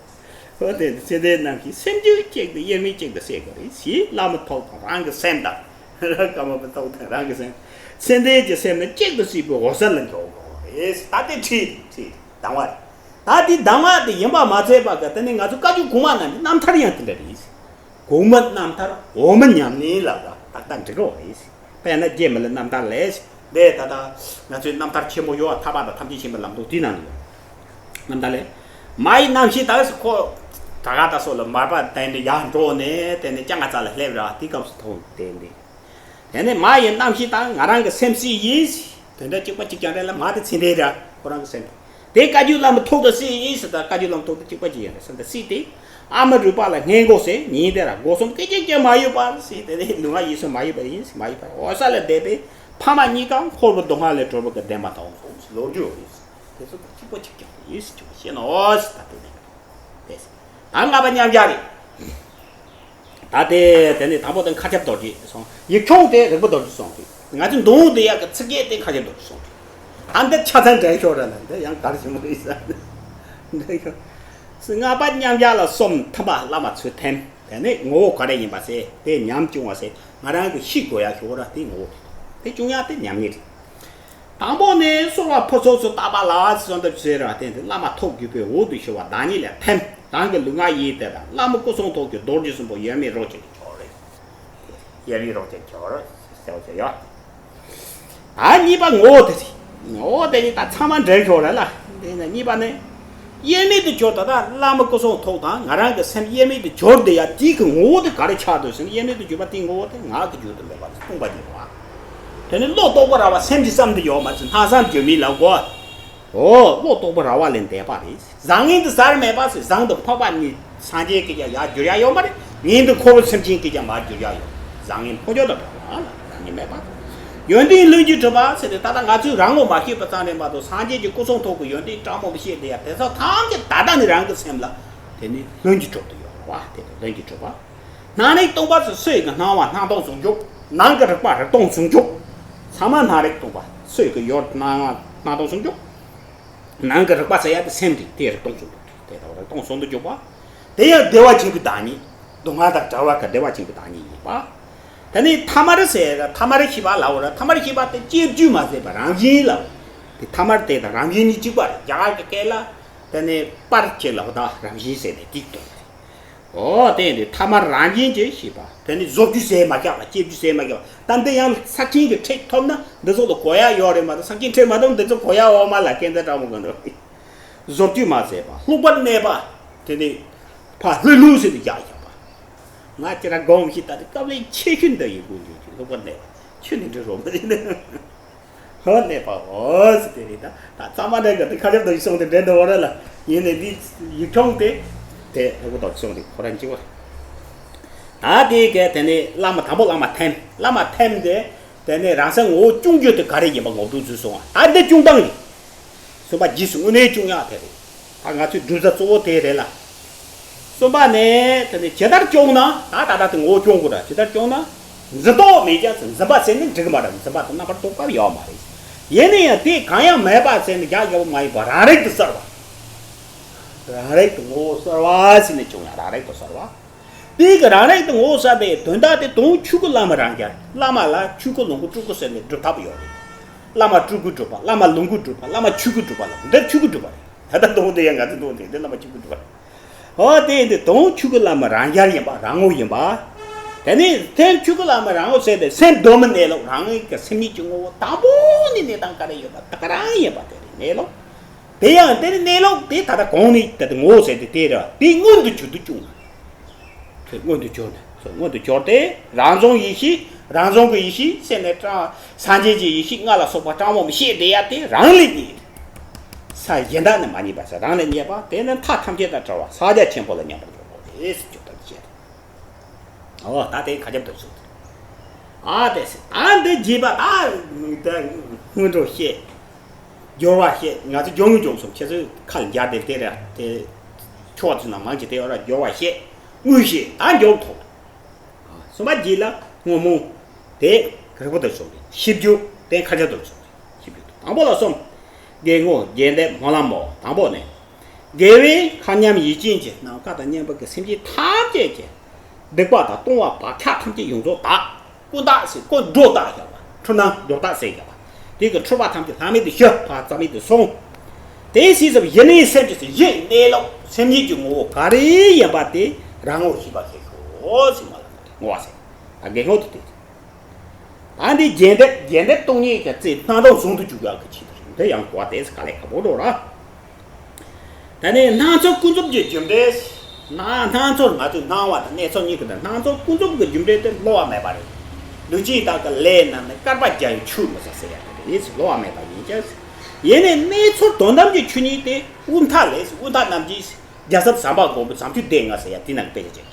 འོ་དེ་ཚེ་འདས་རྣམས་ཀྱི་སེམས་རྒྱུད་གཅིག་ཏུ་དབྱེར་མེད་གཅིག་ཏུ་བསྲེ་དགོས་རེད་ཞེས་བླ་མ་ཐུགས་དང་རང་གི་སེམས་དང་། བླ་མ་ཐུགས་དང་རང་གི་སེམས། ཚེ་འདས་ཀྱི་སེམས་ནི་གཅིག་ཏུ་བསྲེས་པའི་འོད་གསལ་ལ་འཇོག་དགོས་རེད། ད་དེ་ཁྲིད་ཁྲིད་དང་བ་རེད། ད་དེ་དང་བ་དེ་ཡིན་པ་མ་ཚད་པ་ག་དེ་ནི་ང་ཚོ་བཀའ་བརྒྱུད་གོང་མ་རྣམས་ཀྱི་རྣམ་ཐར་ཡང་དེ་འདྲ་རེད། གོང་མ་རྣམ་ཐར་འོག་མ་ཉམས་ལེན་ལ་ད་ལྟ་འགྲིག་གོ་རེད། དཔེར་ན་རྗེ་མི་ལ་རྣམ་ཐར་ལས། འདས་ད་ལྟ་ང་ཚོའི་རྣམ་ཐར་ཆེན་པོ་ཡོད་ཐར་པ་དང་ཐམས་ཅད་མཁྱེན་པའི་ལམ་སྟོན་དེའི་ནང་ནས་ཡོད། རྣམ་ཐར་ལས། མ་ཡི་རྣམ་ཤེས་དག་ཁོ། དྲག་ག་ད་སོགས་ལ་མར་པ་དེ་འདྲ་ཡར་འགྲོ་ནས་དེ་ནས་སྤྱང་ཀ་རྩ་ལ་སླེབས་ར་དེའི་སྐབས་སུ་མཐོང་དེ་འདི། དེ་ནས་མ་ཡི་རྣམ་ཤེས་དང་ང་རང་གི་སེམས་སྲིད་ཡིན། དེ་འདྲ་གཅིག་པ་གཅིག་རྐྱང་རེད་ལ་མ་དེ་ཚེ་འདས་ར་ཁོ་རང་གི་སེམས། དེ་བཀའ་བརྒྱུད་བླ་མ་ཐུགས་དང་སྲིད་ཡིན་ཟེར་ད་བཀའ་བརྒྱུད་བླ་མ་ཐུགས་དང་གཅིག་པ་གཅིག་ཡིན་རེད་ཟེར་ད་སྲིད་དེ། ཨ་མ་རུས་པ་ལ་སྔས་མགོ་ཟེར་ཉིན་དེ་ར་སྒོ་གསུམ་སྐད་ཅིག་ཀྱང་མ་གཡོས་པར་ཟེར་དེ་ནས་ལུས་ངག་ཡིད་གསུམ་མ་གཡོས་པ་ཡིན་ཟེར་མ་གཡོས་པར་འོད་གསལ་ལ་བསྡད་པས་ཕ་མ་གཉིས་ཀ་འཁོར་བའི་སྡུག་བསྔལ་ལས་གྲོལ་བར་གྱུར་བདེན་པ་དང་ཟེར་ལོ་རྒྱུས་ཡོད་རེད། དེ་ཚོ་དང་གཅིག་པ་གཅིག་རྐྱང་ཡིན་ཟེར་ཆོག་ཤེས་ནོ་ཟེར་ད་དེ་ནས་དེ་ཟེར་ད་ལྔ་པ་མཉམ་གཞག་རེད། ད་དེ་དེ་ནས་དང་པོ་དེ་མཁའ་ཁྱབ་རྡོ་རྗེ་སོང་། ཡིག་ཆུང་དེ་རིག་པ་རྡོ་རྗེ་སོང་དུས་ང་ཚོ་མདོ་དེ་ཡག་གི་ཚིག་གེ་དེ་མཁའ་ཁྱབ་རྡོ་རྗེ་སོང་དུས། ད་འདི་ཆ་ཚང་འགྲན་ཤོག་ར་ལ་འདི་ཡང་གར་ཞིག་མ་རེད་ས་འགྲན་ཤོག་ལྔ་པ་མཉམ་གཞག་ལ་གསུམ་ཐམ་པ་བླ་མ་ཚུལ་ཐེམ། དེ་ནས་ངོ་བོ་ག་རེ་ཡིན་པ་ཟེར་དེ་ཉམས་བཅུག་པ་ཟེར་ང་རང་གི་ཤེས་དགོས་ཡ་ཤོག་ར་དེ་ངོ་བོ་དེ་བྱུང་ཡ་དེ་ཉམས་ཉེས་རེད། དང་པོ་ནི་གསོལ་བ་ཕུར་ཚུགས་སུ་བཏབ་པ་ལ་གསོལ་འདེབས་ཟེར་བ་དེ་འདི་བླ་མ་ཐུགས་དགྱེས་པའི་འོག་ཏུ་ཞུ་བ་བདག་ཉིད་ལ་ཐིམ། རང་གི་ལུས་ངག་ཡིད་དེ་དང་བླ་མ་སྐུ་གསུང་ཐུགས་ཀྱི་རྡོ་རྗེ་གསུམ་པོ་ཡོད་མེད་རོ་གཅིག་ཏུ་འཆོར་རེད། ཡོད་མེད་རོ་གཅིག་འཆོར་ཟེར་བ་ཟེར་ཡོད། ད་གཉིས་པ་ངོ་བོ་དེ་རེད། ངོ་བོ་དེ་ནི་ད་ཚང་མ་འདྲེན་ཤོག་རེད་ལ། དེ་ནས་གཉིས་པ་ནི། དབྱེར་མེད་དུ་གྱུར་ད་ལྟ་བླ་མ་སྐུ་གསུང་ཐུགས་དང་ང་རང་གི་སེམས་དབྱེར་མེད་དུ་གྱུར་དེ་ཡ་དེའི་གི་ངོ་བོ་དེ་ག་རེ་ཆགས་འདུག་ཟེར་ན་དབྱེར་མེད་དུ་གྱུར་པ་དེའི་ངོ་བོ་དེ་ངག་གི་རྒྱུད་དུ་མེད་པ་སྟོང་པ་ཉིད་པ། དེ་ནི་བློ་རྟོག་པ་ར་བ་སེམས་ཀྱི་ཙམ་དུ་ཡོད་མ་ཟད་སྣང་བསམ་བརྗོད་མེད་ལ་གོ། འོ་བློ་རྟོག་པ་ར་བ་ལས་འདས་པ་རེད། བཟང་ངན་དུ་ཟར་མེད་པ་ཟེར་བཟང་དང་འཕགས་པ་ནི་སངས་རྒྱས་ཀྱི་ཀྱང་ཡར་འགྱུར་ཡ་ཡོད་མ་རེད། ངན་དང་འཁོར་བ་སེམས་ཅན་གྱི་ཀྱང་མར་འགྱུར་ཡ་ཡོད། བཟང་ངན་འཕོ་འགྱུར་དང་བྲལ་བ་ལ་བཟང་ངན་མེད་པ། ཡོན་ཏན་ལྷུན་གྱིས་གྲུབ་པ་ཟེར་ཏེ་ད་ལྟ་ང་ཚོས་རང་ངོ་མ་ཤེས་པ་ཙམ་རེད་མ་གཏོགས་སངས་རྒྱས་ཀྱི་སྐུ་གསུང་ཐུགས་ཀྱི་ཡོན་ཏན་བཀྲ་མོ་མི་ཤེས་དེ་ཡ་དེ་ཚོ་ཐམས་ཅད་ད་ལྟ་ནི་རང་གི་སེམས་ལ་དེ་ནི་ལྷུན་གྱིས་གྲུབ་ཏུ་ཡོད་རེད་བ། དེ་ནི་ལྷུན་གྱིས་གྲུབ་པ། སྣང་རིག་སྟོང་པ་ཟེར་སོ་ཡི་གི་སྣང་བ་སྣང་སྟོང་ཟུང་འཇུག་སྣང་གི་རིག་པ་རིག་སྟོང་ཟུང་འཇུག་ཚང་མ་སྣང་རིག་སྟོང་པ་སོ་ཡི་གི་ཡོད་སྣང་བ་སྣང་སྟོང་ཟུང་འཇུག་ནང་གི་རིག་པ་ཟེར་ཡ་དེ་སེམས་རིག་དེ་རིག་སྟོང་ཟུང་དུ་དེ་དང་རིག་སྟོང་ཟུང་དུ་འཇུག་པ། དེ་ཡང་བདེ་བ་ཆེན་པོའི་བདག་ཉིད། སྡུག་བསྔལ་དང་བྲལ་བ་གི་བདེ་བ་ཆེན་པོའི་བདག་ཉིད་ཡིན་པ། དེ་ནས་ཐ་མར་ཟེར་ཐ་མར་ཤེས་པ་ལབ་ར་ཐ་མར་ཤེས་པ་དེ་སྐྱེ་བཅུ་མ་ཟད་པ་རང་བཞིན་ལབ། དེ་ཐ་མར་དེ་དང་རང་བཞིན་གཉིས་གཅིག་པ་རེད། རྒྱ་གར་གྱི་སྐད་ལ་དེ་ནས་པར་གྱི་ལབ་ད་རང་བཞིན་ཟེར་ནས་དེ་གཏོང་། ཨོ་དེ་ཡིན་དུས་ཐ་མར་རང་བཞིན་གྱིས་ཤེས་པ་དེ་ནི་བཟོ་བཅོས་ཟེར་མ་བཞག་པ་སྐྱེ་བཅུས་ཟེར་མ་བཞག་པ་ད་འདི་ཡང་ས་ཆེན་གྱི་ཁྲིད་ཐོབ་ན་འདི་ཚོ་ལ་གོ་ཡ་ཡོད་རེད་མ་གཏོགས་ས་ཆེན་ཁྲིད་མ་ཐོབ་འདི་ཚོ་གོ་ཡ་འོ་མ་ལ་སྐད་འདི་དྲང་མོ་ག་འདུག་བཟོ་བཅོས་མ་ཟེར་བ་ལྷུག་པར་གནས་པ་དེ་ནི་ཕ་ལྷུག་ལྷུག་ཟེར་དུ་བཞག་བཞག་པ་ང་ཅི་ར་དགོངས་ཤིག་ད་དེ་སྐབས་ལས་ཆེ་ཤོས་འདི་ཡི་དགོངས་ཡོད་ཀྱི་ལྷུག་པར་གནས་པ་ཆོས་ནི་འདྲི་རོགས་མ་རེད། ཧོ་གནས་པའོ་ཟེར་དེ་རེད་ད། ད་གཙང་མ་འདྲ་གི་དེ་ཁ་ཆབ་དང་ཡིག་སོང་དེ་འདྲ་འདུག་བ་ར་ལ། ཡིན་ནས་འདི་ཡིག་ཆུང་དེ་དེ་ལྷུག་པོ་དང་སོང་དེ་ཁོ་རང་གཅིག་བ། ད་དེ་ག་དེ་ནས་བླ་མ་དང་པོ་བླ་མ་ཐེམ། བླ་མ་ཐེམ་དེ་དེ་ནས་རང་སེམས་ངོ་བོ་སྐྱོང་རྒྱུ་དེ་ག་རེ་ཡིན་པ་ངོ་སྤྲོད་ཚུལ་སོང་བ། ད་འདི་སྐྱོང་སྟངས་རེད། གསུམ་པ་རྗེས་སུ་དངོས་གནས་སྐྱོང་ཡག་དེ་རེད། ད་ང་ཚོའི་སྒྲུབ་རྩ་གཙོ་བོ་དེ་རེད་ལ། གསུམ་པ་ནས་དེ་ནས་ཇི་ལྟར་སྐྱོང་ན་ད་ད་ལྟ་དེ་ངོ་བོ་སྐྱོང་དགོས་ར་ཇི་ལྟར་སྐྱོང་ན། འཛིན་རྟོག་མེད་ཀྱང་ཚེ་འཛིན་པ་ཟེར་ནས་འགྲིག་གི་མ་རེད། འཛིན་པ་དེ་རྣམ་པར་རྟོག་པ་ཡོད་མ་རེད། ཡིན་ན་ཡང་དེ་གང་ཡང་མེད་པ་ཟེར་ནས་རྒྱག་རྒྱག་པ་མ་ཡིན་པ་རང་རིག་ཏུ་གསལ་བ། རང་རིག་ཏུ་ངོ་བོ་གསལ་བ་ཟེར་ནས་བྱུང་ཡང་རང་རིག་ཏུ་གསལ་བ། དེ་གི་རང་རིག་ཏུ་ངོ་བོ་གསལ་བའི་དོན་དག་དེ་དོན་ཆོས་སྐུ་བླ་མ་རང་རྒྱལ་བླ་མ་ལ་ཆོས་སྐུ་ལོངས་སྐུ་སྤྲུལ་སྐུ་ཟེར་ནས་སྒྲུབ་ཐབས་ཡོད་རེད། བླ་མ་སྤྲུལ་སྐུ་སྒྲུབ་པ་བླ་མ་ལོངས་སྐུ་སྒྲུབ་པ་བླ་མ་ཆོས་སྐུ་སྒྲུབ་པ་ལ་འདིར་ཆོས་སྐུ་སྒྲུབ་པ་རེད། ད་ལྟ་དོན་དེ་ཡང་ང་ཚོ་དོན་དེ་འདི་བླ་མ་ཆོས་སྐུ་སྒྲུབ་པ་རེད། ཨོ་དེ་ཡིན་དུས་དོན་ཆོས་སྐུ་བླ་མ་རང་རྒྱལ་ཡིན་པ་རང་ངོ་ཡིན་པ། དེ་ནས་དོན་ཆོས་སྐུ་བླ་མ་རང་ངོ་ཟེར་ཏེ་སེམས་གདོད་མའི་གནས་ལུགས་རང་ཉིད་ཀྱི་སེམས་ཉིད་ཀྱི་ངོ་བོ་དང་པོ་ནས་གནས་སྟངས་ག་རེ་ཡོད་པ་ད་ག་རང་ཡིན་པ་དེ་རེད་གནས་ལུགས། དེ་ཡང་དེ་ནི་གནས་ལུགས་དེ་ད་ལྟ་གོང་ནས་ད་ལྟ་ངོ་བོ་ཟེར་ཏེ་དེ་རེད་བ་དེ་མངོན་དུ་གྱུར་དུ་བྱུང་ན། དེ་མངོན་དུ་གྱུར་ནས་སོ་མངོན་དུ་གྱུར་ཏེ་རང་བྱུང་ཡེ་ཤེས་ རང་བྱུང་གི་ཡེ་ཤེས་སེམས་ནི་སྤྲང་སངས་རྒྱས་ཀྱི་ཡེ་ཤེས་ལྔ་ལ་སོགས་པ་སྤྲང་བོ་མི་ཤེས་དེ་ཡ་དེ་རང་ལས་རྙེད། ས་གཞན་དག་ནི་མ་རྙེད་པ་ས་རང་ལས་རྙེད་པ་དེ་ནི་མཐའ་ཐམས་ཅད་དང་བྲལ་བ་ཕྱག་རྒྱ་ཆེན་པོ་ལ་མཉམ་པར་འཇོག་པ་རེད་ཟེར་རྒྱུ་དང་བཅས། ཨོ་ད་དེ་ཁ་རྒྱབ་ཏུ་སོང་། ཨ་དེ་ཟེར་ཨ་འདི་རྗེས་པ་ད་དེ་སྔོན་འགྲོ་བཤད། སྦྱོར་བ་བཤད། ང་ཚོ་སྦྱོར་དངོས་སྦྱོར་གསུམ་ཁྱེད་ཚོས་ཁ་ལ་འཇགས་དེ་དེ་ར་དེ་ཆོག་ཚུལ་ན་མང་ཆེ་དེ་ཡོད་ར། སྦྱོར་བ་བཤད། དངོས་བཤད། ད་མགྱོགས་ཐོག་ལ། གསུམ་པ་རྗེས་ལ་སྔོན་མོ། དེ་རིགས་པ་དང་སྦྱོར་བའི་ཤེས་རྒྱུ་དེ་ཁ་རྒྱ་དང་སྦྱོར་བའི་ཤེས་རྒྱུ་དང་པོ་ལ་གསུམ། དགེ་བསྔོ་རྒྱས་འདེབས་སྨོན་ལམ་མོ། དང་པོ་ནས། དགེ་བའི་མཁའ་མཉམ་ཡིད་ཅན་གྱི་ནམ་མཁའ་དང་མཉམ་པ་གི་སེམས་ཅན་ཐམས་ཅད་ཀྱི། སྡིག་པ་དང་ལྟུང་བ་བག་ཆགས་ཐམས་ཅད་ཡོངས་རྫོགས་དག་ཀུན་བཏགས་ཟེར་ཀུན་སྒྲོ་བཏགས་བཞག་པ། འཁྲུལ་སྣང་སྒྲོ་བཏགས་ཟེར་བཞག་པ། དེ་གི་འཁྲུལ་པ་ཐམས་ཅད་ལྷག་མེད་དུ་ཞི་བ་རྩ་མེད་དུ་སོང་། དེ་སྲིད་ཙམ་ཡེ་ནས་སེམས་ཀྱི་ཡེ་གནས་ལུགས་སེམས་ཉིད་ཀྱི་ངོ་བོ་ག་རེ་ཡིན་པ་དེ་རང་ངོ་ཤེས་པ་ཞིག་ཤོག་ཟེར་མ་ལ་ངོ་བ་ཟེར། ད་དགེ་བསྔོ་དེ་དེ། ད་འདི་རྒྱས་འདེབས་རྒྱས་འདེབས་སྟོང་ཉིད་ཀྱི་རྩིས་སྣང་སྟོང་ཟུང་དུ་འཇུག་ཡག་གི་ཆེད་དུ་རེད། འདི་ཡང་གོ་བ་དེ་ག་ལས་ཁ་བོ་འགྲོ་ར། ད་ནི་སྣང་ཚུལ་ཀུན་རྫོབ་ཀྱི་རྒྱུ་འབྲས། སྣང་སྣང་ཚུལ་ང་ཚོས་སྣང་བ་དང་གནས་ཚུལ་གཉིས་ཀྱི་ནང་སྣང་ཚུལ་ཀུན་རྫོབ་ཀྱི་རྒྱུ་འབྲས་དེ་སླུ་བ་མེད་པ་རེད། ལུས་ཅན་དག་གི་ལས་རྣམས་ནི་བསྐལ་པ་བརྒྱ་ཡི་ཆུ་མི་ཟད་ཟེར་ཡག་དེ་རེད། སླུ་བ་མེད་པ་ཡིན་ཀྱང་། ཡེ་ནས་གནས་ཚུལ་དོན་དམ་གྱི་ཆོས་ཉིད་དེ་དབུས་མཐའ་ལས་དབུས་མཐའ་རྣམས་ཀྱི་རྒྱལ་ཚབ་ཟམ་པ་མགོན་པོ་བྱང་ཆུབ་སྡེ་ལྔ་ཟེར་ཡག་དེ་ནང་གི་དཔེ་ཆ་ཅིག་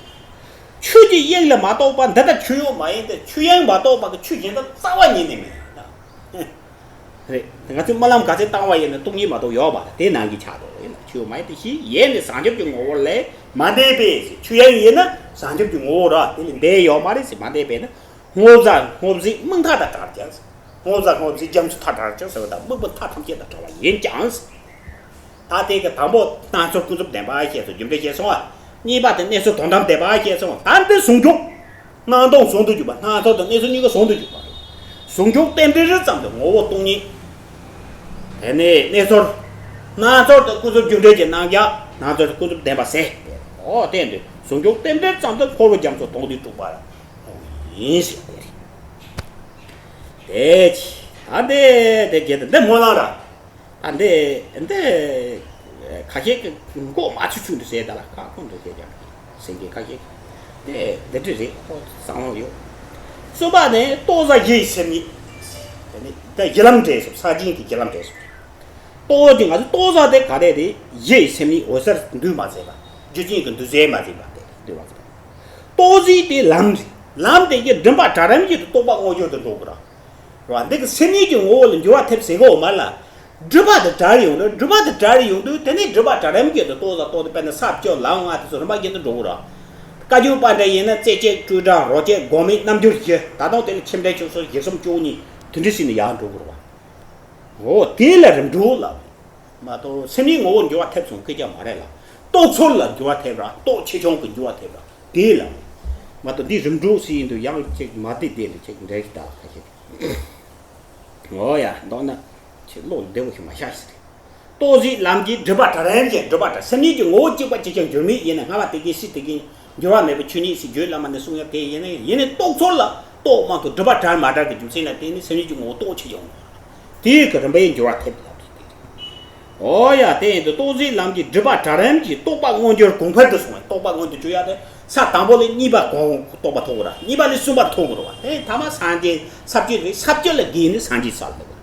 ཆོས་ཀྱི་དབྱིངས་ལ་མ་གཏོགས་པ་འདི་ལྟར་ཆོས་ཡོད་མ་ཡིན་ཏེ། ཆོས་དབྱིངས་མ་གཏོགས་པ་གི་ཆོས་གཞན་དག་རྩ་བ་ཉིད་ནས་མེད་ན། རེད། ང་ཚོས་སྨོན་ལམ་ག་ཚད་བཏང་བ་ཡིན་ན་སྟོང་ཉིད་མ་གཏོགས་ཡོད་པ་དེ་ནང་གི་ཆགས་འགྲོ་ཡིན་ན་ཆོས་ཡོད་མ་ཡིན་ཏེ། ཞེས་ཡེ་ནས་བྱང་ཆུབ་ཀྱི་ངོ་བོ་ལས་མ་འདས་པས་ཟེར། ཆོས་དབྱིངས་ཡིན་ན་བྱང་ཆུབ་ཀྱི་ངོ་བོ་ར་དེ་ལས་འདས་ཡོད་མ་རེད་ཟེར། མ་འདས་པས་ན་སྔོ་བཟའ་སྔོ་བཟའི་སྨུག་མཐའ་དང་བྲལ་ཀྱང་ཟེར། སྔོ་བཟའ་སྔོ་བཟའི་རྒྱ་མཚོ་མཐའ་བྲལ་ཀྱང་ཟེར་བ་དང་སྨུག་པ་མཐའ་ཐམས་ཅད་དང་བྲལ་བ་ཡིན་ཀྱང་ཟེར། ད་དེ་གི་དང་པོ་སྣང་ཚུལ་ཀུན་རྫོབ་བདེན་པ་ཞེས་སོགས་རྒྱུ་འབྲས་བཤད་སོང་བ། གཉིས་པ་དེ་གནས་ཚུལ་དོན་དམ་བདེན་པ་ཞེས་སོང་བ། ད་འདི་ཟུང་འཇུག་སྣང་སྟོང་ཟུང་དུ་འཇུག་པ། སྣང་ཚུལ་དང་གནས་ཚུལ་གཉིས་ཀ་ཟུང་དུ་འཇུག་པ་རེད། ཟུང་འཇུག་རྟེན་འབྲེལ་རེད་ཙམ་དུ་ངོ་བོ་སྟོང་ཉིད། དེ་ནས་གནས་ཚུལ། སྣང་ཚུལ་དང་ཀུན་རྫོབ་རྒྱུ་འབྲས་ཀྱི་རྣམ་གཞག་སྣང་ཚུལ་ཀུན་རྫོབ་བདེན་པ་ཟེར། འོ་དེ་འདི་ཟུང་འཇུག་རྟེན་འབྲེལ་ཙམ་དུ་འཁོར་བའི་རྒྱ་མཚོ་དོང་དུ་སྤྲུགས་པ་ཡིན་ཟེར་བ་རེད། དེ་ཅི། ད་འདི་དེ་རྒྱས་དེ་འདི་སྨོན་ལམ་ར། ཨ་འདི་འདི་ཁ་ཤས་ཀྱིས་མགོ་མ་ཆུ་ཆུ་འདི་ཟེར། ད་ལ་ཁ་ཁོང་འདི་ཟེར་ཀྱང་སེང་གེ་ཁ་ཤས་ཀྱིས་དེ་འདི་འདྲ་རེད། ཁོ་བསམ་བློ་ཡོད། གསུམ་པ་ནི་རྟོགས་བཟའ་གཞི་ཡི་སེམས་ཉིད། དེ་ནི་ད་གཞི་ལམ་འབྲས་གསུམ། ས་སྦྱིན་གྱི་གཞི་ལམ་འབྲས་གསུམ། རྟོགས་ཀྱི་ང་ཚོ་རྟོགས་བཟའ་དེ་ག་རེ་རེད། གཞི་ཡི་སེམས་ཉིད་འོད་གསལ་འདུས་མ་བྱས་པ། རྒྱུ་ཅན་གྱི་འདུས་བྱས་མ་བྱས་པ་དེ་འདུས་མ་བྱས་པ། རྟོགས་བཟའི་དེ་ལམ་རེད། ལམ་དེ་གི་མགྲིན་པ་གྲལ་རིམ་གྱིས་རྟོགས་པ་མངོན་གྱུར་དུ་འགྲོ་དགོས་ར། རེད་བ། འདི་གི་སེམས་ཉིད་ཀྱི་ངོ་བོ་ལ་འགྱུར་བ་ཐེབས་ཟེར་གོ་མ་ལ། སྒྲིབ་པ་དེ་བྲལ་ཡོང་དུས། སྒྲིབ་པ་དེ་བྲལ་ཡོང་དུས་དེ་ནས་སྒྲིབ་པ་གྲལ་རིམ་གྱིས་དུ་རྟོགས་དང་རྟོགས་དེ་དཔེར་ན་ས་བཅུ་ལམ་ལྔ་དེ་ཚོ་རིམ་པ་བཞིན་དུ་འགྲོ་གི་རེད། བཀའ་བརྒྱུད་པ་འདྲ་ཡིན་ན་རྩེ་གཅིག་སྤྲོས་བྲལ་རོ་གཅིག་སྒོམ་མེད་རྣལ་འབྱོར་བཞི། ད་དུང་དེ་ལ་ཆེ་འབྲིང་ཆུང་གསུམ་བཞི་གསུམ་བཅུ་གཉིས་དེ་འདྲ་ཞིག་ནས་ཡར་འགྲོ་གི་རེད་བ། འོ་དེ་ལ་རིམ་གྲོ་ལབ། མ་གཏོགས་སེམས་ཉིད་ངོ་བོར་འགྱུར་བ་ཐེབས་སོང་སྐད་ཆ་མ་རེད་ལ། རྟོགས་ཚུལ་ལ་འགྱུར་བ་ཐེབས་ར། རྟོགས་ཆེ་ཆུང་གི་འགྱུར་བ་ཐེབས་ར། དེ་ལ། མ་གཏོགས་འདི་རིམ་གྲོ་ཟེར་ཡིན་དུས་ཡང་ཅིག་མ་བདེ་བདེ་ལ་ཅིག་འགྲེལ་གྱི་ད་ཁ་ཤས། འོ་ཡ་མདོར་ན། ཅིག་བློ་བདེ་བོ་ཞིག་མ་ཤར་ཟེར། རྟོགས་བཟའི་ལམ་གྱི་སྒྲིབ་པ་གྲལ་རིམ་གྱིས་སྒྲིབ་པ་གྲལ། སེམས་ཉིད་ཀྱི་ངོ་བོ་གཅིག་པ་གཅིག་ཀྱང་འགྱུར་མེད་ཡིན་ན། སྔ་བ་དེ་གའི་སྲིད་དེ་གའི་འགྱུར་བ་མེད་པའི་ཆོས་ཉིད་ཟེར་བརྗོད་ལ་མ་ནི་གསུང་ཡ་དེ་ཡིན་ན་ཡང་། ཡིན་ནའི་རྟོགས་ཚུལ་ལ་རྟོགས་མ་ཐུབ། སྒྲིབ་པ་གྲལ་མ་གྲལ་གྱི་རྒྱུ་མཚན་ལ་བརྟེན་ནས་སེམས་ཉིད་ཀྱི་ངོ་བོ་རྟོགས་ཆེ་ཡོང་། དེའི་གི་རིམ་པས་འགྱུར་བ་ཐེབས་ལ་བརྟེན་ཏེ། འོ་ཡ། དེ་ཡིན་དུས་རྟོགས་བཟའི་ལམ་གྱི་སྒྲིབ་པ་གྲལ་རིམ་གྱིས་རྟོགས་པ་མངོན་གྱུར་གོང་འཕེལ་དུ་སོང་བས། རྟོགས་པ་མངོན་དུ་གྱུར་ཡ་དེ་ས་དང་པོ་ལས་གཉིས་པ་གོང་རྟོགས་པ་ཐོབ་དགོས་ར། གཉིས་པ་ལས་གསུམ་པ་ཐོབ་དགོས་ར་བ། དེ་ཐ་མ་སངས་རྒྱས་ས་བཅུ་རེད། ས་བཅུ་ལ་བརྒལ་ནས་སངས་རྒྱས་ས་ལ་སླེབས་དགོས།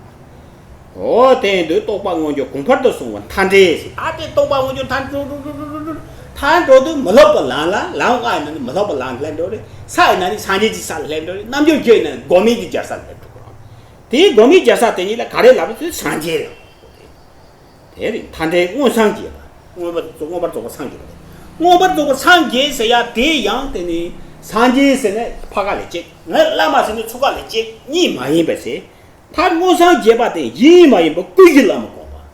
འོ་དེ་ཡིན་དུས་རྟོགས་པ་མངོན་གྱུར་གོང་འཕེལ་དུ་སོང་བ་མཐའ་འབྲས་ཟེར། ད་དེ་རྟོགས་པ་མངོན་གྱུར་མཐའ་འགྲོ་འགྲོ་འགྲོ་འགྲོ་འགྲོ་འགྲོ། མཐའ་འགྲོ་དུས་མི་སློབ་པ་ལམ་ལ། ལམ་ལྔ་ཡིན་ན་ནི་མི་སློབ་པ་ལམ་སླེབས་འགྲོ་རེད། ས་ཡིན་ན་ནི་སངས་རྒྱས་ཀྱི་ས་ལ་སླེབས་འགྲོ་རེད། རྣལ་འབྱོར་རྒྱུད་ཡིན་ན་སྒོམ་མེད་ཀྱི་རྒྱལ་ས་ལ་སླེབས་འགྲོ་གི་རེད། དེའི་སྒོམ་མེད་རྒྱལ་ས་དེ་ཉིད་ལ་ག་རེ་ལབ་ཟེར། སངས་རྒྱས་ལ། དེ་རེད། མཐའ་འབྲས་མངོན་སངས་རྒྱས་པ། མངོན་པར་རྫོགས། མངོན་པར་རྫོགས་པར་སངས་རྒྱས་པ་རེད། མངོན་པར་རྫོགས་པར་སངས་རྒྱས་ཟེར་ཡ་དེ་ཡང་དེ་ནི་སངས་རྒྱས་ཟེར་ན་ཕ་ག་ལ་གཅིག་ང་བླ་མ་ཟེར་ན་ཚུགས་ཀ་ལ་གཅིག་གཉིས་མ་ཡིན་པ་ཟེར། མཐར་མངོན་སངས་རྒྱས་པ་དེ་ཡིན་མ་ཡིན་པ་སྐུ་བཞི་བླ་མའི་དགོངས་པ།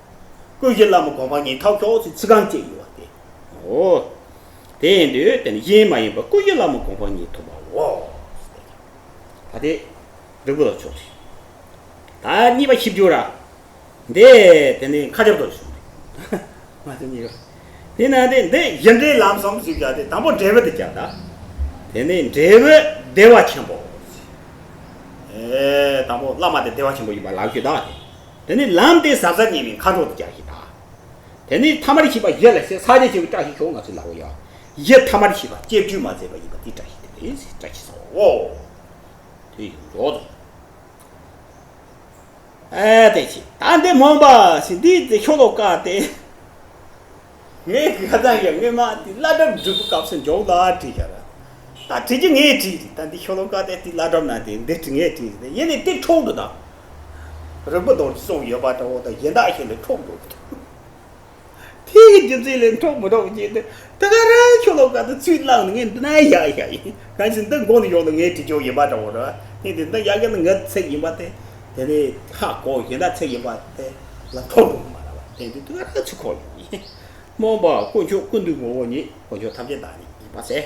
སྐུ་བཞི་བླ་མའི་དགོངས་པ་ཉིད་ཐོབ་ཤོག་ཟེར་ཚིག་རྐང་གཅིག་ཡོད་པ་དེ། འོ། དེ་ཡིན་དུས་དེ་ནི་ཡིན་མ་ཡིན་པ་སྐུ་བཞི་བླ་མའི་དགོངས་པ་ཉིད་ཐོབ་པའོ། ད་དེ་འབྲས་བུ་ལ་ཕྱོགས་ཤིག་ད་གཉིས་པ་ཤིབ་འཇུག་ར། འདི་དེ་ནི་མཁའ་ཁྱབ་ཏུ་སོང་། མ་ཟིན་ཉེ་རུ། དེ་ན་དེ་འདི་གཞི་འབྲས་ལམ་གསུམ་ཞིག་བྱ་སྟེ། དང་པོ་འབྲས་བུ་དེ་བྱ་ད། དེ་ནི་འབྲས་བུ་བདེ་བ་ཆེན་པོ། ཨེ་དང་པོ་བླ་མ་དེ་བདེ་བ་ཆེན་པོ་ཡིན་པ་ལབ་རྒྱུ་ད། དེ་ནི་ལམ་དེ་ཟབ་ཟབ་ཉེ་བའི་མཁའ་འགྲོ་དེ་བྱ་ཞིག་ད། དེ་ནི་ཐ་མར་ཤེས་པ་གཞི་ལ་ཟེར། ས་ཆ་ཆེ་བའི་བཀྲ་ཤིས་ཤོག་ང་ཚོས་ལབ་ཡ། གཞི་ཐ་མར་ཤེས་པ་བཅས་བཅོས་མ་མཛད་པ་ཡིན་པ་དེ་བཀྲ་ཤིས་དེ་རེད་ཟེར། བཀྲ་ཤིས་སོ། དེ་ཡིན་འགྲོ་དང་། ཨེ་དེ་ཅི་ད་འདི་མོན་པ་ཞིག་འདི་དེ་ཤོ་ལོ་ཀ་དེ། ངས་ག་ད་ཡ་ངས་མ་དེ་བླ་གྲྭ་འགྲུབ་སྐབས་སུ་འཇོག་ལ་བྲིས་ཡ་ར། ད་བྲིས་ཀྱི་ངས་བྲིས་རེད། ད་འདི་ཤོ་ལོ་ཀ་དེ་དེ་བླ་གྲྭ་ན་དེ་འདི་བྲིས་ངས་བྲིས་རེད། ཡིན་ནི་དེ་འཕྲོག་འདུག་ད། རིག་པ་རྡོ་རྗེ་གསུངས་ཡོད་པ་འདྲ་བོ་དང་གཞན་དག་ཞིག་ལས་འཕྲོག་འདུག་ད། དེ་གི་རྒྱུ་མཚན་ལས་འཕྲོག་མི་འཕྲོག་བྱས་ཏེ་ད་ག་རང་ཤོ་ལོ་ཀ་དེ་ཚུར་བླངས་ནས་ངས་འདི་ན་ཡ་ཡ་ཡིན། གང་ཞིག་འདི་མགོ་ནས་ཡོང་ནས་ངས་བྲིས་ཆོག་ཡིན་པ་འདྲ་བོ་ར། དེ་དེ་འདི་ཡ་གི་ནི་ངའི་ཚིག་ཡིན་པ་དེ། དེ་ནས་ཧ་གོ་གཞན་དག་ཚིག་ཡིན་པ་དེ་ལ་འཕྲོག་འགྲོ་གི་མ་རེད་པ། དེ་འདི་དེ་ག་རང་ཚུར་གོ་ཡོང་ཡིན། རྨོངས་པ་དཀོན་མཆོག་ཀུན་འདུས་ངོ་བོ་ཉིད། དཀོན་མཆོག་ཐམས་ཅད་བདག་ཉིད་ཡིན་པ་ཟེར།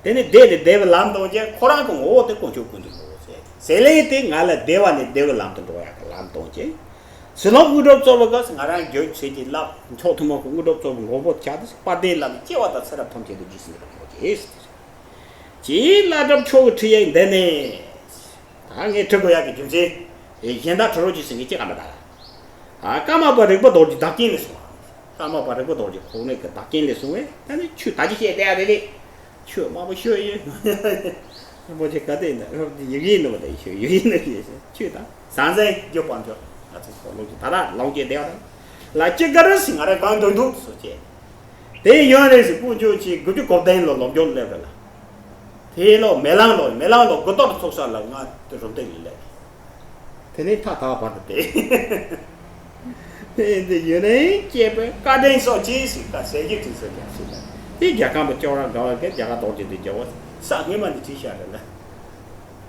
དེ་ནི་བདེ་ནས་བདེ་བའི་ལམ་སྟོན་ཅིང་། ཁོ་རང་གི་ངོ་བོ་དེ་དཀོན་མཆོག་ཀུན་འདུས་ངོ་བོ་ཟེར། ཟེར་ལེ་དེ་ང་ལ་བདེ་བ་ནས་བདེ་བའི་ལམ་དུ་འགྲོ་ཡག་གི་ལམ་སྟོན་ཅིང་། ཟིལ་ལོག་དངོས་གྲུབ་སྩོལ་བའི་སྐབས་སུ་ང་རང་འགྱོད་བྱེད་ཀྱི་རླབས་མཆོག་ཐུན་མོང་གི་དངོས་གྲུབ་སྩོལ་བའི་ངོ་བོ་ཆགས་ཏེ་དཔལ་ལྡན་བླ་མས་སྐྱེ་བ་དང་ཚེ་རབས་ཐམས་ཅད་དུ་རྗེས་སུ་བདེ་བར་གྱུར་ཅིག་ཅེས་བླ་གྲྭ་མཆོག་གི་ཁྲིད་ཡིག་འདི་ནས། ད་ངས་ཁྲིད་དགོས་ཡག་གི་རྒྱུ་མཚན། གཞན་དག་ཁྲིད་རོགས་གྱིས་ཟེར་མཁན་ཅི་ག་མེད་ད། ཀརྨ་པ་རིག་པ་རྡོ་རྗེ་བདག་རྐྱེན་ལས་གསུངས། ཀརྨ་པ་རིག་པ་རྡོ་རྗེ་ཁོང་རང་གི་བདག་རྐྱེན་ལས་གསུངས་པས་ད་ནི་ཆོས་ད་ཅི་བཤད་བསྡད་ཡ་རེད་ལེ། ཆོས་དམའ་པོ་ཤོད་ཡོད། རིན་པོ་ཆེ་ག་དེ་ཡིན་ན་ཡིག་ཡིན་ནོ་ད་ཤོད་ཡིག་ཡིན་ནོ་ཤོད་ཆོས་དང་ཟང་ཟིང་རྒྱུ་སྤང་ཆོག་ང་ཚོ་ཚོ་ལོ་རྒྱུ་ད་ལྟ་ལོངས་སྤྱོད་བསྡད་ཡ་རེད། ལ་ཅི་ག་རེ་ཟིན་ང་རེ་གང་འདོད་འདུག་སོ་ཅེ། དེ་ཡོན་རེ་ཟིན་དཀོན་མཆོག་ཆེ་དགུ་བཅུ་གོ་བདུན་ལོ་ལོ་རྒྱུ་སླེབས་རེད་ལ། དེ་ལོ་མེ་ལང་ལོ་མེ་ལང་ལོ་དགུ་ཐོག་ཚོགས་ས་ལ་ང་རུམ་བཏེག་ལ་སླེབས། དེ་ནས་ཐ་ཐག་བར་དུ་བསྡད། དེ་འདི་ཡུན་རིང་སྐྱེས་པའི་བཀའ་དྲིན་སོགས་ཀྱིས་ཟེར་ད་ཟས་ཀྱི་དུས་སུ་ཀྱང་ཞིག་ལ་དེ་རྒྱལ་ཁམས་པ་ཅོག་ར་འགའ་བ་གི་རྒྱ་གར་རྡོ་རྗེ་དེ་རྒྱལ་བ་ས་སྔོན་མ་འདི་བྲིས་ཤག་རེད་ལ།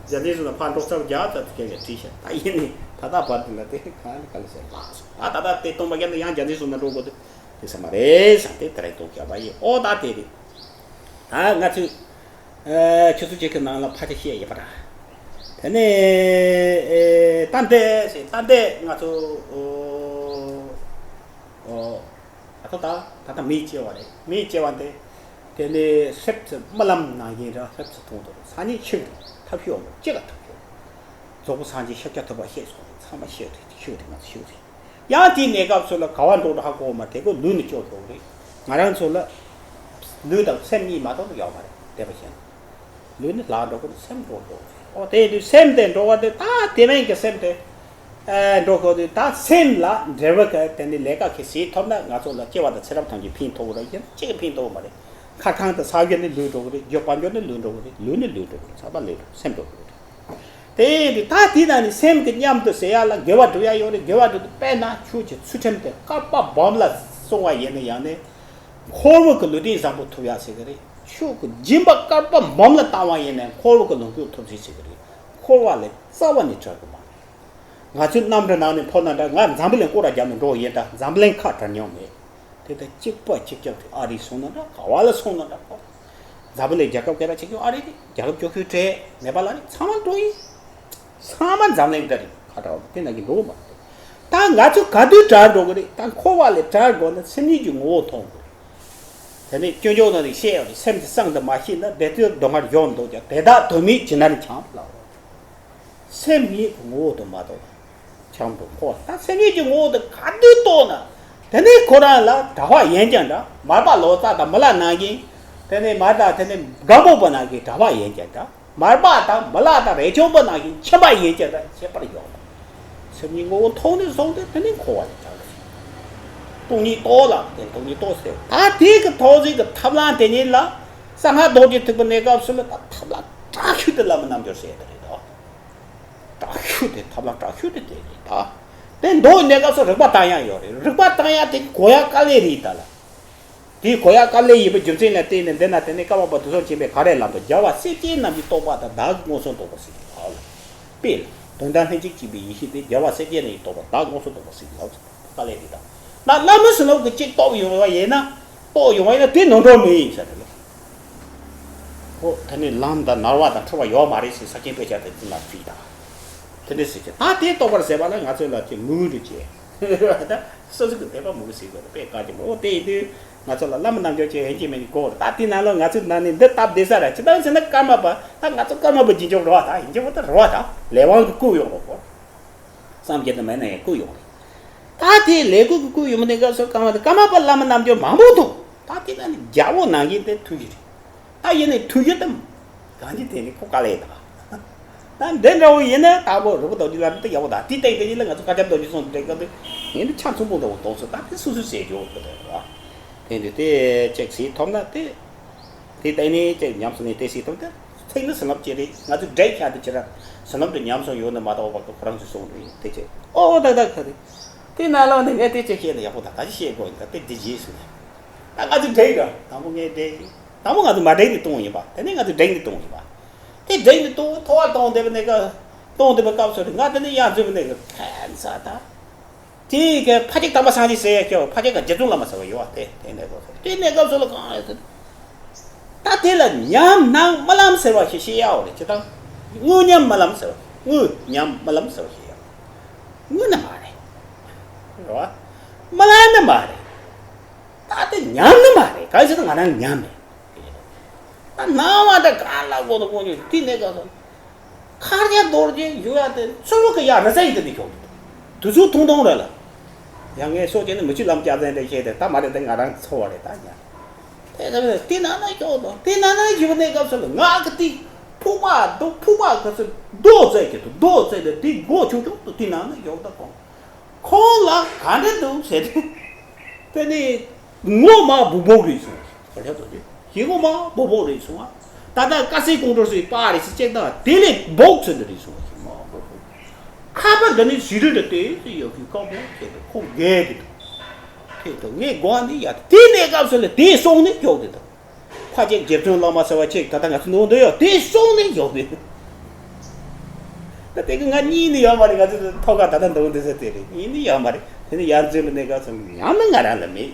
རྒྱ་དེ་སུ་ལ་ཕར་འགྲོ་ཚར་རྒྱ་ཚ་དེ་ཀྱང་བྲིས་ཤག་ད་ཡིན་ནི་ད་ལྟ་བར་དུ་ལ་དེ་གང་ལ་ག་ལ་ཟེར་ལགས་སོ། ད་ད་ལྟ་དེ་སྟོང་པ་རྒྱ་ནི་ཡང་རྒྱ་དེ་སུ་ན་འགྲོ་དགོས་དེ་དེ་ས་མ་རེད་ས་དེ་དེ་རེད་འདུག་རྒྱ་བ་ཡིན་ཨོ་ད་དེ་རེད། ད་ང་ཚོས། ཨ། ཁྱོད་ཚོ་གཅིག་གི་ནང་ལ་ཕལ་ཆེར་བཤད་ཡོད་པ་འདྲ། དེ་ནས་ཨེ། ད་འདི་ཞེས་ད་འདི་ང་ཚོ་ཨོ། ཨོ། ད་ལྟ་ད་ད་ལྟ་མིའི་སྐྱེ་བ་རེད། མིའི་སྐྱེ་བ་འདི་དེ་ནས་སེམས་ཀྱི་རྨི་ལམ་ནང་བཞིན་ར་སེམས་ཀྱི་མཐོང་དུ་སང་ཉིན་ཤི་གི་རེད། ཐབས་ཤེས་ཡོང་གི་ཅི་ལ་ཐབས་ཤེས་ཡོང་། རྫོགས་པ་སངས་རྒྱས་ཤཱཀྱ་ཐུབ་པ་བཤད་སོང་རེད། ཚང་མ་ཤི་རེད་ཤི་རེད་ང་ཚོ་ཤི་རེད། ཡང་དེའི་གནས་སྐབས་སུ་ལ་ག་བ་འགྲོ་འགྲོ་ཧ་གོ་མ་དེ་ཀོ་ལུས་ནི་སྐྱོ་ཤོག་རེད། ང་རང་ཚོ་ལ་ལུས་དང་སེམས་གཉིས་མ་གཏོགས་ཡོད་མ་རེད་དེ་བ་ཤེས་ན། ལུས་ནི་ལྷག་འགྲོ་གི་ནི་སེམས་འགྲོ་འགྲོ་རེད། ཨོ་དེ་དུས་སེམས་དེ་འགྲོ་བ་དེ་ད་དེ་མིན་གྱི་སེམས་དེ་ཨ་འགྲོ་གོ་དུས་ད་སེམས་ལ་འབྲེལ་བ་གི་དེ་ནི་ལས་ཀ་གི་ཟས་ཐོབ་ན་ང་ཚོ་ལ་སྐྱེ་བ་དང་ཚེ་རབས་ཐམས་ཅད་ཕན་ཐོགས་རེད་ཡིན་གཅིག་ཕན་ཐོགས་མ་རེད། ཁ་ཁང་དུ་ས་གཞི་ནི་ལུས་འགྲོ་གི་རེད། རྒྱུ་དཔལ་འབྱོར་ནི་ལུས་འགྲོ་གི་རེད། ལུས་ནི་ལུས་འགྲོ་གི་རེད། ཚགས་པར་ལུས་འགྲོ་སེམས་འགྲོ་གི་རེད། དེ་ཡིན་དུས་ད་དེ་ན་ནི་སེམས་ཀྱི་མཉམ་དུ་ཟེར་ཡ་ལ་དགེ་བ་སྒྲུབ་ཡ་ཡོད་རེད། དགེ་བ་སྒྲུབ་དུས་དཔེར་ན་ཆོས་ཀྱི་ཚུལ་ཁྲིམས་དེ་བསྐལ་པ་སྦོམ་ལ་སྲུང་བ་ཡིན་ན་ཡང་ནི་འཁོར་བ་གི་ལུས་རྟེན་བཟང་པོ་ཐོབ་ཡ་ཟེར་གི་རེད། ཆོས་ཀྱི་སྦྱིན་པ་བསྐལ་པ་སྦོམ་ལ་བཏང་བ་ཡིན་ན་འཁོར་བ་གི་ལོངས་སྤྱོད་ཐོབ་ཟིན་ཟེར་གི་རེད། འཁོར་བ་ལས་རྩ་བ་ནས་བྲལ་དགོས་མ་རེད། ང་ཚོའི་གནམ་གྲུ་ནང་ནས་འཕུར་ན་འདྲ། ང་འཛམ་བུ་གླིང་སྐོར་ར་རྒྱབ་ནས་འགྲོ་ཡིན་ད་འཛམ་བུ་གླིང་ཁ་བྲལ་མྱོང་མེད། དེ་ལྟར་གཅིག་པ་གཅིག་རྐྱང་དུ་ཨ་རིར་སོང་ན་འདྲ། ག་བ་ལ་སོང་ན་འདྲ་ཁོ། འཛམ་བུ་གླིང་རྒྱལ་ཁབ་སྐད་གྲགས་ཆེ་ཤོས་ཨ་རི་རེད། རྒྱལ་ཁབ་སྐྱོ་ཤོས་བྲལ་མེད་པ་ལ་ནི་ཚང་མ་འགྲོ་ཡིན། ཚང་མ་འཛམ་གླིང་འདི་རེད། ཁ་གྲགས་དེ་ན་གི་འགྲོ་གི་མ་རེད། ད་ང་ཚོ་ག་དུས་བྲལ་འགྲོ་གི་རེད། ད་འཁོར་བ་ལས་བྲལ་དགོས་ན་སེམས་ཉིད་ཀྱི་ངོ་བོ་མཐོང་དགོས་རེད། དེ་ནས་སྐྱོན་བརྗོད་ནང་ནས་བཤད་ཡོད་རེད། སེམས་ཀྱི་གསང་དུ་མ་ཤེས་ན་བདེ་སྟོད་སྡུག་བསྔལ་ཡོང་འདུག་ཀྱང་དེ་དག་དོན་མེད་ཇི་ལྟར་འཁྱམས་ལབ། སེམས་ཉིད་ཀྱི་ངོ་བོ་དུ་མ་རྟོགས་ན་འཁྱམས་འགྲོ་ཁོ། ད་སེམས་ཉིད་ཀྱི་ངོ་བོ་དུ་ག་དུས་རྟོགས་ན། དེ་ནས་ཁོ་རང་ལ་གྲྭ་པ་ཡིན་ཀྱང་འདྲ། མར་པ་ལོ་ཙཱ་དང་མི་ལ་ནང་བཞིན། དེ་ནས་མར་དང་དེ་ནས་སྒམ་པོ་པ་ནང་གི་གྲྭ་པ་ཡིན་ཀྱང་འདྲ། མར་པ་དང་མི་ལ་དང་རས་ཆུང་པ་ནང་བཞིན་ཁྱིམ་པ་ཡིན་ཀྱང་འདྲ། ཁྱད་པར་ཡོད་མ་རེད། སེམས་ཉིད་ངོ་བོ་མཐོང་ནས་བཟུང་སྟེ་དེ་ནས་འཁོར་བ་ལས་བྲལ་བ་ཞིག་སྟོང་ཉིད་རྟོགས་ལ་དེ་སྟོང་ཉིད་རྟོགས་ཟེར། ད་དེ་གི་ཐོག་ཟིག་གི་ཐབས་ལམ་དེ་ཉིད་ལ་གསང་སྔགས་རྡོ་རྗེ་ཐེག་པའི་གནས་སྐབས་སུ་ལ་ད་ཐབས་ལམ་དྲག་ཤོས་དེ་བླ་མའི་རྣལ་འབྱོར་ཟེར་དེ་རེད་དོ། དྲག་ཤོས་དེ་ཐབས་ལམ་དྲག་ཤོས་དེ་དེ་རེད་ད། དེ་མདོ་གནས་སྐབས་སུ་རིག་པ་བཏང་ཡག་ཡོད་རེད། རིག་པ་བཏང་ཡག་དེ་གོ་ཡག་དཀའ་ལས་རེད་ད་ལ། དེ་གོ་ཡག་དཀའ་ལས་ཡིན་པའི་རྒྱུ་མཚན་ལ་བརྟེན་ནས་འདི་ན་དེ་ནས་ཀརྨ་པ་དུས་གསུམ་མཁྱེན་པས་ག་རེ་ལབ་འདུག་རྒྱལ་བ་སྲས་བཅས་རྣམས་ཀྱི་རྟོགས་པ་དང་བདག་གི་མངོན་སུམ་རྟོགས་པ་ཟེར་གྱི་ལབ་ལ། དཔེ་ལ་དོན་དམ་ལྷན་ཅིག་སྐྱེས་པའི་ཡེ་ཤེས་དེ་རྒྱལ་བ་སྲས་བཅས་རྣམས་ཀྱི་རྟོགས་པ་བདག་མངོན་སུམ་རྟོགས་པ་ཟེར་གྱི་ལབ་ཚུལ་དཀའ་ལས་རེད་ད། ན་བླ་མ་ཟེར་ནོ་གི་གཅིག་རྟོགས་ཡོང་བ་ཡིན་ན། རྟོགས་ཡོང་བ་ཡིན་ན་དེ་ནོར་འགྲོ་མི་ཡིན་ཟེར་རེད། ཨོ་ད་ནི་ལམ་དང་ནར་བ་དང་འཁྲུལ་བ་ཡོད་མ་རེད་ཟེར་ས་སྐྱེན་དཔེ་ཆ་དེ་ཚོ་ལ་བྲིས་དང་། དེ་འདྲ་ཟེར་གྱི་ད་དེ་རྟོགས་པར་ཟེར་བ་ལ་ང་ཚོ་ལ་ཅིག་མུ་གུ་འདྲ་བྱས། ད་སོ་སོ་གི་དད་པ་མུ་གུ་ཟེར་དགོས་རེད་དཔེ་དཀའ་གི་མོ་ཨོ་དེ་ཡིན་དུས་ང་ཚོ་ལ་བླ་མ་རྣལ་འབྱོར་ཅན་ཡན་ཆད་མེད་ནི་དགོས་རེད། ད་དེ་ནང་ལ་ང་ཚོའི་ནང་ནས་འདི་སྟབས་བདེ་ས་ར་ཅི་ལྟར་ཟེར་ན་ཀརྨ་པ་ད་ང་ཚོ་ཀརྨ་པ་རྗེས་འཇོག་རོ་བ་ད་ཡིན་གྱི་མོ་ད་རོ་བ་ད་ལས་དབང་གི་བསྐུར་ཡོང་རོགས་གོ། སངས་རྒྱས་དང་མེད་ན་ཡང་བསྐུར་ཡོང་རེད། ད་དེ་ལས་བསྐུར་གྱི་བསྐུར་ཡོང་མི་དེ་སྐབས་སུ་ཀརྨ་དེ་ཀརྨ་པ་བླ་མ་རྣལ་འབྱོར་མང་པོ་འདུག་ད་དེ་ན་ནི་རྒྱལ་པོ་ནང་བཞིན་དེ་ཐུགས་ཀྱི་རེད། ད་ཡིན་ནའི་ཐུགས་ཀྱི་དམ། གང་ཅི་དེ་ནི་ཁོ་དཀའ་ལས་དང་། ད་འདི་འདྲ་བོ་ཡིན་ན་དང་པོ་རི་བོ་རྡོ་རྗེ་ལ་འདི་ཡག་པོ་ད་དེ་སྟེང་དེ་ཡིན་ན་ང་ཚོ་ཁ་ཆར་རྡོ་རྗེ་སོང་འདྲེ་སྐབས་དེ་ངས་འདི་ཆ་མཚུངས་པོ་འདྲ་བོ་གཏོང་སོང་། ད་དེ་སུ་སུ་ཟེར་རྒྱུ་བོ་དེ་རེད་བ། དེ་འདི་དེ་ཅེག་སི་ཐོབ་ན་དེ། དེ་ལྟ་ནས་ཅེག་ཉམས་སོང་ནས་དེ་སི་ཐོབ་དེ་ཚིག་ནི་སུ་ལབ་ཅེ་རེད། ང་ཚོ་འདྲེ་ཁྱ་དེ་ཅི་ར་སུ་ལབ་དུ་ཉམས་སོང་ཡོད་ནི་མ་གཏོགས་བ་ཁོ་རང་ཚོས་སོང་རེད་དེ་ཅེ། ཨོ་ད་ད་ཁ་དེ་དེ་ན་ལོ་ནས་ངས་དེ་ཅེ་བཤད་ན་ཡག་པོ་ད་ད་ཅི་བཤད་དགོས་ཡིན། ད་དེ་འདི་རྗེས་སུ་ནས་ད་ང་ཚོ་འདྲེ་ག་དང་པོ་ངས་འདྲེ་དང་པོ་ང་ཚོ་མ་འདྲེ་ནས་གཏོང་ཡིན་པ། དེ་ནས་ང་ཚོ་འདྲེ་ནས་གཏོང་ཡིན་པ། དེ་འདྲེ་ནས་གཏོང་ཐོ་བ་གཏོང་བསྡད་པ་ནས་ཀ་གཏོང་བསྡད་པ་སྐབས་སུ་རེད། ང་དེ་ནས་ཡར་འཛུལ་བ་ནས་ཀ་ཁན་ས་ད། དེ་ག་ཕ་ཅིག་དམ་པ་སངས་རྒྱས་ཟེར་ཡ་ཁྱོད་ཕ་ཅིག་ག་རྗེ་བཙུན་བླ་མ་ཟེར་བ་ཡོད་བ། དེ་དེ་ནས་གོ་དེ་ནས་སྐབས་སུ་ལ་གང་ཡོད་ཟེར། ད་དེ་ལ་ཉམས་སྣང་རྨི་ལམ་ཟེར་བ་ཞིག་ཤེས་ཡག་རེད། ཅི་ལྟར་དངོས་ཉམས་རྨི་ལམ་ཟེར་བ། དངོས་ཉམས་རྨི་ལམ་ཟེར་བ་ཤེས་ཡག་རེད། དངོས་ནི་མ་རེད། རེད་བ། རྨི་ལམ་ནི་མ་རེད། ད་དེ་ཉམས་ནི་མ་རེད། གང་ཟེར་ན་ང་རང་ཉམས་མེད། ད་སྣང་བ་འདྲ་གང་ལ་གོ་ན་གོ་ནི་དེ་ནས་ག་སོང་། ཁ་རྒྱ་རྡོ་རྗེ་ཡོད་ཡ་དེ་ཚོར་བ་གི་ཡ་ར་ས་ཡི་དེ་ནི་ཤོག་དུ་ཚོད་ཐུང་ཐུང་རེད་ལ། ཡང་ངས་སོ་ཅན་ནི་མི་ཆུ་ལམ་སྐྱ་ཟན་དེ་བཤད་དེ་ད་མ་རེད། དེ་ང་རང་ཚོར་བ་རེད་ད་ཉ། དེ་ལ་དེ་ན་ན་ཤོག་དང་དེ་ན་ན་ཡོད་ནས་སྐབས་སུ་ལ་ང་གི་དེ་ཕུག་པ་རྡོ་ཕུག་པ་གི་སུ་རྡོ་རྩེ་གི་དུ་རྡོ་རྩེ་དེ་དེ་མགོ་ཆུང་ཆུང་དུ་དེ་ན་ན་ཡོད་ད་གོང་། ཁོང་ལ་ག་འདྲ་འདུག་ཟེར་ཏེ། དེ་ནི་ངོ་མ་སྦུག་སྦུག་རེད་གསུངས། ག་རེ་ཟེར་ཏེ་ཞེ་ངོ་མ་སྦུག་སྦུག་རེད་གསུངས་ཨ། ད་ལྟ་དཀའ་སའི་ཀོང་གྲོ་སའི་པ་རེད་ཟེར་ཅེག་དང་དེ་ལས་སྦུག་ཚོད་འདི་རེད་གསུངས་ཞེ་མ་སྦུག་སྦུག་ཁ་པར་འདི་ནི་ཞི་རི་རི་དེ་ཟེར་ཡོད་ཀི་ཁོ་མོ་ཁྱེད་དུ་ཁོང་རྒས་ཀི་འདུག་ཁྱེད་དུ་ངས་དགོངས་ནི་ཡ་དེ་ནས་སྐབས་སུ་ལ་དེ་སོང་ནས་ཀྱོག་དེ་དང་། ཕ་ཅིག་རྗེ་བཙུན་བླ་མ་ཟེར་བ་ཅིག་ད་ལྟ་ང་ཚོ་ནང་འདུག་ཡོད་དེ་སོང་ནས་ཡོད་པས། ད་དེ་གི་ང་གཉིས་ནི་ཡོད་མ་རེད། ང་ཚོ་ཐོག་ཁ་ད་ལྟ་འདུག་འདི་ཟེར་དེ་རེད། གཉིས་ནི་ཡོད་མ་རེད། དེ་ནི་ཡར་འཛིན་པ་ནས་ག་ཚོད་ཡང་ན་ང་རང་ལ་མེད།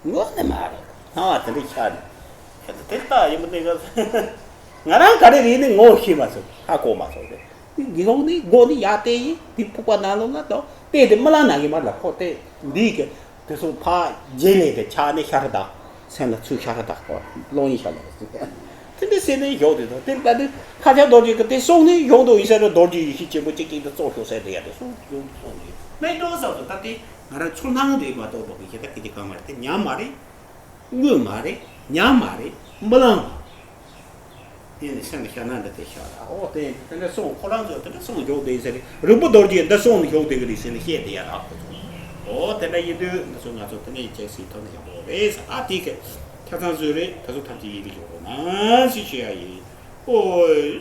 ངོ་ནི་མ་རེད། སྣང་བ་དེ་འདྲ་ཤར་ནས་དེ་ལྟ་ཡིན་པ་ནས་ག་ཚོད་ང་རང་ག་རེ་རེད་ནི་ངོ་ཤེས་མ་སོང་། ཧ་གོ་མ་སོང་རེད། དེ་སྒོ་ནི་སྒོ་ནི་ཡར་བལྟས་ཡིན། དེ་ཕུག་པ་ནང་ལོགས་ལ་དང་བལྟས་དེ་རྨི་ལམ་ནང་གི་མར་ལ་ཁོ་བལྟས་འདི་གི་དེ་ཚོ་ཕ་རྗེས་ལས་དེ་ཆགས་ནས་ཤར་དང་། སེམས་ལ་ཚུར་ཤར་དང་ཁོ་ལོང་ཡིན་ཤར་ལ་ཟེར། དེ་འདྲ་ཟེར་ནས་ཡོང་དེ་དང་དེ་ལྟ་དུས་ཁ་ཆ་རྡོ་རྗེ་གི་དེ་སོང་ནས་ཡོང་དུ་ཡིན་ཟེར་ན་རྡོ་རྗེ་ཡེ་ཤེས་ཆེན་པོ་གཅིག་གཅིག་ཏུ་གཙོ་ཤོག་ཟེར་དེ་ཡ་དེ་སོང་ཡོང་དུ་སོང་ནས་མེད་འགྲོ་ཟེར་དུ་ད་དེ་ང་རང་ཚོར་སྣང་དེ་མ་གཏོགས་པ་གི་ཤེས་ད་གི་དེ་གང་མ་རེད། དེ་ཉམས་མ་རེད། དངོས་མ་རེད། ཉམས་མ་རེད། རྨི་ལམ་མ་རེད། དེ་ནི་སེམས་ལ་ཤར་ན་འདི་དེ་ཤར་ར། ཨོ་དེ་དེ་འདྲ་སོང་ཁོ་རང་ཚོ་དེ་འདྲ་སོང་འཇོག་དེ་ཟེར་རེད། རིག་པ་རྡོ་རྗེ་འདི་སོང་ནས་འཇོག་དེ་གི་རེད་ཟེར་ནས་བཤད་དེ་ཡ་རག་ཁོ་ཚོ། ཨོ་དེ་འདྲ་ཡིན་དུས་འདི་ཚོ་ང་ཚོ་དེ་འདྲ་ཡི་ཅེག་སི་ཐོག་ནས་ཡག་པོ་རེད་ཟེར། ཨ་དེ་གི་ཆ་ཚང་བཟོས་རེད། ད་ཚོ་ཐམས་ཅད་ཡིན་དུ་འཇོག་དགོས་ན་ཞིག་བྱེད་ཡ་ཡིན། ཨོ།